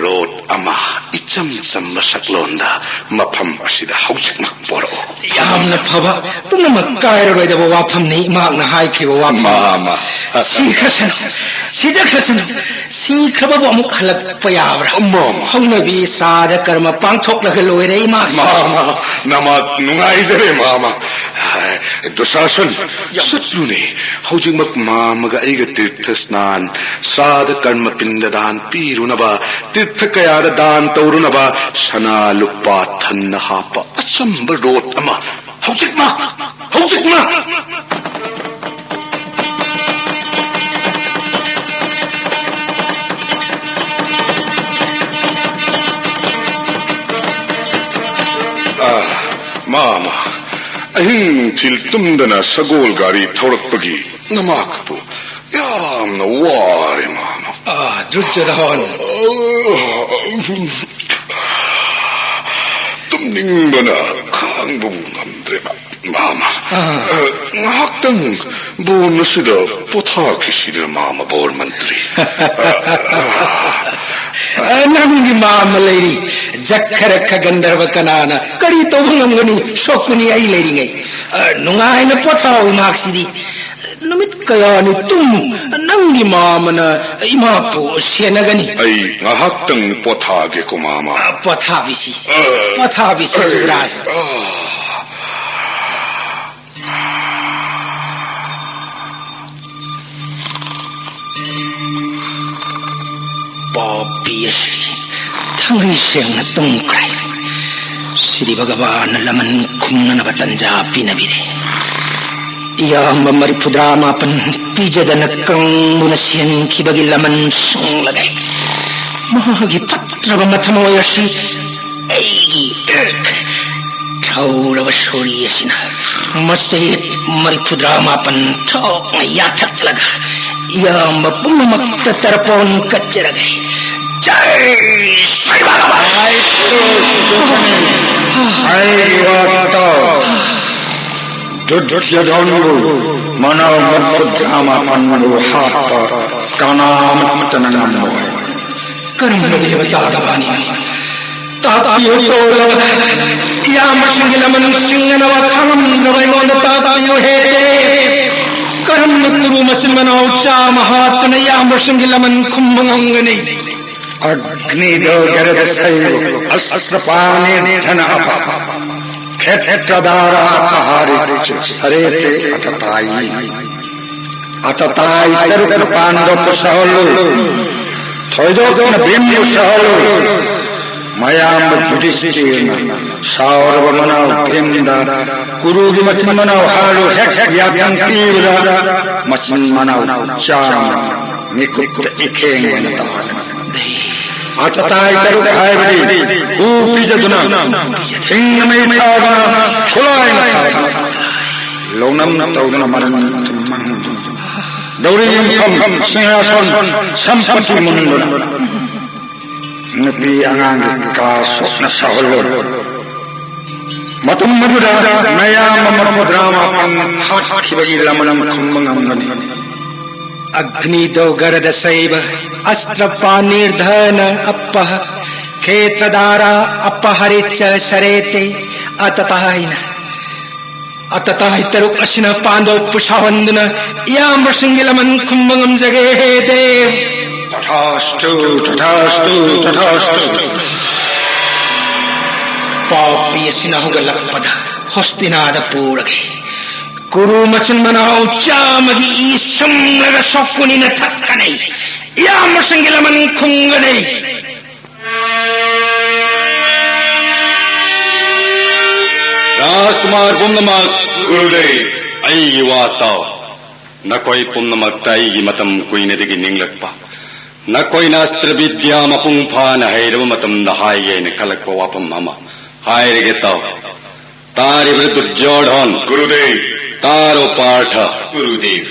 ꯔꯣꯠ ꯑꯃ ꯏꯆꯝ ꯆꯝꯕ ꯁꯛꯂꯣꯟꯗ ꯃꯐꯝ ꯑꯁꯤꯗ ꯍꯧꯖꯤꯛꯃꯛ ꯄꯣꯔꯛꯎ꯫ ꯌꯥꯝꯅ ꯐꯕ, ꯄꯨꯝꯅꯃꯛ ꯀꯥꯏꯔꯔꯣꯏꯗꯕ ꯋꯥꯐꯝꯅꯤ ꯏꯃꯥꯛꯅ ꯍꯥꯏꯈꯤꯕ ꯋꯥꯐꯝ꯫ ꯃꯥꯃ꯫ ꯁꯤꯈ꯭ꯔꯁꯅꯨ, ꯁꯤꯖꯈ꯭ꯔꯁꯅꯨ, ꯁꯤꯈ꯭ꯔꯕꯕꯨ ꯑꯃꯨꯛ ꯍꯜꯂꯛꯄ ꯌꯥꯕ꯭ꯔꯥ? ꯃꯥꯃ꯫ ꯍꯧꯅꯕꯤ ꯁ꯭ꯔꯥꯗ ꯀꯔꯃ ꯄꯥꯡꯊꯣꯛꯂꯒ ꯂꯣꯏꯔꯦ ꯏꯃꯥꯛꯁꯨ꯫ ꯃꯥꯃ, ꯅꯃꯥꯛ ꯅꯨꯡꯉꯥꯏꯖꯔꯦ, ꯃꯥꯃ꯫ ꯗꯨꯁꯥꯁꯟ, ꯆꯠꯂꯨꯅꯦ꯫ ꯍꯧꯖꯤꯛꯃꯛ ꯃꯥꯝꯃꯒ ꯑꯩꯒ ꯇꯤꯔꯊ ꯁ꯭ꯅꯥꯟ, ꯁ꯭ꯔꯥꯗ ꯀꯔꯃ ꯄꯤꯟꯗ ꯗꯥꯟ ꯄꯤꯔꯨꯅꯕ, ꯇꯤꯔꯊ ꯀꯌꯥꯗ ꯗꯥꯟ ꯇꯧꯔꯨꯅꯕ, ꯁꯅꯥ ꯂꯨꯄꯥ ꯊꯟꯅ ꯍꯥꯞꯄ ꯑꯆꯝꯕ ꯔꯣꯠ ꯑꯃ ꯍꯧꯖꯤꯛꯃꯛ, ꯍꯧꯖꯤꯛꯃꯛ! ꯑꯥ, ꯃꯥꯝꯃ, ꯑꯍꯤꯡ ꯅꯨꯡꯊꯤꯜ ꯇꯨꯝꯗꯅ ꯁꯒꯣꯜ ꯒꯥꯔꯤ ꯊꯧꯔꯛꯄꯒꯤ ꯅꯃꯥꯛꯄꯨ ꯌꯥꯝꯅ ꯋꯥꯔꯦ, ꯃꯥꯝꯃ꯫ ꯑꯥ, ꯗꯨꯔꯖꯣꯙꯟ꯫ ꯇꯨꯝꯅꯤꯡꯕꯅ ꯈꯥꯡꯕꯕꯨ ꯉꯝꯗ꯭ꯔꯦ, ꯃꯥꯝꯃ꯫ ꯑꯥ꯫ ꯑ, ꯉꯥꯏꯍꯥꯛꯇꯪ ꯕꯣꯟ ꯑꯁꯤꯗ ꯄꯣꯊꯥꯈꯤꯁꯤꯗꯅ, ꯃꯥꯝꯃ ꯕꯣꯔ ꯃꯟꯇ꯭ꯔꯤ꯫ ꯑ, ꯅꯪꯒꯤ ꯃꯥꯝꯃ ꯂꯩꯔꯤ, ꯖꯛꯈꯔꯛꯈ ꯒꯟꯙꯔꯕ ꯀꯅꯥꯅ ꯀꯔꯤ ꯇꯧꯕ ꯉꯝꯒꯅꯤ? ꯁꯣꯛꯄꯅꯤ ꯑꯩ ꯂꯩꯔꯤꯉꯩ꯫ ꯑ, ꯅꯨꯡꯉꯥꯏꯅ ꯄꯣꯊꯥꯎ ꯏꯃꯥꯛꯁꯤꯗꯤ꯫ ꯅꯨꯃꯤꯠ ꯀꯌꯥꯅꯤ ꯇꯨꯝꯃꯨ, ꯅꯪꯒꯤ ꯃꯥꯝꯃꯅ ꯏꯃꯥꯕꯨ ꯁꯦꯟꯅꯒꯅꯤ꯫ ꯑꯩ ꯉꯥꯏꯍꯥꯛꯇꯪ ꯄꯣꯊꯥꯒꯦꯀꯣ, ꯃꯥꯝꯃ꯫ ꯑ, ꯄꯣꯊꯥꯕꯤꯁꯤ, ꯑ, ꯄꯣꯊꯥꯕꯤꯁꯤ, ꯑ, ꯌꯨꯕꯔꯥꯖ꯫ ꯑ꯫ ꯄꯥꯄꯤ ꯑꯁꯤ ꯊꯥꯡꯒꯩ ꯁꯦꯡꯅ ꯇꯨꯝꯈ꯭ꯔꯦ꯫ ꯁ꯭ꯔꯤ ꯚꯒꯕꯥꯟꯅ ꯂꯃꯟ ꯈꯨꯝꯅꯅꯕ ꯇꯟꯖꯥ ꯄꯤꯅꯕꯤꯔꯦ꯫ ꯏꯌꯥꯝꯕ ꯃꯔꯤꯐꯨꯇꯔꯥ ꯃꯥꯄꯟ ꯄꯤꯖꯗꯅ ꯀꯪꯗꯨꯅ ꯁꯦꯟꯈꯤꯕꯒꯤ ꯂꯃꯟ ꯁꯪꯂꯒꯦ꯫ ꯃꯍꯥꯛꯀꯤ ꯐꯠꯇ꯭ꯔꯕ ꯃꯊꯃꯣꯏ ꯑꯁꯤ ꯑꯩꯒꯤ ꯊꯧꯔꯕ ꯁꯣꯔꯤ ꯑꯁꯤꯅ ꯃꯆꯦꯠ ꯃꯔꯤꯐꯨꯇꯔꯥ ꯃꯥꯄꯟ ꯊꯣꯛꯅ ꯌꯥꯊꯠꯂꯒ ꯏꯌꯥꯝꯕ ꯄꯨꯝꯅꯃꯛꯇ ꯇꯔꯄꯣꯟ ꯀꯠꯆꯔꯒꯦ꯫ ꯖꯥꯏ ꯁ꯭ꯔꯤ ꯚꯒꯕꯥꯟ! ꯑꯩꯒꯤ ꯋꯥ ꯇꯥꯎ꯫ ꯗꯨꯔꯖꯣꯙꯟꯕꯨ ꯃꯅꯥꯎ ꯃꯔꯤꯐꯨꯇꯔꯥ ꯃꯥꯄꯟꯕꯨ ꯍꯥꯠꯄ ꯀꯅꯥꯃꯠꯇꯅ ꯉꯝꯃꯣꯏ꯫ ꯀꯔꯝꯕ ꯗꯦꯕꯇꯥꯒꯤ ꯋꯥꯅꯤꯅꯣ? ꯇꯥꯛꯄꯤꯌꯨ ꯇꯣꯜꯂꯕꯗ ꯏꯌꯥꯝꯕꯁꯤꯡꯒꯤ ꯂꯃꯟ ꯁꯤꯡꯅꯅꯕ ꯈꯪꯉꯝꯗ꯭ꯔꯕ ꯑꯩꯉꯣꯟꯗ ꯇꯥꯛꯄꯤꯌꯨ ꯍꯦ ꯗꯦꯕ꯫ ꯀꯔꯝꯅ ꯀꯨꯔꯨ ꯃꯆꯤꯟ ꯃꯅꯥꯎ ꯆꯥꯝꯃ ꯍꯥꯠꯇꯨꯅ ꯏꯌꯥꯝꯕꯁꯤꯡꯒꯤ ꯂꯃꯟ ꯈꯨꯝꯕ ꯉꯝꯒꯅꯤ? ꯑꯒ꯭ꯅꯤꯗꯣ ꯒꯔꯗ ꯁꯩꯕ ꯑꯁ꯭ꯔꯄꯥꯅꯤ ꯙꯅ ꯑꯄ꯫ ꯈꯦꯇ꯭ꯔꯗꯥꯔꯥ ꯑꯄꯍꯥꯔꯤꯆ ꯁꯔꯦꯇꯦ ꯑꯇꯇꯥꯌꯤ꯫ ꯑꯇꯇꯥꯏ ꯇꯔꯨꯛꯅ ꯄꯥꯟꯗꯣꯞꯄꯨ ꯁꯥꯍꯜꯂꯨ꯫ ꯊꯣꯏꯗꯣꯛꯅ ꯚꯤꯝꯕꯨ ꯁꯥꯍꯜꯂꯨ꯫ ꯃꯌꯥꯝꯕ ꯌꯨꯙꯤꯁꯇꯤꯔꯅ ꯁꯥꯎꯔꯕ ꯃꯅꯥꯎ ꯚꯤꯝꯗ ꯀꯨꯔꯨꯒꯤ ꯃꯆꯤꯟ ꯃꯅꯥꯎ ꯍꯥꯠꯂꯨ ꯍꯦꯛ ꯌꯥꯊꯪ ꯄꯤꯕꯗ ꯃꯆꯤꯟ ꯃꯅꯥꯎ ꯆꯥꯝꯃ ꯃꯤꯀꯨꯞꯇ ꯏꯈꯦꯡ ꯑꯣꯏꯅ ꯇꯥꯒꯅꯤ꯫ ꯑꯇꯇꯥꯏ ꯇꯔꯨꯛ ꯍꯥꯏꯕꯗꯤ ꯍꯨ ꯄꯤꯖꯗꯨꯅ, ꯍꯤꯡꯅ ꯃꯩ ꯊꯥꯗꯨꯅ, ꯈꯨꯠꯂꯥꯏꯅ ꯊꯥꯗꯨꯅ, ꯂꯧꯅꯝ ꯇꯧꯗꯨꯅ ꯃꯔꯟ ꯃꯊꯨꯝ ꯃꯥꯡꯍꯟꯗꯨꯅ, ꯂꯧꯔꯤ ꯌꯨꯝꯐꯝ, ꯁꯤꯡꯍꯥꯁꯣꯟ, ꯁꯝꯄꯇꯤ ꯃꯨꯟꯗꯨꯅ, ꯅꯨꯄꯤ ꯑꯉꯥꯡꯒꯤ ꯀꯥ ꯁꯣꯛꯅ ꯁꯥꯍꯜꯂꯨ꯫ ꯃꯇꯝ ꯑꯗꯨꯗ ꯅꯌꯥꯝꯕ ꯃꯔꯐꯨꯇꯔꯥ ꯃꯥꯄꯟ ꯍꯥꯠꯈꯤꯕꯒꯤ ꯂꯃꯟ ꯈꯨꯝꯕ ꯉꯝꯒꯅꯤ꯫ ꯑꯒ꯭ꯅꯤꯗꯣ ꯒꯔꯗ ꯁꯩꯕ ꯑꯁꯇ꯭ꯔ ꯄꯥꯅꯤꯔꯙꯅ ꯑꯞꯄꯍ ꯈꯦꯇ꯭ꯔꯗꯥꯔꯥ ꯑꯄꯍꯔꯤꯆ ꯁꯔꯦꯇꯦ ꯑꯇꯇꯥ ꯍꯥꯏꯅ꯫ ꯑꯇꯇꯥꯏ ꯇꯔꯨꯛ ꯑꯁꯤꯅ ꯄꯥꯟꯗꯣꯞꯄꯨ ꯁꯥꯎꯍꯟꯗꯨꯅ ꯏꯌꯥꯝꯕꯁꯤꯡꯒꯤ ꯂꯃꯟ ꯈꯨꯝꯕ ꯉꯝꯖꯒꯦ, ꯍꯦ ꯗꯦꯕ꯫ ꯇꯊꯥꯁꯇꯨ, ꯇꯊꯥꯁꯇꯨ, ꯇꯊꯥꯁꯇꯨ꯫ ꯄꯥꯄꯤ ꯑꯁꯤꯅ ꯍꯧꯒꯠꯂꯛꯄꯗ ꯍꯣꯁꯇꯤꯅꯥꯗ ꯄꯨꯔꯒꯦ꯫ ꯀꯨꯔꯨ ꯃꯆꯤꯟ ꯃꯅꯥꯎ ꯆꯥꯝꯃꯒꯤ ꯏ ꯁꯨꯝꯂꯒ ꯁꯣꯛꯀꯨꯅꯤꯅ ꯊꯛꯀꯅꯤ꯫ ꯏꯌꯥꯝꯕꯁꯤꯡꯒꯤ ꯂꯃꯟ ꯈꯨꯝꯒꯅꯤ꯫ ꯔꯥꯖꯀꯨꯃꯥꯔ ꯄꯨꯝꯅꯃꯛ, ꯒꯨꯔꯨꯗꯦꯕ꯫ ꯑꯩꯒꯤ ꯋꯥ ꯇꯥꯎ꯫ ꯅꯈꯣꯏ ꯄꯨꯝꯅꯃꯛꯇ ꯑꯩꯒꯤ ꯃꯇꯝ ꯀꯨꯏꯅꯗꯒꯤ ꯅꯤꯡꯂꯛꯄ, ꯅꯈꯣꯏꯅ ꯑꯁꯇ꯭ꯔ ꯕꯤꯗ꯭ꯌꯥ ꯃꯄꯨꯡ ꯐꯥꯅ ꯍꯩꯔꯕ ꯃꯇꯝꯗ ꯍꯥꯏꯒꯦ ꯍꯥꯏꯅ ꯈꯜꯂꯛꯄ ꯋꯥꯐꯝ ꯑꯃ ꯍꯥꯏꯔꯒꯦ ꯇꯥꯎ꯫ ꯇꯥꯔꯤꯕ꯭ꯔꯥ ꯗꯨꯔꯖꯣꯙꯟ? ꯒꯨꯔꯨꯗꯦꯕ꯫ ꯇꯥꯔꯣ ꯄꯥꯔꯊ꯫ ꯒꯨꯔꯨꯗꯦꯕ꯫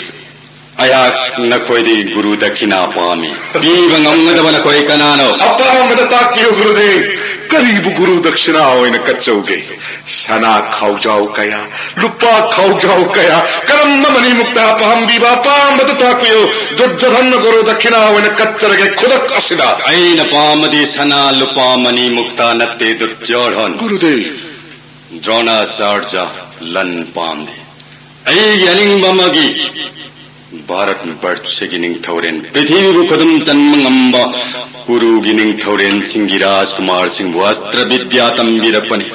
ꯑꯩꯍꯥꯛ ꯅꯈꯣꯏꯗꯒꯤ ꯒꯨꯔꯨ ꯗꯛꯈꯤꯅꯥ ꯄꯥꯝꯃꯤ꯫ ꯄꯤꯕ ꯉꯝꯒꯗꯕ ꯅꯈꯣꯏ ꯀꯅꯥꯅꯣ? ꯑꯄꯥꯝꯕꯗ ꯇꯥꯛꯄꯤꯌꯨ ꯒꯨꯔꯨꯗꯦꯕ꯫ ꯀꯔꯤꯕꯨ ꯒꯨꯔꯨ ꯗꯛꯈꯤꯅꯥ ꯑꯣꯏꯅ ꯀꯠꯆꯧꯒꯦ? ꯁꯅꯥ ꯈꯥꯎꯖꯥꯎ ꯀꯌꯥ, ꯂꯨꯄꯥ ꯈꯥꯎꯖꯥꯎ ꯀꯌꯥ, ꯀꯔꯝꯕ ꯃꯅꯤꯃꯨꯛꯇ ꯄꯥꯝꯕꯤꯕ ꯑꯄꯥꯝꯕꯗ ꯇꯥꯛꯄꯤꯌꯨ꯫ ꯗꯨꯔꯖꯣꯙꯟꯅ ꯒꯨꯔꯨ ꯗꯛꯈꯤꯅꯥ ꯑꯣꯏꯅ ꯀꯠꯆꯔꯒꯦ ꯈꯨꯗꯛ ꯑꯁꯤꯗ꯫ ꯑꯩꯅ ꯄꯥꯝꯕꯗꯤ ꯁꯅꯥ ꯂꯨꯄꯥ ꯃꯅꯤꯃꯨꯛꯇ ꯅꯠꯇꯦ ꯗꯨꯔꯖꯣꯙꯟ꯫ ꯒꯨꯔꯨꯗꯦꯕ꯫ ꯗ꯭ꯔꯣꯅꯥꯆꯥꯔꯖ ꯂꯟ ꯄꯥꯝꯗꯦ꯫ ꯑꯩꯒꯤ ꯑꯅꯤꯡꯕ ꯑꯃꯒꯤ ꯚꯥꯔꯠ ꯕꯔꯁꯒꯤ ꯅꯤꯡꯊꯧꯔꯦꯟ, ꯄ꯭ꯔꯤꯊꯤꯕꯤꯕꯨ ꯈꯨꯗꯨꯝ ꯆꯟꯕ ꯉꯝꯕ ꯀꯨꯔꯨꯒꯤ ꯅꯤꯡꯊꯧꯔꯦꯟꯁꯤꯡꯒꯤ ꯔꯥꯖꯀꯨꯃꯥꯔꯁꯤꯡꯕꯨ ꯑꯁꯇ꯭ꯔ ꯕꯤꯗ꯭ꯌꯥ ꯇꯝꯕꯤꯔꯛꯄꯅꯤ꯫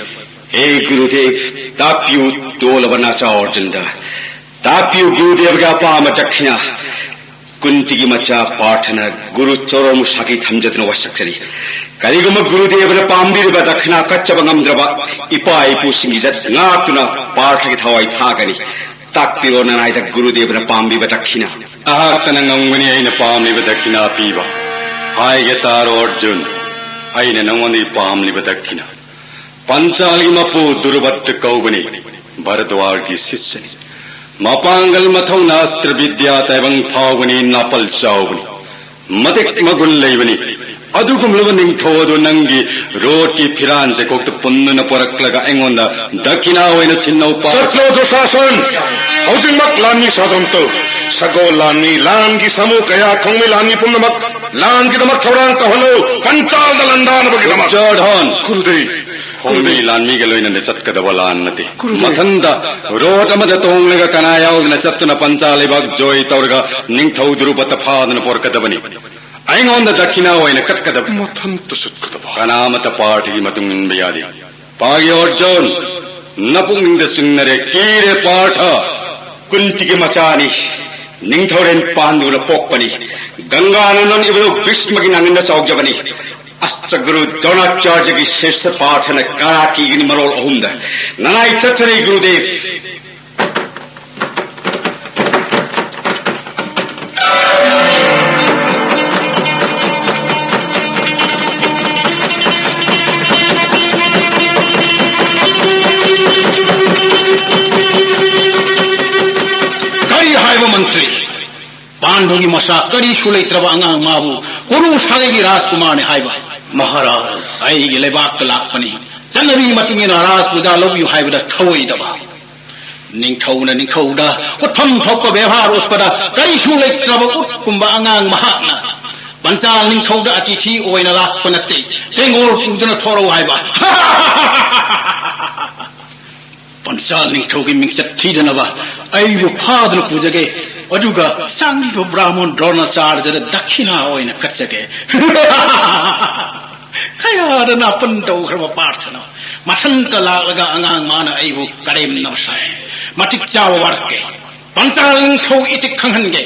ꯑꯦ ꯒꯨꯔꯨꯗꯦꯕ, ꯇꯥꯛꯄꯤꯌꯨ, ꯇꯣꯜꯂꯕ ꯅꯆꯥ ꯑꯔꯖꯨꯟꯗ꯫ ꯇꯥꯛꯄꯤꯌꯨ, ꯒꯨꯔꯨꯗꯦꯕꯒꯤ ꯑꯄꯥꯝꯕ ꯗꯛꯈꯤꯅꯥ꯫ ꯀꯨꯟꯇꯤꯒꯤ ꯃꯆꯥ ꯄꯥꯔꯊꯅ ꯒꯨꯔꯨ ꯆꯣꯔꯣꯃꯨꯁꯥꯒꯤ ꯊꯝꯖꯗꯨꯅ ꯋꯥꯁꯛꯆꯔꯤ꯫ ꯀꯔꯤꯒꯨꯝꯕ ꯒꯨꯔꯨꯗꯦꯕꯅ ꯄꯥꯝꯕꯤꯔꯤꯕ ꯗꯛꯈꯤꯅꯥ ꯀꯠꯆꯕ ꯉꯝꯗ꯭ꯔꯕ ꯏꯄꯥ ꯏꯄꯨꯁꯤꯡꯒꯤ ꯏꯖꯠ ꯉꯥꯛꯇꯨꯅ ꯄꯥꯔꯊꯒꯤ ꯊꯋꯥꯏ ꯊꯥꯒꯅꯤ꯫ ꯇꯥꯛꯄꯤꯔꯣ ꯅꯅꯥꯏꯗ ꯒꯨꯔꯨꯗꯦꯕꯅ ꯄꯥꯝꯕꯤꯕ ꯗꯛꯈꯤꯅꯥ꯫ ꯑꯩꯍꯥꯛꯇꯅ ꯉꯝꯒꯅꯤ ꯑꯩꯅ ꯄꯥꯝꯂꯤꯕ ꯗꯛꯈꯤꯅꯥ ꯄꯤꯕ꯫ ꯍꯥꯏꯒꯦ ꯇꯥꯔꯣ ꯑꯔꯖꯨꯟ, ꯑꯩꯅ ꯅꯉꯣꯟꯗꯒꯤ ꯄꯥꯝꯂꯤꯕ ꯗꯛꯈꯤꯅꯥ꯫ ꯄꯟꯆꯥꯜꯒꯤ ꯃꯄꯨ ꯗꯨꯔꯨꯕꯠꯇ ꯀꯧꯕꯅꯤ, ꯚꯔꯗ꯭ꯋꯥꯔꯒꯤ ꯁꯤꯁ꯭ꯌꯅꯤ꯫ ꯃꯄꯥꯡꯒꯜ ꯃꯊꯧꯅꯥ ꯑꯁꯇ꯭ꯔ ꯕꯤꯗ꯭ꯌꯥ ꯇꯥꯏꯕꯪ ꯐꯥꯎꯕꯅꯤ, ꯅꯥꯄꯜ ꯆꯥꯎꯕꯅꯤ꯫ ꯃꯇꯤꯛ ꯃꯒꯨꯟ ꯂꯩꯕꯅꯤ꯫ ꯑꯗꯨꯒꯨꯝꯂꯕ ꯅꯤꯡꯊꯧ ꯑꯗꯨ ꯅꯪꯒꯤ ꯔꯣꯠꯀꯤ ꯐꯤꯔꯥꯟ ꯆꯩꯀꯣꯛꯇ ꯄꯨꯟꯗꯨꯅ ꯄꯨꯔꯛꯂꯒ ꯑꯩꯉꯣꯟꯗ ꯗꯛꯈꯤꯅꯥ ꯑꯣꯏꯅ ꯁꯤꯟꯅꯧ ꯄꯥ- ꯆꯠꯂꯣ ꯗꯨꯁꯥꯁꯟ! ꯍꯧꯖꯤꯛꯃꯛ ꯂꯥꯟꯃꯤ ꯁꯥꯖꯝ ꯇꯧ꯫ ꯁꯒꯣꯜ ꯂꯥꯟꯃꯤ, ꯂꯥꯟꯒꯤ ꯁꯥꯃꯨ ꯀꯌꯥ, ꯈꯣꯡꯃꯤ ꯂꯥꯟꯃꯤ ꯄꯨꯝꯅꯃꯛ ꯂꯥꯟꯒꯤꯗꯃꯛ ꯊꯧꯔꯥꯡ ꯇꯧꯍꯜꯂꯨ, ꯄꯟꯆꯥꯜꯗ ꯂꯥꯟꯗꯥꯅꯕꯒꯤꯗꯃꯛ꯫ ꯖꯣꯔꯗꯥꯟ! ꯒꯨꯔꯨꯗꯦꯕ! ꯈꯣꯡꯃꯤ ꯂꯥꯟꯃꯤꯒ ꯂꯣꯏꯅꯅ ꯆꯠꯀꯗꯕ ꯂꯥꯟ ꯅꯠꯇꯦ꯫ ꯒꯨꯔꯨꯗꯦꯕ! ꯃꯊꯟꯇ ꯔꯣꯠ ꯑꯃꯗ ꯇꯣꯡꯂꯒ ꯀꯅꯥ ꯌꯥꯎꯗꯅ ꯆꯠꯇꯨꯅ ꯄꯟꯆꯥ ꯂꯩꯕꯥꯛ ꯖꯣꯏ ꯇꯧꯔꯒ ꯅꯤꯡꯊꯧ ꯗꯨꯔꯨꯕꯠꯇ ꯐꯥꯗꯨꯅ ꯄꯣꯔꯛꯀꯗꯕꯅꯤ꯫ ꯑꯩꯉꯣꯟꯗ ꯗꯛꯈꯤꯅꯥ ꯑꯣꯏꯅ ꯀꯠꯀꯗꯕꯅꯤ꯫ ꯃꯊꯟꯇ ꯆꯠꯀꯗꯕ꯫ ꯀꯅꯥꯃꯠꯇ ꯄꯥꯔꯊꯒꯤ ꯃꯇꯨꯡ ꯏꯟꯕ ꯌꯥꯗꯦ꯫ ꯄꯥꯒꯤ ꯑꯔꯖꯨꯟ, ꯅꯄꯨꯛꯅꯤꯡꯗ ꯆꯤꯡꯅꯔꯦ, ꯀꯤꯔꯦ ꯄꯥꯔꯊ꯫ ꯀꯨꯟꯇꯤꯒꯤ ꯃꯆꯥꯅꯤ, ꯅꯤꯡꯊꯧꯔꯦꯟ ꯄꯥꯟꯗꯨꯅ ꯄꯣꯛꯄꯅꯤ꯫ ꯒꯪꯒꯥꯅ ꯅꯣꯟ ꯏꯕꯗꯨ ꯚꯤꯁꯃꯒꯤ ꯅꯥꯉꯟꯗ ꯆꯥꯎꯖꯕꯅꯤ꯫ ꯑꯁꯇ꯭ꯔꯒꯨꯔꯨ ꯗ꯭ꯔꯣꯅꯥꯆꯥꯔꯌꯒꯤ ꯁꯤꯁ꯭ꯌ ꯄꯥꯔꯊꯅ ꯀꯅꯥ ꯀꯤꯒꯅꯤ ꯃꯔꯣꯜ ꯑꯍꯨꯝꯗ꯫ ꯅꯅꯥꯏ ꯆꯠꯆꯔꯤ ꯒꯨꯔꯨꯗꯦꯕ꯫ ꯀꯔꯤ ꯍꯥꯏꯕ ꯃꯟꯇ꯭ꯔꯤ? ꯄꯥꯟꯗꯨꯒꯤ ꯃꯆꯥ ꯀꯔꯤꯁꯨ ꯂꯩꯇ꯭ꯔꯕ ꯑꯉꯥꯡ ꯃꯥꯕꯨ ꯀꯨꯔꯨ ꯁꯥꯒꯩꯒꯤ ꯔꯥꯖꯀꯨꯃꯥꯔꯅꯤ ꯍꯥꯏꯕ? ꯃꯍꯥꯔꯥꯖ꯫ ꯑꯩꯒꯤ ꯂꯩꯕꯥꯛꯇ ꯂꯥꯛꯄꯅꯤ꯫ ꯆꯠꯅꯕꯤ ꯃꯇꯨꯡ ꯏꯟꯅ ꯔꯥꯖ ꯄꯨꯖꯥ ꯂꯧꯕꯤꯌꯨ ꯍꯥꯏꯕꯗ ꯊꯧꯑꯣꯏꯗꯕ꯫ ꯅꯤꯡꯊꯧꯅ ꯅꯤꯡꯊꯧꯗ ꯎꯠꯐꯝ ꯊꯣꯛꯄ ꯕꯦꯕꯥꯔ ꯎꯠꯄꯗ ꯀꯔꯤꯁꯨ ꯂꯩꯇ꯭ꯔꯕ ꯎꯠꯀꯨꯝꯕ ꯑꯉꯥꯡ ꯃꯍꯥꯛꯅ ꯄꯟꯆꯥꯜ ꯅꯤꯡꯊꯧꯗ ꯑꯇꯤꯊꯤ ꯑꯣꯏꯅ ꯂꯥꯛꯄ ꯅꯠꯇꯦ, ꯇꯦꯡꯒꯣꯜ ꯄꯨꯗꯨꯅ ꯊꯣꯔꯛꯎ ꯍꯥꯏꯕ꯫ ꯄꯟꯆꯥꯜ ꯅꯤꯡꯊꯧꯒꯤ ꯃꯤꯡꯆꯠ ꯊꯤꯗꯅꯕ ꯑꯩꯕꯨ ꯐꯥꯗꯨꯅ ꯄꯨꯖꯒꯦ, ꯑꯗꯨꯒ ꯆꯥꯡꯂꯤꯕ ꯕ꯭ꯔꯥꯍꯃꯣꯟ ꯗ꯭ꯔꯣꯅꯥꯆꯥꯔꯖꯗ ꯗꯛꯈꯤꯅꯥ ꯑꯣꯏꯅ ꯀꯠꯆꯒꯦ꯫ ꯀꯌꯥꯗ ꯅꯥꯄꯟ ꯇꯧꯈ꯭ꯔꯕ ꯄꯥꯔꯊꯅꯣ꯫ ꯃꯊꯟꯇ ꯂꯥꯛꯂꯒ ꯑꯉꯥꯡ ꯃꯥꯅ ꯑꯩꯕꯨ ꯀꯔꯦꯝꯅꯕ ꯁꯥꯏ꯫ ꯃꯇꯤꯛ ꯆꯥꯕ ꯋꯥꯔꯛꯀꯦ꯫ ꯄꯟꯆꯥꯜ ꯅꯤꯡꯊꯧ ꯏꯇꯤꯛ ꯈꯪꯍꯟꯒꯦ꯫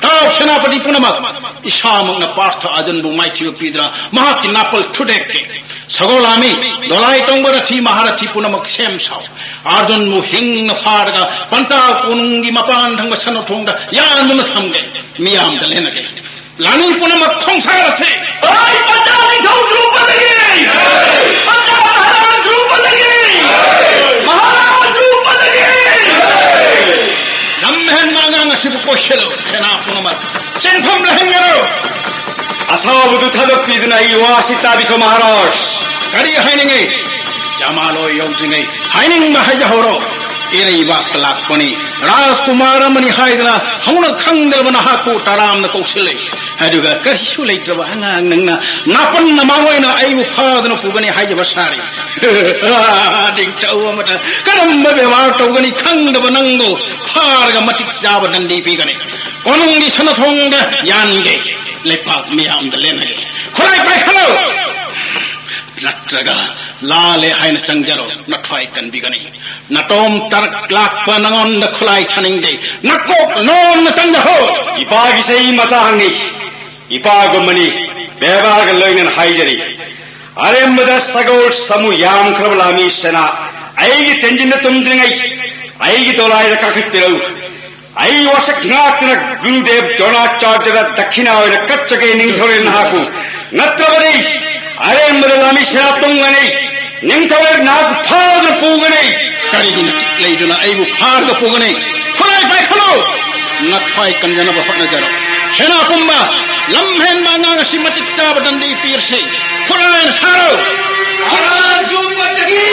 ꯇꯥꯎ ꯁꯦꯅꯥꯄꯇꯤ ꯄꯨꯝꯅꯃꯛ, ꯏꯁꯥꯃꯛꯅ ꯄꯥꯔꯊ ꯑꯔꯖꯨꯟꯕꯨ ꯃꯥꯏꯊꯤꯕ ꯄꯤꯗꯨꯅ ꯃꯍꯥꯛꯀꯤ ꯅꯥꯄꯜ ꯊꯨꯗꯦꯛꯀꯦ꯫ ꯁꯒꯣꯜ ꯂꯥꯃꯤ, ꯗꯣꯂꯥꯏ ꯇꯣꯡꯕ ꯔꯊꯤ ꯃꯍꯥꯔꯊꯤ ꯄꯨꯝꯅꯃꯛ ꯁꯦꯝ ꯁꯥꯎ꯫ ꯑꯔꯖꯨꯟꯕꯨ ꯍꯤꯡꯅ ꯐꯥꯔꯒ ꯄꯟꯆꯥꯜ ꯀꯣꯅꯨꯡꯒꯤ ꯃꯄꯥꯟ ꯊꯪꯕ ꯁꯅꯥꯊꯣꯡꯗ ꯌꯥꯟꯗꯨꯅ ꯊꯝꯒꯦ꯫ ꯃꯤꯌꯥꯝꯗ ꯂꯦꯟꯅꯒꯦ꯫ ꯂꯥꯟꯃꯤ ꯄꯨꯝꯅꯃꯛ ꯈꯣꯡꯁꯥꯜꯂꯁꯤ꯫ ꯍꯣꯏ, ꯄꯟꯆꯥꯜ ꯅꯤꯡꯊꯧ ꯗ꯭ꯔꯨꯄꯗꯒꯤ! ꯄꯟꯆꯥꯜ ꯃꯍꯥꯔꯥꯖ ꯗ꯭ꯔꯨꯄꯗꯒꯤ! ꯃꯍꯥꯔꯥꯖ ꯗ꯭ꯔꯨꯄꯗꯒꯤ! ꯂꯝ ꯍꯦꯟꯕ ꯑꯉꯥꯡ ꯑꯁꯤꯕꯨ ꯀꯣꯏꯁꯤꯜꯂꯨ, ꯁꯦꯅꯥ ꯄꯨꯝꯅꯃꯛ ꯆꯦꯟꯐꯝ ꯂꯩꯍꯟꯒꯅꯨ꯫ ꯑꯁꯥꯎꯕꯗꯨ ꯊꯥꯗꯣꯛꯄꯤꯗꯨꯅ ꯑꯩ ꯋꯥꯁꯤ ꯇꯥꯕꯤꯈꯣ, ꯃꯍꯥꯔꯥꯖ꯫ ꯀꯔꯤ ꯍꯥꯏꯅꯤꯡꯉꯤ? ꯖꯃꯥꯂꯣꯏ ꯌꯧꯗ꯭ꯔꯤꯉꯩ ꯍꯥꯏꯅꯤꯡꯕ ꯍꯥꯏꯖꯍꯧꯔꯣ꯫ ꯏꯔꯩꯕꯥꯛꯇ ꯂꯥꯛꯄꯅꯤ, ꯔꯥꯖꯀꯨꯃꯥꯔ ꯑꯃꯅꯤ ꯍꯥꯏꯗꯅ ꯍꯧꯅ ꯈꯪꯗ꯭ꯔꯕ ꯅꯍꯥꯛꯄꯨ ꯇꯔꯥꯝꯅ ꯀꯧꯁꯤꯜꯂꯤ꯫ ꯑꯗꯨꯒ ꯀꯔꯤꯁꯨ ꯂꯩꯇ꯭ꯔꯕ ꯑꯉꯥꯡ ꯅꯪꯅ ꯅꯥꯄꯟ ꯅꯃꯥꯡ ꯑꯣꯏꯅ ꯑꯩꯕꯨ ꯐꯥꯗꯨꯅ ꯄꯨꯒꯅꯤ ꯍꯥꯏꯖꯕ ꯁꯥꯔꯤ꯫ ꯅꯤꯡꯊꯧ ꯑꯃꯗ ꯀꯔꯝꯕ ꯕꯦꯕꯥꯔ ꯇꯧꯒꯅꯤ ꯈꯪꯗꯕ ꯅꯪꯕꯨ ꯐꯥꯔꯒ ꯃꯇꯤꯛ ꯆꯥꯕ ꯗꯟꯗꯤ ꯄꯤꯒꯅꯤ꯫ ꯀꯣꯅꯨꯡꯒꯤ ꯁꯅꯥꯊꯣꯡꯗ ꯌꯥꯟꯒꯦ꯫ ꯂꯩꯄꯥꯛ ꯃꯤꯌꯥꯝꯗ ꯂꯦꯟꯅꯒꯦ꯫ ꯈꯨꯠꯂꯥꯏ ꯄꯥꯏꯈꯠꯂꯨ! ꯅꯠꯇ꯭ꯔꯒ ꯂꯥꯜꯂꯦ ꯍꯥꯏꯅ ꯆꯪꯖꯔꯣ, ꯅꯊ꯭ꯋꯥꯏ ꯀꯟꯕꯤꯒꯅꯤ꯫ ꯅꯇꯣꯝ ꯇꯔꯛ ꯂꯥꯛꯄ ꯅꯉꯣꯟꯗ ꯈꯨꯠꯂꯥꯏ ꯊꯥꯅꯤꯡꯗꯦ꯫ ꯅꯀꯣꯛ ꯅꯣꯟꯅ ꯆꯪꯖꯍꯧ꯫ ꯏꯄꯥꯒꯤ ꯆꯍꯤ ꯃꯇꯥꯡꯅꯤ, ꯏꯄꯥꯒꯨꯝꯕꯅꯤ, ꯕꯦꯕꯥꯔꯒ ꯂꯣꯏꯅꯅ ꯍꯥꯏꯖꯔꯤ꯫ ꯑꯔꯦꯝꯕꯗ ꯁꯒꯣꯜ ꯁꯥꯃꯨ ꯌꯥꯝꯈ꯭ꯔꯕ ꯂꯥꯃꯤ ꯁꯦꯅꯥ, ꯑꯩꯒꯤ ꯇꯦꯟꯖꯤꯟꯗ ꯇꯨꯝꯗ꯭ꯔꯤꯉꯩ ꯑꯩꯒꯤ ꯗꯣꯂꯥꯏꯗ ꯀꯥꯈꯠꯄꯤꯔꯛꯎ꯫ ꯑꯩ ꯋꯥꯁꯛ ꯉꯥꯛꯇꯨꯅ ꯒꯨꯔꯨꯗꯦꯕ ꯗ꯭ꯔꯣꯅꯥꯆꯥꯔꯌꯗ ꯗꯛꯈꯤꯅꯥ ꯑꯣꯏꯅ ꯀꯠꯆꯒꯦ ꯅꯤꯡꯊꯧꯔꯦꯜ ꯅꯍꯥꯛꯄꯨ꯫ ꯅꯠꯇ꯭ꯔꯕꯗꯤ ꯑꯔꯦꯝꯕꯗ ꯂꯥꯃꯤ ꯁꯦꯅꯥ ꯇꯨꯝꯒꯅꯤ, ꯅꯤꯡꯊꯧꯔꯦꯜ ꯅꯍꯥꯛꯄꯨ ꯐꯥꯗꯨꯅ ꯄꯨꯒꯅꯤ꯫ ꯀꯔꯤꯒꯤ ꯅꯇꯤꯛ ꯂꯩꯗꯨꯅ ꯑꯩꯕꯨ ꯐꯥꯔꯒ ꯄꯨꯒꯅꯤ? ꯈꯨꯠꯂꯥꯏ ꯄꯥꯏꯈꯠꯂꯨ! ꯅꯊ꯭ꯋꯥꯏ ꯀꯟꯖꯅꯕ ꯍꯣꯠꯅꯖꯔꯣ꯫ ꯁꯦꯅꯥ ꯄꯨꯝꯕ, ꯂꯝ ꯍꯦꯟꯕ ꯑꯉꯥꯡ ꯑꯁꯤ ꯃꯇꯤꯛ ꯆꯥꯕ ꯗꯟꯗꯤ ꯄꯤꯔꯁꯤ꯫ ꯈꯨꯠꯂꯥꯏꯅ ꯁꯥꯔꯣ! ꯃꯍꯥꯔꯥꯖ ꯗ꯭ꯔꯨꯄꯗꯒꯤ!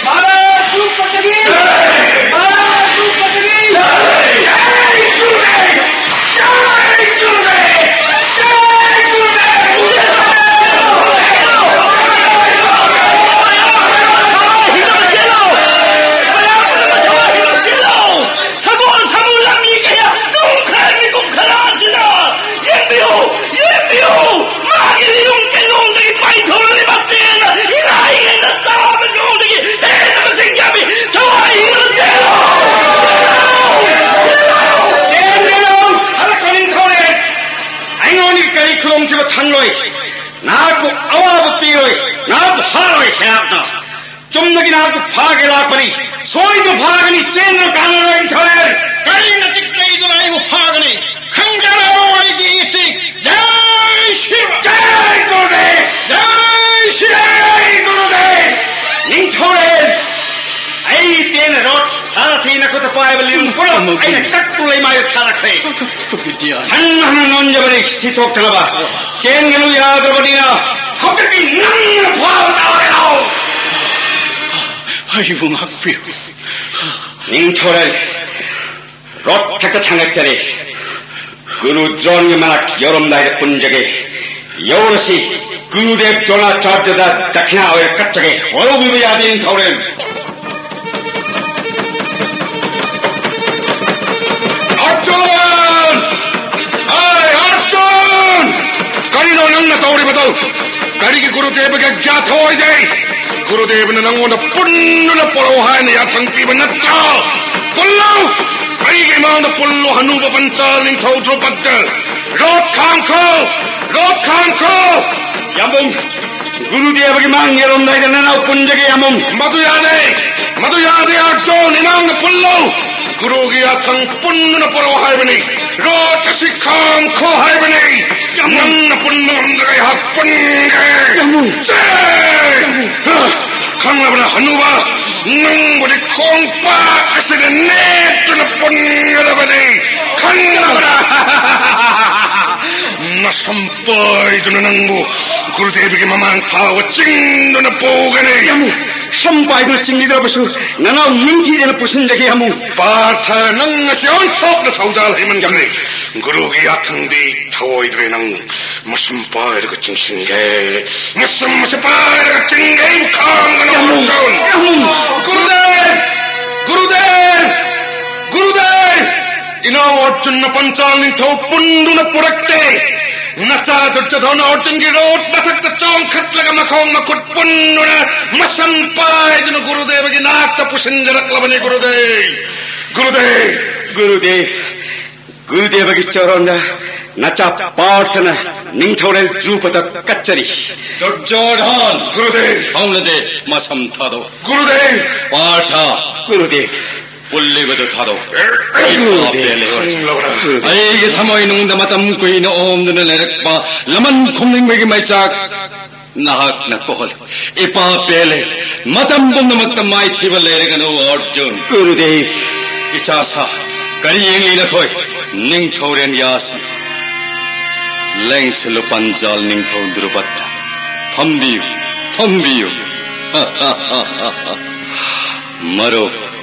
ꯃꯍꯥꯔꯥꯖ ꯗ꯭ꯔꯨꯄꯗꯒꯤ! ꯃꯍꯥꯔꯥꯖ ꯗ꯭ꯔꯨꯄꯗꯒꯤ! ꯁꯒꯣꯜ ꯁꯥꯃꯨ ꯂꯥꯃꯤ ꯀꯌꯥ ꯇꯨꯝꯈ꯭ꯔꯦ ꯃꯤꯀꯨꯞ ꯈꯔ ꯑꯁꯤꯗ꯫ ꯌꯦꯡꯕꯤꯌꯨ, ꯌꯦꯡꯕꯤꯌꯨ, ꯃꯥꯒꯤ ꯂꯤꯔꯨꯡ ꯇꯦꯂꯣꯡꯗꯒꯤ ꯄꯥꯏꯊꯣꯔꯛꯂꯤꯕ ꯐꯪꯂꯣꯏ, ꯅꯍꯥꯛꯄꯨ ꯑꯋꯥꯕ ꯄꯤꯔꯣꯏ, ꯅꯍꯥꯛꯄꯨ ꯍꯥꯠꯂꯣꯏ꯫ ꯑꯩꯍꯥꯛꯅ ꯆꯨꯝꯅꯒꯤ ꯅꯍꯥꯛꯄꯨ ꯐꯥꯒꯦ ꯂꯥꯛꯄꯅꯤ꯫ ꯁꯣꯏꯗꯅ ꯐꯥꯒꯅꯤ, ꯆꯦꯟꯗꯨꯅ ꯀꯥꯟꯅꯔꯣꯏ, ꯅꯤꯡꯊꯧꯔꯦꯜ꯫ ꯀꯔꯤ ꯅꯆꯤꯛ ꯂꯩꯗꯨꯅ ꯑꯩꯕꯨ ꯐꯥꯒꯅꯤ? ꯈꯪꯖꯔꯣ ꯑꯩꯒꯤ ꯏꯇꯤꯛ꯫ ꯖꯥꯏ ꯁꯤꯔ! ꯖꯥꯏ ꯒꯨꯔꯨꯗꯦꯕ! ꯖꯥꯏ ꯁꯤꯔ! ꯖꯥꯏ ꯒꯨꯔꯨꯗꯦꯕ! ꯅꯤꯡꯊꯧꯔꯦꯜ, ꯑꯩ ꯇꯦꯟ ꯔꯣꯠ ꯁꯥꯔꯊꯤ ꯅꯈꯨꯠꯇ ꯄꯥꯏꯕ ꯂꯤꯔꯨꯡ ꯄꯨꯔꯥ ꯑꯩꯅ ꯀꯛꯇꯨ ꯂꯩꯃꯥꯏꯗ ꯊꯥꯔꯛꯈ꯭ꯔꯦ꯫ ꯍꯟꯅ ꯍꯟꯅ ꯅꯣꯟꯖꯕꯅꯤ ꯁꯤ ꯊꯣꯛꯇꯅꯕ꯫ ꯆꯦꯟꯒꯅꯨ ꯌꯥꯗ꯭ꯔꯕꯅꯤꯅ ꯍꯧꯖꯤꯛꯇꯤ ꯅꯪꯅ ꯐꯥꯕ ꯇꯥꯔꯦ꯫ ꯂꯥꯎ! ꯑꯩꯕꯨ ꯉꯥꯛꯄꯤꯌꯨ꯫ ꯅꯤꯡꯊꯧꯔꯦꯜ, ꯔꯣꯠ ꯈꯛꯇ ꯊꯥꯡꯒꯠꯆꯔꯦ꯫ ꯒꯨꯔꯨ ꯗ꯭ꯔꯣꯟꯒꯤ ꯃꯅꯥꯛ ꯌꯧꯔꯝꯗꯥꯏꯗ ꯄꯨꯟꯖꯒꯦ꯫ ꯌꯧꯔꯁꯤ꯫ ꯒꯨꯔꯨꯗꯦꯕ ꯗ꯭ꯔꯣꯅꯥꯆꯥꯔꯌꯗ ꯗꯈꯤꯅꯥ ꯑꯣꯏꯅ ꯀꯠꯆꯒꯦ꯫ ꯋꯥꯔꯧꯕꯤꯕ ꯌꯥꯗꯦ ꯅꯤꯡꯊꯧꯔꯦꯜ꯫ ꯑꯔꯖꯨꯟ! ꯑꯥꯏ, ꯑꯔꯖꯨꯟ! ꯀꯔꯤꯅꯣ ꯅꯪꯅ ꯇꯧꯔꯤꯕꯗꯣ? ꯀꯔꯤꯒꯤ ꯒꯨꯔꯨꯗꯦꯕꯒꯤ ꯑꯥꯒ꯭ꯌꯥ ꯊꯧꯑꯣꯏꯗꯦ? ꯒꯨꯔꯨꯗꯦꯕꯅ ꯅꯪꯉꯣꯟꯗ ꯄꯨꯟꯗꯨꯅ ꯄꯣꯔꯛꯎ ꯍꯥꯏꯅ ꯌꯥꯊꯪ ꯄꯤꯕ ꯅꯠꯇ꯭ꯔꯣ? ꯄꯨꯜꯂꯨ! ꯑꯩꯒꯤ ꯏꯃꯥꯡꯗ ꯄꯨꯜꯂꯨ, ꯍꯅꯨꯕ ꯄꯟꯆꯥꯜ ꯅꯤꯡꯊꯧ ꯗ꯭ꯔꯨꯄꯗ! ꯔꯣꯠ ꯈꯥꯝꯈꯣ! ꯔꯣꯠ ꯈꯥꯝꯈꯣ! ꯌꯥꯝꯕꯨꯡ, ꯒꯨꯔꯨꯗꯦꯕꯒꯤ ꯃꯥꯡ ꯌꯧꯔꯝꯗꯥꯏꯗ ꯅꯅꯥꯎ ꯄꯨꯟꯖꯒꯦ ꯌꯥꯝꯕꯨꯡ꯫ ꯃꯗꯨ ꯌꯥꯗꯦ! ꯃꯗꯨ ꯌꯥꯗꯦ, ꯑꯔꯖꯨꯟ! ꯏꯃꯥꯡꯗ ꯄꯨꯜꯂꯨ! ꯒꯨꯔꯨꯒꯤ ꯌꯥꯊꯪ ꯄꯨꯟꯗꯨꯅ ꯄꯨꯔꯛꯎ ꯍꯥꯏꯕꯅꯤ꯫ ꯔꯣꯠ ꯑꯁꯤ ꯈꯥꯝꯈꯣ ꯍꯥꯏꯕꯅꯤ꯫ ꯅꯪꯅ ꯄꯨꯟꯕ ꯉꯝꯗ꯭ꯔꯒ ꯑꯩꯍꯥꯛ ꯄꯨꯟꯒꯦ꯫ ꯆꯦ! ꯈꯪꯂꯕ꯭ꯔꯥ ꯍꯅꯨꯕ? ꯅꯪꯕꯨꯗꯤ ꯈꯣꯡꯄꯥꯛ ꯑꯁꯤꯗ ꯅꯦꯠꯇꯨꯅ ꯄꯨꯟꯒꯗꯕꯅꯤ꯫ ꯈꯪꯂꯕ꯭ꯔꯥ? ꯃꯁꯝ ꯄꯥꯏꯗꯨꯅ ꯅꯪꯕꯨ ꯒꯨꯔꯨꯗꯦꯕꯒꯤ ꯃꯃꯥꯡ ꯐꯥꯎꯕ ꯆꯤꯡꯗꯨꯅ ꯄꯨꯒꯅꯤ꯫ ꯌꯥꯝꯕꯨꯡ, ꯁꯝ ꯄꯥꯏꯗꯨꯅ ꯆꯤꯡꯂꯤꯗ꯭ꯔꯕꯁꯨ ꯅꯅꯥꯎ ꯅꯤꯡꯊꯤꯖꯅ ꯄꯨꯁꯤꯟꯖꯒꯦ ꯌꯥꯝꯕꯨꯡ꯫ ꯄꯥꯔꯊ, ꯅꯪ ꯑꯁꯤ ꯑꯣꯟꯊꯣꯛꯅ ꯊꯧꯖꯥꯜ ꯍꯩꯃꯟꯈ꯭ꯔꯦ꯫ ꯒꯨꯔꯨꯒꯤ ꯌꯥꯊꯪꯗꯤ ꯊꯧꯑꯣꯏꯗ꯭ꯔꯦ ꯅꯪ꯫ ꯃꯁꯝ ꯄꯥꯏꯔꯒ ꯆꯤꯡꯁꯤꯟꯒꯦ꯫ ꯃꯁꯝ ꯑꯁꯤ ꯄꯥꯏꯔꯒ ꯆꯤꯡꯒꯦ꯫ ꯑꯩꯕꯨ ꯈꯥꯝꯒꯅꯨ, ꯌꯥꯝꯕꯨꯡ, ꯑꯔꯖꯨꯟ꯫ ꯌꯥꯝꯕꯨꯡ꯫ ꯒꯨꯔꯨꯗꯦꯕ! ꯒꯨꯔꯨꯗꯦꯕ! ꯒꯨꯔꯨꯗꯦꯕ! ꯏꯅꯥꯎ ꯑꯔꯖꯨꯟꯅ ꯄꯟꯆꯥꯜ ꯅꯤꯡꯊꯧ ꯄꯨꯟꯗꯨꯅ ꯄꯨꯔꯛꯇꯦ꯫ ꯅꯆꯥ ꯗꯨꯔꯖꯣꯙꯅ ꯑꯔꯖꯨꯟꯒꯤ ꯔꯣꯠ ꯃꯊꯛꯇ ꯆꯣꯡꯈꯠꯂꯒ ꯃꯈꯣꯡ ꯃꯈꯨꯠ ꯄꯨꯟꯗꯨꯅ ꯃꯁꯝ ꯄꯥꯏꯗꯨꯅ ꯒꯨꯔꯨꯗꯦꯕꯒꯤ ꯅꯥꯛꯇ ꯄꯨꯁꯤꯟꯖꯔꯛꯂꯕꯅꯤ꯫ ꯒꯨꯔꯨꯗꯦꯕ! ꯒꯨꯔꯨꯗꯦꯕ! ꯒꯨꯔꯨꯗꯦꯕ! ꯒꯨꯔꯨꯗꯦꯕꯒꯤ ꯆꯔꯣꯟꯗ ꯅꯆꯥ ꯄꯥꯔꯊꯅ ꯅꯤꯡꯊꯧꯔꯦꯜ ꯗ꯭ꯔꯨꯄꯗ ꯀꯠꯆꯔꯤ꯫ ꯗꯨꯔꯖꯣꯙꯟ! ꯒꯨꯔꯨꯗꯦꯕ! ꯍꯧꯅꯗꯦ, ꯃꯁꯝ ꯊꯥꯗꯣꯛ꯫ ꯒꯨꯔꯨꯗꯦꯕ! ꯄꯥꯔꯊ! ꯒꯨꯔꯨꯗꯦꯕ! ꯄꯨꯜꯂꯤꯕꯗꯨ ꯊꯥꯗꯣꯛ꯫ ꯑꯩ ꯄꯥꯞ ꯄꯦꯜꯂꯦ꯫ ꯒꯨꯔꯨꯗꯦꯕ! ꯑꯩꯒꯤ ꯊꯃꯣꯏꯅꯨꯡꯗ ꯃꯇꯝ ꯀꯨꯏꯅ ꯑꯣꯝꯗꯨꯅ ꯂꯩꯔꯛꯄ ꯂꯃꯟ ꯈꯨꯝꯅꯤꯡꯕꯒꯤ ꯃꯩꯆꯥꯛ ꯅꯍꯥꯛꯅ ꯀꯣꯍꯜ꯫ ꯏꯄꯥ ꯄꯦꯜꯂꯦ꯫ ꯃꯇꯝ ꯄꯨꯝꯅꯃꯛꯇ ꯃꯥꯏꯊꯤꯕ ꯂꯩꯔꯒꯅꯨ, ꯑꯔꯖꯨꯟ꯫ ꯒꯨꯔꯨꯗꯦꯕ! ꯏꯆꯥꯁꯥ, ꯀꯔꯤ ꯌꯦꯡꯂꯤ ꯅꯈꯣꯏ? ꯅꯤꯡꯊꯧꯔꯦꯟ ꯌꯥꯁ꯫ ꯂꯦꯡꯁꯤꯜꯂꯨ ꯄꯟꯖꯥꯜ ꯅꯤꯡꯊꯧ ꯗ꯭ꯔꯨꯄꯗ꯫ ꯐꯝꯕꯤꯌꯨ, ꯐꯝꯕꯤꯌꯨ꯫ ꯃꯔꯨꯞ,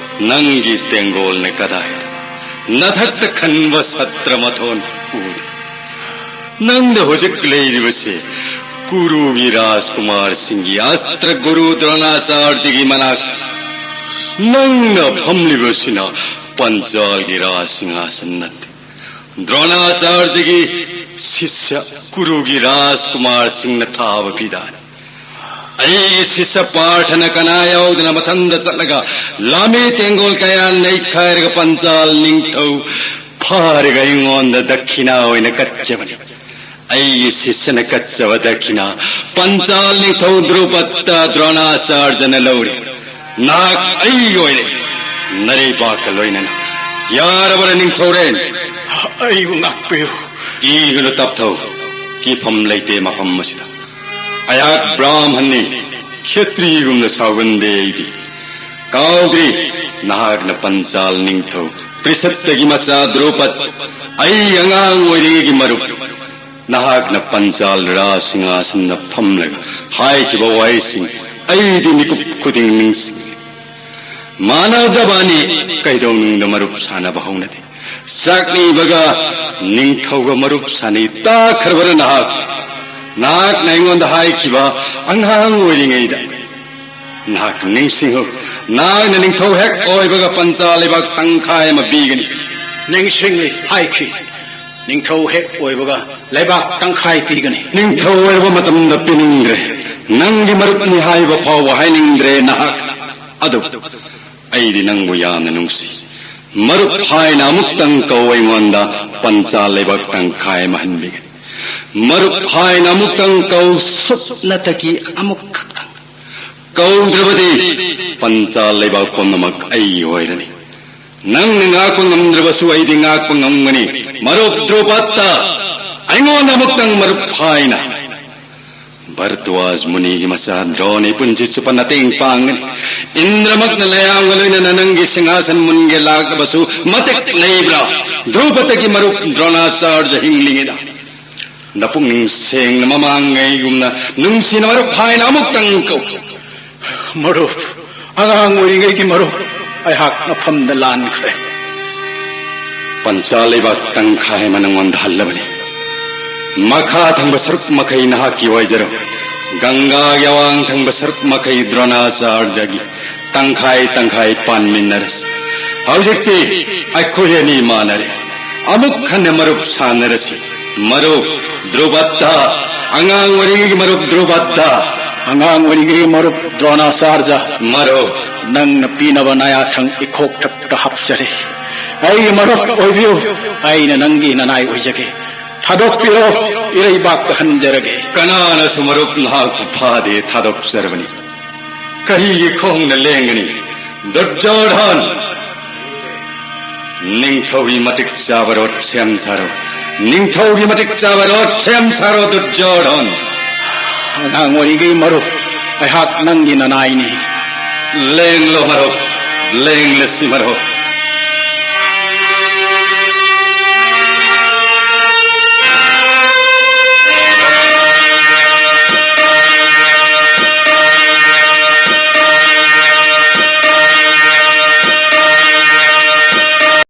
ꯅꯪꯒꯤ ꯇꯦꯡꯒꯣꯜꯅ ꯀꯗꯥꯏꯗ? ꯅꯊꯛꯇ ꯈꯟꯕ ꯁꯇ꯭ꯔ ꯃꯊꯣꯟ ꯎꯗꯦ꯫ ꯅꯪꯅ ꯍꯧꯖꯤꯛ ꯂꯩꯔꯤꯕꯁꯦ ꯀꯨꯔꯨꯒꯤ ꯔꯥꯖꯀꯨꯃꯥꯔꯁꯤꯡꯒꯤ ꯑꯁꯇ꯭ꯔ ꯒꯨꯔꯨ ꯗ꯭ꯔꯣꯅꯥꯆꯥꯔꯖꯒꯤ ꯃꯅꯥꯛꯇ꯫ ꯅꯪꯅ ꯐꯝꯂꯤꯕꯁꯤꯅ ꯄꯟꯆꯥꯜꯒꯤ ꯔꯥꯖ ꯁꯤꯡꯍꯥꯁꯟ ꯅꯠꯇꯦ꯫ ꯗ꯭ꯔꯣꯅꯥꯆꯥꯔꯖꯒꯤ ꯁꯤꯁ꯭ꯌ ꯀꯨꯔꯨꯒꯤ ꯔꯥꯖꯀꯨꯃꯥꯔꯁꯤꯡꯅ ꯊꯥꯕ ꯐꯤꯗꯥꯅꯤ꯫ ꯑꯩꯒꯤ ꯁꯤꯁ꯭ꯌ ꯄꯥꯔꯊꯅ ꯀꯅꯥ ꯌꯥꯎꯗꯅ ꯃꯊꯟꯗ ꯆꯠꯂꯒ ꯂꯥꯃꯤ ꯇꯦꯡꯒꯣꯜ ꯀꯌꯥ ꯅꯩꯈꯥꯏꯔꯒ ꯄꯟꯆꯥꯜ ꯅꯤꯡꯊꯧ ꯐꯥꯔꯒ ꯑꯩꯉꯣꯟꯗ ꯗꯛꯈꯤꯅꯥ ꯑꯣꯏꯅ ꯀꯠꯆꯕꯅꯤ꯫ ꯑꯩꯒꯤ ꯁꯤꯁ꯭ꯌꯅ ꯀꯠꯆꯕ ꯗꯛꯈꯤꯅꯥ ꯄꯟꯆꯥꯜ ꯅꯤꯡꯊꯧ ꯗ꯭ꯔꯨꯄꯗ ꯗ꯭ꯔꯣꯅꯥꯆꯥꯔꯖꯅ ꯂꯧꯔꯦ꯫ ꯅꯍꯥꯛ ꯑꯩꯒꯤ ꯑꯣꯏꯔꯦ, ꯅꯔꯩꯕꯥꯛꯀ ꯂꯣꯏꯅꯅ꯫ ꯌꯥꯔꯕꯔ ꯅꯤꯡꯊꯧꯔꯦꯟ? ꯑꯩꯕꯨ ꯉꯥꯛꯄꯤꯌꯨ꯫ ꯀꯤꯒꯅꯨ, ꯇꯞꯊꯧ꯫ ꯀꯤꯐꯝ ꯂꯩꯇꯦ ꯃꯐꯝ ꯑꯁꯤꯗ꯫ ꯑꯩꯍꯥꯛ ꯕ꯭ꯔꯥꯍꯃꯟꯅꯤ, ꯈꯦꯇ꯭ꯔꯤꯒꯨꯝꯅ ꯁꯥꯎꯒꯟꯗꯦ ꯑꯩꯗꯤ꯫ ꯀꯥꯎꯗ꯭ꯔꯤ, ꯅꯍꯥꯛꯅ ꯄꯟꯆꯥꯜ ꯅꯤꯡꯊꯧ ꯄ꯭ꯔꯤꯁꯠꯇꯒꯤ ꯃꯆꯥ ꯗ꯭ꯔꯨꯄꯗ, ꯑꯩ ꯑꯉꯥꯡ ꯑꯣꯏꯔꯤꯉꯩꯒꯤ ꯃꯔꯨꯞ꯫ ꯅꯍꯥꯛꯅ ꯄꯟꯆꯥꯜ ꯔꯥꯖ ꯁꯤꯡꯍꯥꯁꯟꯗ ꯐꯝꯂꯒ ꯍꯥꯏꯈꯤꯕ ꯋꯥꯍꯩꯁꯤꯡ ꯑꯩꯗꯤ ꯃꯤꯀꯨꯞ ꯈꯨꯗꯤꯡ ꯅꯤꯡꯁꯤꯡꯂꯤ꯫ ꯃꯥꯟꯅꯗꯕꯅꯤ, ꯀꯩꯗꯧꯅꯨꯡꯗ ꯃꯔꯨꯞ ꯁꯥꯟꯅꯕ ꯍꯧꯅꯗꯦ꯫ ꯆꯥꯛꯅꯤꯕꯒ ꯅꯤꯡꯊꯧꯒ ꯃꯔꯨꯞ ꯁꯥꯟꯅꯩ ꯇꯥꯈ꯭ꯔꯕꯔ ꯅꯍꯥꯛ? ꯅꯍꯥꯛꯅ ꯑꯩꯉꯣꯟꯗ ꯍꯥꯏꯈꯤꯕ ꯑꯉꯥꯡ ꯑꯣꯏꯔꯤꯉꯩꯗ꯫ ꯅꯍꯥꯛ ꯅꯤꯡꯁꯤꯡꯉꯨ, ꯅꯍꯥꯛꯅ ꯅꯤꯡꯊꯧ ꯍꯦꯛ ꯑꯣꯏꯕꯒ ꯄꯟꯆꯥ ꯂꯩꯕꯥꯛ ꯇꯪꯈꯥꯏ ꯑꯃ ꯄꯤꯒꯅꯤ꯫ ꯅꯤꯡꯁꯤꯡꯂꯤ, ꯍꯥꯏꯈꯤ꯫ ꯅꯤꯡꯊꯧ ꯍꯦꯛ ꯑꯣꯏꯕꯒ ꯂꯩꯕꯥꯛ ꯇꯪꯈꯥꯏ ꯄꯤꯒꯅꯤ꯫ ꯅꯤꯡꯊꯧ ꯑꯣꯏꯔꯕ ꯃꯇꯝꯗ ꯄꯤꯅꯤꯡꯗ꯭ꯔꯦ꯫ ꯅꯪꯒꯤ ꯃꯔꯨꯞꯅꯤ ꯍꯥꯏꯕ ꯐꯥꯎꯕ ꯍꯥꯏꯅꯤꯡꯗ꯭ꯔꯦ ꯅꯍꯥꯛ꯫ ꯑꯗꯨꯕꯨ ꯑꯩꯗꯤ ꯅꯪꯕꯨ ꯌꯥꯝꯅ ꯅꯨꯡꯁꯤ꯫ ꯃꯔꯨꯞ ꯍꯥꯏꯅ ꯑꯃꯨꯛꯇꯪ ꯀꯧ ꯑꯩꯉꯣꯟꯗ꯫ ꯄꯟꯆꯥ ꯂꯩꯕꯥꯛ ꯇꯪꯈꯥꯏ ꯑꯃ ꯍꯟꯕꯤꯒꯅꯤ꯫ ꯃꯔꯨꯞ ꯍꯥꯏꯅ ꯑꯃꯨꯛꯇꯪ ꯀꯧ, ꯁꯨꯞꯅꯇꯒꯤ ꯑꯃꯨꯛꯈꯛꯇꯪ꯫ ꯀꯧꯗ꯭ꯔꯕꯗꯤ ꯄꯟꯆꯥ ꯂꯩꯕꯥꯛ ꯄꯨꯝꯅꯃꯛ ꯑꯩꯒꯤ ꯑꯣꯏꯔꯅꯤ꯫ ꯅꯪꯅ ꯉꯥꯛꯄ ꯉꯝꯗ꯭ꯔꯕꯁꯨ ꯑꯩꯗꯤ ꯉꯥꯛꯄ ꯉꯝꯒꯅꯤ꯫ ꯃꯔꯨꯞ ꯗ꯭ꯔꯨꯄꯗ, ꯑꯩꯉꯣꯟꯗ ꯑꯃꯨꯛꯇꯪ ꯃꯔꯨꯞ ꯍꯥꯏꯅ꯫ ꯚꯔꯗ꯭ꯋꯥꯖ ꯃꯨꯅꯤꯒꯤ ꯃꯆꯥ ꯗ꯭ꯔꯣꯟ ꯑꯩ ꯄꯨꯟꯁꯤ ꯆꯨꯞꯄ ꯅꯇꯦꯡ ꯄꯥꯡꯒꯅꯤ꯫ ꯏꯟꯗ꯭ꯔꯃꯛꯅ ꯂꯩꯌꯥꯝꯒ ꯂꯣꯏꯅꯅ ꯅꯪꯒꯤ ꯁꯤꯡꯍꯥꯁꯟ ꯃꯨꯟꯒꯦ ꯂꯥꯛꯂꯕꯁꯨ ꯃꯇꯤꯛ ꯂꯩꯕ꯭ꯔꯥ? ꯗ꯭ꯔꯨꯄꯗꯒꯤ ꯃꯔꯨꯞ ꯗ꯭ꯔꯣꯅꯥꯆꯥꯔꯖ ꯍꯤꯡꯂꯤꯉꯩꯗ ꯅꯄꯨꯛꯅꯤꯡ ꯁꯦꯡꯅ ꯃꯃꯥꯡꯉꯩꯒꯨꯝꯅ ꯅꯨꯡꯁꯤꯅ ꯃꯔꯨꯞ ꯍꯥꯏꯅ ꯑꯃꯨꯛꯇꯪ ꯀꯧ꯫ ꯃꯔꯨꯞ, ꯑꯉꯥꯡ ꯑꯣꯏꯔꯤꯉꯩꯒꯤ ꯃꯔꯨꯞ ꯑꯩꯍꯥꯛ ꯃꯐꯝꯗ ꯂꯥꯟꯈ꯭ꯔꯦ꯫ ꯄꯟꯆꯥ ꯂꯩꯕꯥꯛ ꯇꯪꯈꯥꯏ ꯑꯃ ꯅꯉꯣꯟꯗ ꯍꯜꯂꯕꯅꯤ꯫ ꯃꯈꯥ ꯊꯪꯕ ꯁꯔꯨꯛ ꯃꯈꯩ ꯅꯍꯥꯛꯀꯤ ꯑꯣꯏꯖꯔꯣ꯫ ꯒꯪꯒꯥꯒꯤ ꯑꯋꯥꯡ ꯊꯪꯕ ꯁꯔꯨꯛ ꯃꯈꯩ ꯗ꯭ꯔꯣꯅꯥꯆꯥꯔꯖꯒꯤ꯫ ꯇꯪꯈꯥꯏ ꯇꯪꯈꯥꯏ ꯄꯥꯟꯃꯤꯟꯅꯔꯁꯤ꯫ ꯍꯧꯖꯤꯛꯇꯤ ꯑꯩꯈꯣꯏ ꯑꯅꯤ ꯃꯥꯟꯅꯔꯦ꯫ ꯑꯃꯨꯛ ꯍꯟꯅ ꯃꯔꯨꯞ ꯁꯥꯟꯅꯔꯁꯤ꯫ ꯃꯔꯨꯞ ꯗ꯭ꯔꯨꯕꯗ, ꯑꯉꯥꯡ ꯑꯣꯏꯔꯤꯉꯩꯒꯤ ꯃꯔꯨꯞ ꯗ꯭ꯔꯨꯕꯗ꯫ ꯑꯉꯥꯡ ꯑꯣꯏꯔꯤꯉꯩꯒꯤ ꯃꯔꯨꯞ ꯗ꯭ꯔꯣꯅꯥꯆꯥꯔꯖ꯫ ꯃꯔꯨꯞ꯫ ꯅꯪꯅ ꯄꯤꯅꯕ ꯅꯌꯥꯊꯪ ꯏꯈꯣꯛ ꯊꯛꯇ ꯍꯥꯞꯆꯔꯤ꯫ ꯑꯩꯒꯤ ꯃꯔꯨꯞ ꯑꯣꯏꯕꯤꯌꯨ꯫ ꯑꯩꯅ ꯅꯪꯒꯤ ꯅꯅꯥꯏ ꯑꯣꯏꯖꯒꯦ꯫ ꯊꯥꯗꯣꯛꯄꯤꯔꯣ, ꯏꯔꯩꯕꯥꯛꯇ ꯍꯟꯖꯔꯒꯦ꯫ ꯀꯅꯥꯅꯁꯨ ꯃꯔꯨꯞ ꯅꯍꯥꯛꯄꯨ ꯐꯥꯗꯦ, ꯊꯥꯗꯣꯛꯆꯔꯕꯅꯤ꯫ ꯀꯔꯤꯒꯤ ꯈꯣꯡꯅ ꯂꯦꯡꯒꯅꯤ? ꯗꯨꯔꯖꯣꯙꯟ! ꯅꯤꯡꯊꯧꯒꯤ ꯃꯇꯤꯛ ꯆꯥꯕ ꯔꯣꯠ ꯁꯦꯝ ꯁꯥꯔꯣ꯫ ꯅꯤꯡꯊꯧꯒꯤ ꯃꯇꯤꯛ ꯆꯥꯕ ꯔꯣꯠ ꯁꯦꯝ ꯁꯥꯔꯣ, ꯗꯨꯔꯖꯣꯙꯟ! ꯑꯉꯥꯡ ꯑꯣꯏꯔꯤꯉꯩ ꯃꯔꯨꯞ, ꯑꯩꯍꯥꯛ ꯅꯪꯒꯤ ꯅꯅꯥꯏꯅꯤ꯫ ꯂꯦꯡꯂꯣ ꯃꯔꯨꯞ, ꯂꯦꯡꯂꯁꯤ ꯃꯔꯨꯞ꯫